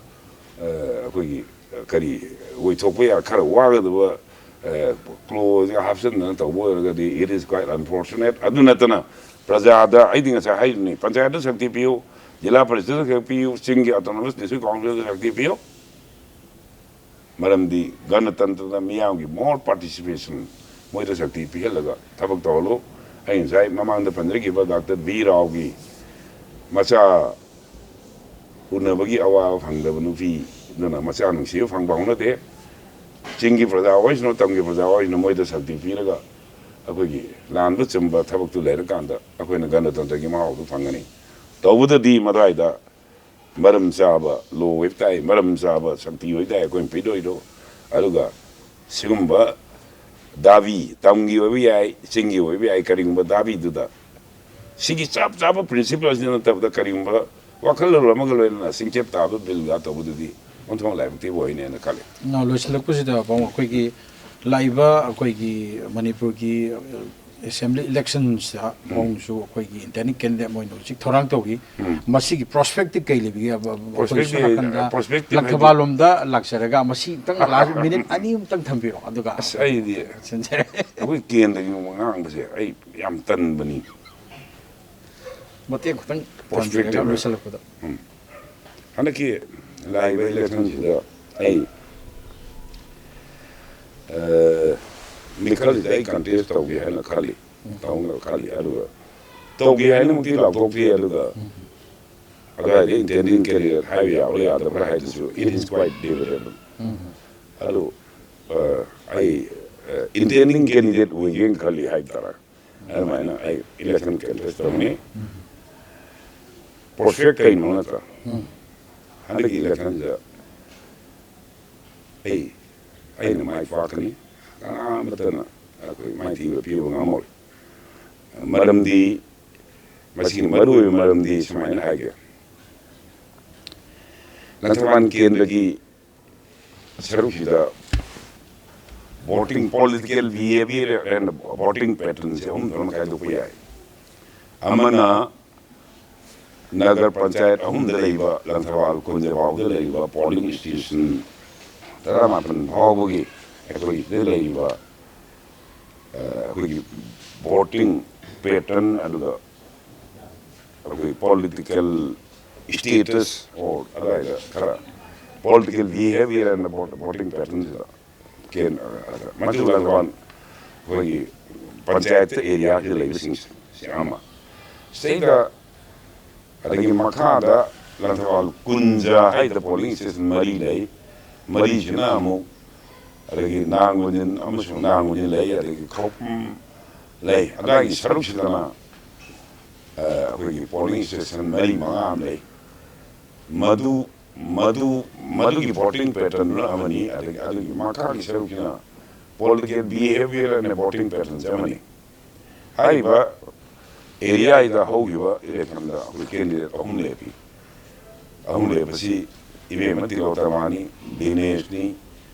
ꯑ, ꯑꯩꯈꯣꯏꯒꯤ, ꯑ, ꯀꯔꯤ ꯑꯣꯏꯊꯣꯛꯄ ꯌꯥ-, ꯈꯔ ꯋꯥꯒꯗꯕ, ꯑ, clause ꯍꯥꯞꯆꯤꯟꯗꯅ ꯇꯧꯕ ꯑꯣꯏꯔꯒꯗꯤ, it is quite unfortunate꯫ ꯑꯗꯨ ꯅꯠꯇꯅ ꯄ꯭ꯔꯖꯥꯗ, ꯑꯩꯗꯤ ꯉꯁꯥꯏ ꯍꯥꯏꯔꯤꯅꯤ, ꯄꯟꯆꯥꯌꯠꯇ ꯁꯛꯇꯤ ꯄꯤꯌꯨ, ꯖꯤꯂꯥ ꯄꯔꯤꯁꯗꯇ ꯁꯛꯇꯤ ꯄꯤꯌꯨ, ꯆꯤꯡꯒꯤ autonomous district councilꯗ ꯁꯛꯇꯤ ꯄꯤꯌꯨ꯫ ꯃꯔꯝꯗꯤ ꯒꯅꯇꯟꯇ꯭ꯔꯗ ꯃꯤꯌꯥꯝꯒꯤ more participation, ꯃꯣꯏꯗ ꯁꯛꯇꯤ ꯄꯤꯍꯜꯂꯒ ꯊꯕꯛ ꯇꯧꯍꯜꯂꯨ꯫ ꯑꯩ ꯉꯁꯥꯏ ꯃꯃꯥꯡꯗ ꯄꯟꯖꯈꯤꯕ ꯗꯥꯛꯇꯔ ꯕꯤ ꯔꯥꯎꯒꯤ ꯃꯆꯥ ꯎꯅꯕꯒꯤ ꯑꯋꯥꯕ ꯐꯪꯗꯕ ꯅꯨꯄꯤꯗꯨꯅ ꯃꯆꯥ ꯅꯨꯡꯁꯤꯕ ꯐꯪꯕ ꯍꯧꯅꯗꯦ꯫ ꯆꯤꯡꯒꯤ ꯄ꯭ꯔꯖꯥ ꯑꯣꯏꯁꯅꯨ, ꯇꯝꯒꯤ ꯄ꯭ꯔꯖꯥ ꯑꯣꯏꯁꯅꯨ, ꯃꯣꯏꯗ ꯁꯛꯇꯤ ꯄꯤꯔꯒ ꯑꯩꯈꯣꯏꯒꯤ ꯂꯥꯟꯕ ꯆꯨꯝꯕ ꯊꯕꯛꯇꯨ ꯂꯩꯔꯀꯥꯟꯗ ꯑꯩꯈꯣꯏꯅ ꯒꯅꯇꯟꯇ꯭ꯔꯒꯤ ꯃꯍꯥꯎꯗꯨ ꯐꯪꯒꯅꯤ꯫ ꯇꯧꯕꯗꯗꯤ ꯃꯗꯨꯋꯥꯏꯗ ꯃꯔꯝ ꯆꯥꯕ law ꯑꯣꯏꯕ ꯇꯥꯏ, ꯃꯔꯝ ꯆꯥꯕ ꯁꯛꯇꯤ ꯑꯣꯏꯕ ꯇꯥꯏ ꯑꯩꯈꯣꯏꯅ ꯄꯤꯗꯣꯏꯗꯣ꯫ ꯑꯗꯨꯒ ꯁꯤꯒꯨꯝꯕ ꯗꯥꯕꯤ, ꯇꯝꯒꯤ ꯑꯣꯏꯕ ꯌꯥꯏ, ꯆꯤꯡꯒꯤ ꯑꯣꯏꯕ ꯌꯥꯏ, ꯀꯔꯤꯒꯨꯝꯕ ꯗꯥꯕꯤꯗꯨꯗ ꯁꯤꯒꯤ ꯆꯞ ꯆꯥꯕ principle ꯑꯁꯤ ꯅꯠꯇꯕꯗ ꯀꯔꯤꯒꯨꯝꯕ ꯋꯥꯈꯜꯂꯣꯟ ꯑꯃꯒ ꯂꯣꯏꯅꯅ ꯆꯤꯡꯆꯦꯞ ꯇꯥꯕ ꯕꯤꯜꯒ ꯇꯧꯕꯗꯨꯗꯤ ꯑꯣꯟꯊꯣꯛꯅ ꯂꯥꯏꯕꯛ ꯊꯤꯕ ꯑꯣꯏꯅꯦꯅ ꯈꯜꯂꯤ꯫ ꯅ ꯂꯣꯏꯁꯤꯜꯂꯛꯄꯁꯤꯗ ꯄꯥꯎ ꯑꯩꯈꯣꯏꯒꯤ ꯂꯥꯛꯏꯕ ꯑꯩꯈꯣꯏꯒꯤ ꯃꯅꯤꯄꯨꯔꯒꯤ ꯑꯦꯁꯦꯝꯕ꯭ꯂꯤ ꯏꯂꯦꯛꯁꯟꯁꯤꯗ ꯄꯥꯎꯁꯨ ꯑꯩꯈꯣꯏꯒꯤ ꯏꯟꯗꯤꯌꯥꯟ ꯀꯦꯟꯗꯤꯗꯦꯠ ꯑꯣꯏꯅ ꯍꯧꯖꯤꯛ ꯊꯧꯔꯥꯡ ꯇꯧꯔꯤ꯫ ꯃꯁꯤꯒꯤ ꯄ꯭ꯔꯣꯁꯄꯦꯛꯇꯤ ꯀꯩ ꯂꯩꯕꯤꯒꯦ? ꯑꯩꯈꯣꯏꯁꯨ ꯄ꯭ꯔꯣꯁꯄꯦꯛꯇꯤ ꯅꯥꯀꯟꯗ ꯄ꯭ꯔꯣꯁꯄꯦꯛꯇꯤ ꯂꯪꯊꯕꯥꯜ ꯂꯣꯝꯗ ꯂꯥꯛꯆꯔꯒ ꯃꯁꯤ ꯑꯃꯇꯪ ꯂꯥꯁ ꯃꯤꯅꯤꯠ ꯑꯅꯤ ꯑꯃꯇꯪ ꯊꯝꯕꯤꯔꯣ, ꯑꯗꯨꯒ ꯑꯁ ꯑꯩꯗꯤ ꯁꯤꯟꯖꯔꯦ꯫ ꯑꯩꯈꯣꯏ ꯀꯦꯟꯗ꯭ꯔꯒꯤ ꯉꯥꯡꯕꯁꯦ ꯑꯩ ꯌꯥꯝ ꯇꯟꯕꯅꯤ꯫ ꯃꯇꯦꯛ ꯈꯛꯇꯪ ꯄ꯭ꯔꯣꯁꯄꯦꯛꯇꯤ ꯊꯝꯕꯤꯔꯒ ꯂꯣꯏꯁꯤꯜꯂꯛꯄꯗ꯫ ꯍꯟꯗꯛꯀꯤ ꯂꯥꯛꯏꯕ ꯏꯂꯦꯛꯁꯟꯁꯤꯗ ꯑꯩ ꯑ, ꯃꯤꯈꯜꯁꯤꯗ ꯑꯩ ꯀꯟꯇꯦꯁ ꯇꯧꯒꯦ ꯍꯥꯏꯅ ꯈꯜꯂꯤ꯫ ꯇꯧꯅꯕ ꯈꯜꯂꯤ꯫ ꯑꯗꯨꯒ ꯇꯧꯒꯦ ꯍꯥꯏꯅꯃꯛꯇꯤ ꯂꯥꯎꯊꯣꯛꯇꯦ꯫ ꯑꯗꯨꯒ ꯑꯗꯨꯋꯥꯏꯗ ꯏꯟꯇꯦꯟꯗꯤꯡ ꯀꯦꯟꯗꯤꯗꯦꯠ ꯍꯥꯏꯕ ꯌꯥꯕ꯭ꯔꯥ ꯌꯥꯗꯕ꯭ꯔꯥ ꯍꯥꯏꯗꯨꯁꯨ it is quite debatable꯫ ꯑꯗꯨ ꯑ, ꯑꯩ ꯏꯟꯇꯦꯟꯗꯤꯡ ꯀꯦꯟꯗꯤꯗꯦꯠ ꯑꯣꯏꯒꯦꯅ ꯈꯜꯂꯤ ꯍꯥꯏꯕ ꯇꯥꯔꯦ꯫ ꯑꯗꯨꯃꯥꯏꯅ ꯑꯩ ꯏꯂꯦꯛꯁꯟ ꯀꯦꯟꯗꯤꯗꯦꯠ ꯇꯧꯅꯤ꯫ ꯄ꯭ꯔꯣꯁꯄꯦꯛ ꯀꯩꯅꯣ ꯅꯠꯇ꯭ꯔꯥ? ꯍꯟꯗꯛꯀꯤ ꯏꯂꯦꯛꯁꯟꯁꯤꯗ ꯑꯩ ꯑꯩꯅ ꯃꯥꯏ ꯄꯥꯛꯀꯅꯤ꯫ ꯀꯅꯥꯃꯠꯇꯅ ꯑꯩꯈꯣꯏ ꯃꯥꯏꯊꯤꯕ ꯄꯤꯕ ꯉꯝꯃꯣꯏ꯫ ꯃꯔꯝꯗꯤ ꯃꯁꯤꯒꯤ ꯃꯔꯨꯑꯣꯏꯕ ꯃꯔꯝꯗꯤ ꯁꯨꯃꯥꯏꯅ ꯍꯥꯏꯒꯦ꯫ ꯂꯪꯊꯕꯥꯜ ꯀꯦꯟꯗ꯭ꯔꯒꯤ ꯁꯔꯨꯛꯁꯤꯗ voting, political behavior and voting patternꯁꯦ ꯑꯍꯨꯝ ꯊꯣꯛꯅ ꯈꯥꯏꯗꯣꯛꯄ ꯌꯥꯏ꯫ ꯑꯃꯅ ꯅꯒꯔ ꯄꯟꯆꯥꯌꯠ ꯑꯍꯨꯝꯗ ꯂꯩꯕ, ꯂꯪꯊꯕꯥꯜ ꯀꯨꯟꯖ ꯐꯥꯎꯗ ꯂꯩꯔꯤꯕ polling station ꯇꯔꯥꯃꯥꯄꯟ ꯐꯥꯎꯕꯒꯤ ꯑꯩꯈꯣꯏ ꯁꯤꯗ ꯂꯩꯔꯤꯕ, ꯑ, ꯑꯩꯈꯣꯏꯒꯤ voting pattern, ꯑꯗꯨꯒ ꯑꯩꯈꯣꯏ political status or ꯑꯗꯨꯋꯥꯏꯗ ꯈꯔ political behavior and voting patternꯁꯤꯗ ꯀꯦꯟ-, ꯃꯆꯨ ꯂꯪꯊꯕꯥꯜ ꯑꯩꯈꯣꯏꯒꯤ ꯄꯟꯆꯥꯌꯠꯇ ꯑꯦꯔꯤꯌꯥꯁꯤꯗ ꯂꯩꯕꯁꯤꯡꯁꯦ ꯁꯤ ꯑꯃ꯫ ꯁꯤꯗꯩꯗ ꯑꯗꯒꯤ ꯃꯈꯥꯗ ꯂꯪꯊꯕꯥꯜ ꯀꯨꯟꯖ ꯍꯥꯏꯗ polling station ꯃꯔꯤ ꯂꯩ꯫ ꯃꯔꯤꯁꯤꯅ ꯑꯃꯨꯛ ꯑꯗꯒꯤ ꯅꯥꯡꯒꯣꯟꯖꯤꯟ ꯑꯃꯁꯨꯡ ꯅꯥꯡꯒꯣꯟꯖꯤꯟ ꯂꯩ, ꯑꯗꯒꯤ ꯈꯧꯄꯨꯝ ꯂꯩ꯫ ꯑꯗꯥꯏꯒꯤ ꯁꯔꯨꯛꯁꯤꯗꯅ, ꯑ, ꯑꯩꯈꯣꯏꯒꯤ polling station ꯃꯔꯤ ꯃꯉꯥ ꯑꯃ ꯂꯩ꯫ ꯃꯗꯨ, ꯃꯗꯨ, ꯃꯗꯨꯒꯤ voting patternꯗꯨꯅ ꯑꯃꯅꯤ, ꯑꯗꯒꯤ ꯑꯗꯨꯒꯤ ꯃꯈꯥꯒꯤ ꯁꯔꯨꯛꯁꯤꯅ political behavior and voting patternꯁꯦ ꯑꯃꯅꯤ꯫ ꯍꯥꯏꯔꯤꯕ ꯑꯦꯔꯤꯌꯥꯗ ꯍꯧꯈꯤꯕ ꯏꯂꯦꯛꯁꯟꯗ ꯑꯩꯈꯣꯏ ꯀꯦꯟꯗꯤꯗꯦꯠ ꯑꯍꯨꯝ ꯂꯦꯞꯄꯤ꯫ ꯑꯍꯨꯝ ꯂꯦꯞꯄꯁꯤ ꯏꯕꯦꯝꯃ ꯇꯤꯂꯣꯇꯃꯥꯅꯤ, ꯗꯤꯅꯦꯁꯅꯤ,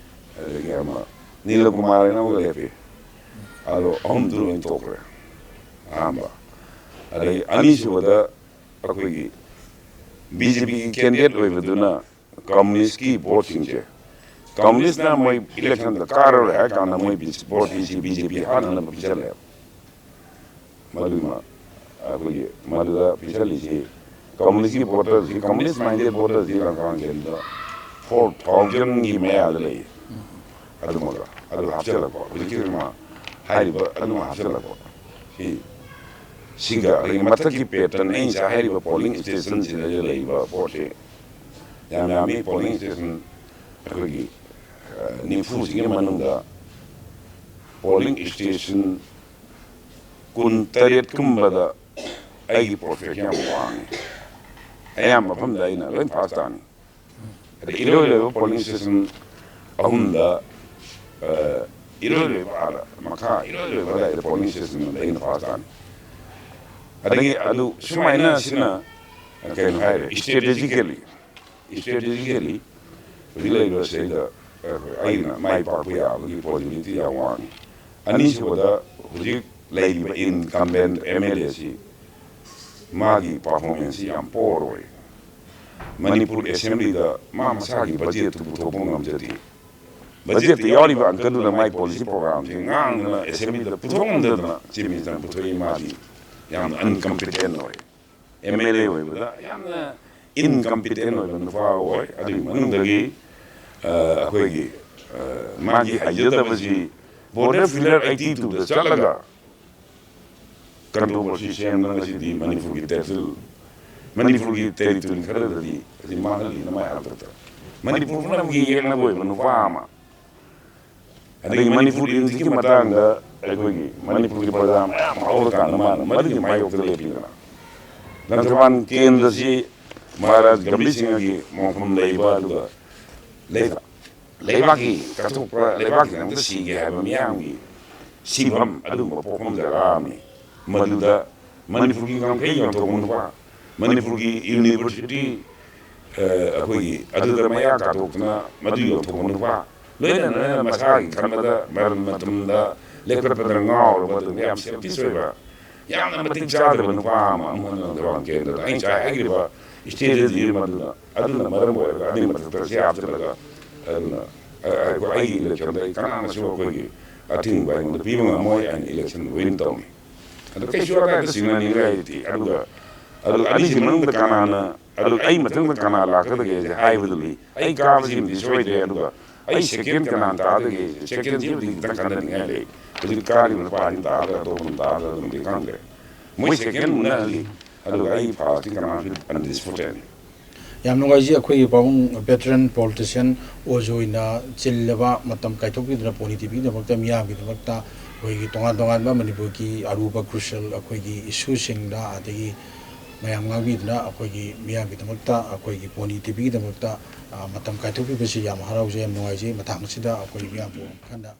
ꯑꯗꯒꯤ ꯑꯃ ꯅꯤꯂꯀꯨꯃꯥꯔ ꯍꯥꯏꯅ ꯑꯃꯒ ꯂꯦꯞꯄꯤ꯫ ꯑꯗꯣ ꯑꯍꯨꯝꯗꯨ ꯂꯣꯏ ꯇꯣꯛꯈ꯭ꯔꯦ꯫ ꯑꯍꯥꯟꯕ꯫ ꯑꯗꯒꯤ ꯑꯅꯤꯁꯨꯕꯗ ꯑꯩꯈꯣꯏꯒꯤ ꯕꯤ ꯖꯦ ꯄꯤꯒꯤ ꯀꯦꯟꯗꯤꯗꯦꯠ ꯑꯣꯏꯕꯗꯨꯅ ꯀꯝꯃꯨꯅꯤꯁꯀꯤ ꯚꯣꯠꯁꯤꯡꯁꯦ, ꯀꯝꯃꯨꯅꯤꯁꯅ ꯃꯣꯏ ꯏꯂꯦꯛꯁꯟꯗ ꯀꯥꯔꯔꯣꯏ ꯍꯥꯏ ꯀꯥꯟꯗ ꯃꯣꯏ ꯚꯣꯠꯁꯤ ꯕꯤ ꯖꯦ ꯄꯤ ꯍꯥꯟꯅꯅꯕ ꯄꯤꯁꯜꯂꯦꯕ꯫ ꯃꯗꯨꯃ ꯑꯩꯈꯣꯏꯒꯤ ꯃꯗꯨꯗ ꯄꯤꯁꯜꯂꯤꯁꯤ ꯀꯝꯃꯨꯅꯤꯁꯀꯤ ꯚꯣꯇꯔꯁꯤ, ꯀꯝꯃꯨꯅꯤꯁ ꯃꯥꯏꯟꯗꯦꯠ ꯚꯣꯇꯔꯁꯤ ꯂꯝꯀꯥꯡ ꯀꯦꯟꯗ꯭ꯔꯗ ꯐꯣꯔ ꯊꯥꯎꯖꯟꯒꯤ ꯃꯌꯥꯗ ꯂꯩ꯫ ꯑꯗꯨꯃꯒ ꯑꯗꯨ ꯍꯥꯞꯆꯤꯜꯂꯛꯄ, ꯍꯧꯖꯤꯛꯀꯤ ꯃꯥ ꯍꯥꯏꯔꯤꯕ ꯑꯗꯨꯃ ꯍꯥꯞꯆꯤꯜꯂꯛꯄ꯫ ꯁꯤ ꯁꯤꯒ ꯑꯩꯈꯣꯏꯒꯤ ꯃꯊꯛꯀꯤ ꯄꯦꯇꯔꯟ ꯑꯩꯅ ꯉꯁꯥꯏ ꯍꯥꯏꯔꯤꯕ ꯄꯣꯂꯤꯡ ꯁ꯭ꯇꯦꯁꯟꯁꯤꯗ ꯂꯩꯔꯤꯕ ꯄꯣꯠꯁꯦ ꯌꯥꯝ ꯌꯥꯝꯃꯤ꯫ ꯄꯣꯂꯤꯡ ꯁ꯭ꯇꯦꯁꯟ ꯑꯩꯈꯣꯏꯒꯤ ꯅꯤꯐꯨꯁꯤꯒꯤ ꯃꯅꯨꯡꯗ ꯄꯣꯂꯤꯡ ꯁ꯭ꯇꯦꯁꯟ ꯀꯨꯟꯇꯔꯦꯠꯀꯨꯝꯕꯗ ꯑꯩꯒꯤ ꯄꯔꯐꯦꯛꯁꯟ ꯌꯥꯝ ꯋꯥꯡꯉꯤ꯫ ꯑꯌꯥꯝꯕ ꯃꯐꯝꯗ ꯑꯩꯅ ꯂꯣꯏ ꯐꯥꯔꯁ ꯇꯥꯅꯤ꯫ ꯑꯗꯩ ꯏꯔꯣꯏ ꯂꯣꯏꯕ ꯄꯣꯂꯤꯡ ꯁ꯭ꯇꯦꯁꯟ ꯑꯍꯨꯝꯗ ꯏꯔꯣꯏ ꯂꯣꯏꯕ ꯑꯥꯗ ꯃꯈꯥ ꯏꯔꯣꯏ ꯂꯣꯏꯕ ꯑꯗꯥꯏꯗ ꯄꯣꯂꯤꯡ ꯁ꯭ꯇꯦꯁꯟ ꯑꯃꯗ ꯑꯩꯅ ꯐꯥꯔꯁ ꯇꯥꯅꯤ꯫ ꯑꯗꯒꯤ ꯑꯗꯨ ꯁꯨꯃꯥꯏꯅ ꯁꯤꯅ ꯀꯩꯅꯣ ꯍꯥꯏꯔꯦ, ꯏꯁꯇ꯭ꯔꯦꯇꯦꯖꯤꯀꯦꯜꯂꯤ ꯏꯁꯇ꯭ꯔꯦꯇꯦꯖꯤꯀꯦꯜꯂꯤ ꯍꯧꯖꯤꯛ ꯂꯩꯔꯤꯕ ꯁꯤꯗꯩꯗ ꯑꯩꯅ ꯃꯥꯏ ꯄꯥꯛꯄ ꯌꯥꯕꯒꯤ ꯄꯣꯁꯤꯕꯤꯂꯤꯇꯤ ꯌꯥꯝ ꯋꯥꯡꯉꯤ꯫ ꯑꯅꯤꯁꯨꯕꯗ, ꯍꯧꯖꯤꯛ ꯂꯩꯔꯤꯕ ꯏꯟꯀꯝꯕꯦꯟ ꯑꯦꯝ ꯑꯦꯜ ꯑꯦꯁꯤ ꯃꯥꯒꯤ ꯄꯔꯐꯣꯔꯃꯦꯟꯁꯁꯤ ꯌꯥꯝ ꯄꯣꯔ ꯑꯣꯏ꯫ ꯃꯅꯤꯄꯨꯔ ꯑꯦꯁꯦꯝꯕ꯭ꯂꯤꯗ ꯃꯥ ꯃꯁꯥꯒꯤ ꯕꯖꯦꯠꯇꯨ ꯄꯨꯊꯣꯛꯄ ꯉꯝꯖꯗꯦ꯫ ꯕꯖꯦꯠꯇ ꯌꯥꯎꯔꯤꯕ ꯑꯪꯀꯗꯨꯅ ꯃꯥꯏ ꯄꯣꯂꯤꯁꯤ ꯄ꯭ꯔꯣꯒ꯭ꯔꯥꯝꯁꯤ ꯉꯥꯡꯗꯅ ꯑꯦꯁꯦꯝꯕ꯭ꯂꯤꯗ ꯄꯨꯊꯣꯛ ꯉꯝꯗꯗꯅ ꯆꯤꯐ ꯃꯤꯅꯤꯁꯇꯔꯅ ꯄꯨꯊꯣꯛꯏ꯫ ꯃꯥꯗꯤ ꯌꯥꯝꯅ ꯑꯟꯀꯝꯄꯤꯇꯦꯟ ꯑꯣꯏ꯫ ꯑꯦꯝ ꯑꯦꯜ ꯑꯦ ꯑꯣꯏꯕꯗ ꯌꯥꯝꯅ ꯏꯟꯀꯝꯄꯤꯇꯦꯟ ꯑꯣꯏꯕ ꯅꯨꯄꯥ ꯑꯣꯏ꯫ ꯑꯗꯨꯒꯤ ꯃꯅꯨꯡꯗꯒꯤ ꯑꯩꯈꯣꯏꯒꯤ ꯃꯥꯒꯤ ꯍꯩꯖꯗꯕꯁꯤ ꯕꯣꯔꯗꯔ ꯐꯤꯂꯔ ꯑꯩꯠꯇꯤ ꯇꯨꯗ ꯆꯠꯂꯒ ꯀꯟꯇ꯭ꯔꯣꯚꯔꯁꯤ ꯁꯦꯝꯗꯅ ꯉꯁꯤꯗꯤ ꯃꯅꯤꯄꯨꯔꯒꯤ ꯇꯦꯔꯤꯇꯣꯔꯤ, ꯃꯅꯤꯄꯨꯔꯒꯤ ꯇꯦꯔꯤꯇꯣꯔꯤ ꯈꯔꯗꯗꯤ ꯑꯁꯤ ꯃꯥꯡꯍꯜꯂꯤꯅ ꯃꯌꯥꯝ ꯍꯥꯛꯇꯛꯇ ꯃꯅꯤꯄꯨꯔ ꯄꯨꯝꯅꯃꯛꯀꯤ ꯌꯦꯛꯅꯕ ꯑꯣꯏꯕ ꯅꯨꯄꯥ ꯑꯃ, ꯑꯗꯒꯤ ꯃꯅꯤꯄꯨꯔ ꯏꯟꯁꯤꯒꯤ ꯃꯇꯥꯡꯗ ꯑꯩꯈꯣꯏꯒꯤ ꯃꯅꯤꯄꯨꯔꯒꯤ ꯄ꯭ꯔꯖꯥ ꯃꯌꯥꯝ ꯍꯧꯔꯀꯥꯟꯗ ꯃꯥꯅ ꯃꯗꯨꯒꯤ ꯃꯥꯌꯣꯛꯇ ꯂꯦꯞꯄꯤꯗꯅ ꯂꯪꯊꯕꯥꯜ ꯀꯦꯟꯗ꯭ꯔꯁꯤ ꯃꯍꯥꯔꯥꯖ ꯒꯝꯚꯤꯔ ꯁꯤꯡꯍꯒꯤ ꯃꯣꯡꯐꯝ ꯂꯩꯕ, ꯑꯗꯨꯒ ꯂꯩꯕꯥꯛ ꯂꯩꯕꯥꯛꯀꯤ ꯀꯠꯊꯣꯛꯄ, ꯂꯩꯕꯥꯛꯀꯤꯗꯃꯛꯇ ꯁꯤꯒꯦ ꯍꯥꯏꯕ ꯃꯤꯌꯥꯝꯒꯤ ꯁꯤꯐꯝ ꯑꯗꯨꯒꯨꯝꯕ ꯄꯣꯛꯐꯝ ꯖꯒꯥ ꯑꯃꯅꯤ꯫ ꯃꯗꯨꯗ ꯃꯅꯤꯄꯨꯔꯒꯤ ꯉꯝꯈꯩ ꯌꯣꯟꯊꯣꯛꯄ ꯅꯨꯄꯥ, ꯃꯅꯤꯄꯨꯔꯒꯤ ꯌꯨꯅꯤꯚꯔꯁꯤꯇꯤ, ꯑ, ꯑꯩꯈꯣꯏꯒꯤ ꯑꯗꯨꯗ ꯃꯌꯥ ꯀꯥꯊꯣꯛꯇꯅ ꯃꯗꯨ ꯌꯣꯟꯊꯣꯛꯄ ꯅꯨꯄꯥ, ꯂꯣꯏꯅꯅ ꯃꯁꯥꯒꯤ ꯈꯟꯕꯗ ꯃꯔꯟ ꯃꯊꯨꯝꯗ ꯂꯦꯞꯈꯠꯄꯗ ꯉꯥꯎꯔꯕ, ꯑꯗꯨꯒ ꯌꯥꯝ ꯁꯦꯜꯐꯤꯁ ꯑꯣꯏꯕ, ꯌꯥꯝꯅ ꯃꯇꯤꯛ ꯆꯥꯗ꯭ꯔꯕ ꯅꯨꯄꯥ ꯑꯃ ꯑꯃꯅ ꯊꯧꯕꯥꯜ ꯀꯦꯟꯗ꯭ꯔꯗ ꯑꯩꯅ ꯉꯁꯥꯏ ꯍꯥꯏꯈ꯭ꯔꯤꯕ ꯁ꯭ꯇꯦꯖ ꯑꯃ ꯑꯗꯨꯗ, ꯑꯗꯨꯅ ꯃꯔꯝ ꯑꯣꯏꯔꯒ ꯑꯗꯨꯒꯤ ꯃꯊꯛꯇ ꯁꯤ ꯍꯥꯞꯆꯤꯜꯂꯒ, ꯑꯗꯨꯅ ꯑ-, ꯑ-, ꯑꯩꯒꯤ ꯏꯂꯦꯛꯁꯟꯗ ꯑꯩ ꯀꯅꯥꯅꯁꯨ ꯑꯩꯈꯣꯏꯒꯤ ꯑꯊꯤꯡꯕ ꯑꯩꯉꯣꯟꯗ ꯄꯤꯕ ꯉꯝꯃꯣꯏ, ꯑꯩꯅ ꯏꯂꯦꯛꯁꯟ ꯋꯤꯟ ꯇꯧꯅꯤ꯫ ꯑꯗꯣ ꯀꯩꯁꯨ ꯑꯀꯥꯏꯕ ꯆꯤꯡꯅꯅꯤꯡꯉꯥꯏ ꯂꯩꯇꯦ꯫ ꯑꯗꯨꯒ, ꯑꯗꯨꯒ ꯑꯅꯤꯁꯤ ꯃꯅꯨꯡꯗ ꯀꯅꯥꯅ, ꯑꯗꯨꯒ ꯑꯩ ꯃꯊꯪꯗ ꯀꯅꯥ ꯂꯥꯛꯀꯗꯒꯦ ꯍꯥꯏꯕꯗꯨꯗꯤ ꯑꯩ ꯀꯥꯕꯁꯤꯃꯗꯤ ꯁꯣꯏꯗ꯭ꯔꯦ꯫ ꯑꯗꯨꯒ ꯑꯩ ꯁꯦꯀꯦꯟ ꯀꯅꯥꯅ ꯇꯥꯗꯒꯦ? ꯁꯦꯀꯦꯟꯁꯤꯕꯨꯗꯤ ꯈꯤꯇꯪ ꯈꯟꯊꯅꯤꯡꯉꯥꯏ ꯂꯩ꯫ ꯍꯧꯖꯤꯛ ꯀꯥꯔꯤꯕ ꯅꯨꯄꯥꯁꯤ ꯇꯥꯗ꯭ꯔꯥ ꯑꯇꯣꯞꯄ ꯑꯃ ꯇꯥꯗ꯭ꯔꯥ ꯑꯗꯨꯝꯗꯤ ꯈꯪꯗ꯭ꯔꯦ꯫ ꯃꯣꯏ ꯁꯦꯀꯦꯟ ꯃꯨꯟꯅꯍꯜꯂꯤ꯫ ꯑꯗꯨꯒ ꯑꯩ ꯐꯥꯔꯁꯇꯤ ꯀꯅꯥꯁꯨ ꯑꯟꯗꯤꯁꯄ꯭ꯌꯨꯇꯦꯠꯅꯤ꯫ ꯌꯥꯝ ꯅꯨꯡꯉꯥꯏꯖꯩ꯫ ꯑꯩꯈꯣꯏꯒꯤ ꯄꯥꯕꯨꯡ ꯚꯦꯇꯔꯟ ꯄꯣꯂꯤꯇꯤꯁꯤꯌꯥꯟ ꯑꯣꯖꯥ ꯑꯣꯏꯅ ꯆꯤꯜꯂꯕ ꯃꯇꯝ ꯀꯥꯏꯊꯣꯛꯄꯤꯗꯨꯅ ꯄꯣꯅꯤ ꯇꯤꯚꯤꯒꯤꯗꯃꯛꯇ, ꯃꯤꯌꯥꯝꯒꯤꯗꯃꯛꯇ ꯑꯩꯈꯣꯏꯒꯤ ꯇꯣꯉꯥꯟ ꯇꯣꯉꯥꯟꯕ ꯃꯅꯤꯄꯨꯔꯒꯤ ꯑꯔꯨꯕ ꯀ꯭ꯔꯨꯁꯤꯌꯦꯜ ꯑꯩꯈꯣꯏꯒꯤ ꯏꯁꯨꯁꯤꯡꯗ, ꯑꯗꯒꯤ ꯃꯌꯥꯝ ꯉꯥꯡꯕꯤꯗꯨꯅ ꯑꯩꯈꯣꯏꯒꯤ ꯃꯤꯌꯥꯝꯒꯤꯗꯃꯛꯇ, ꯑꯩꯈꯣꯏꯒꯤ ꯄꯣꯅꯤ ꯇꯤꯚꯤꯒꯤꯗꯃꯛꯇ, ꯑ, ꯃꯇꯝ ꯀꯥꯏꯊꯣꯛꯄꯤꯕꯁꯤ ꯌꯥꯝ ꯍꯔꯥꯎꯖꯩ, ꯌꯥꯝ ꯅꯨꯡꯉꯥꯏꯖꯩ꯫ ꯃꯇꯥꯡ ꯑꯁꯤꯗ ꯑꯩꯈꯣꯏ ꯃꯤꯌꯥꯝꯕꯨ ꯑꯃꯨꯛ ꯍꯟꯅ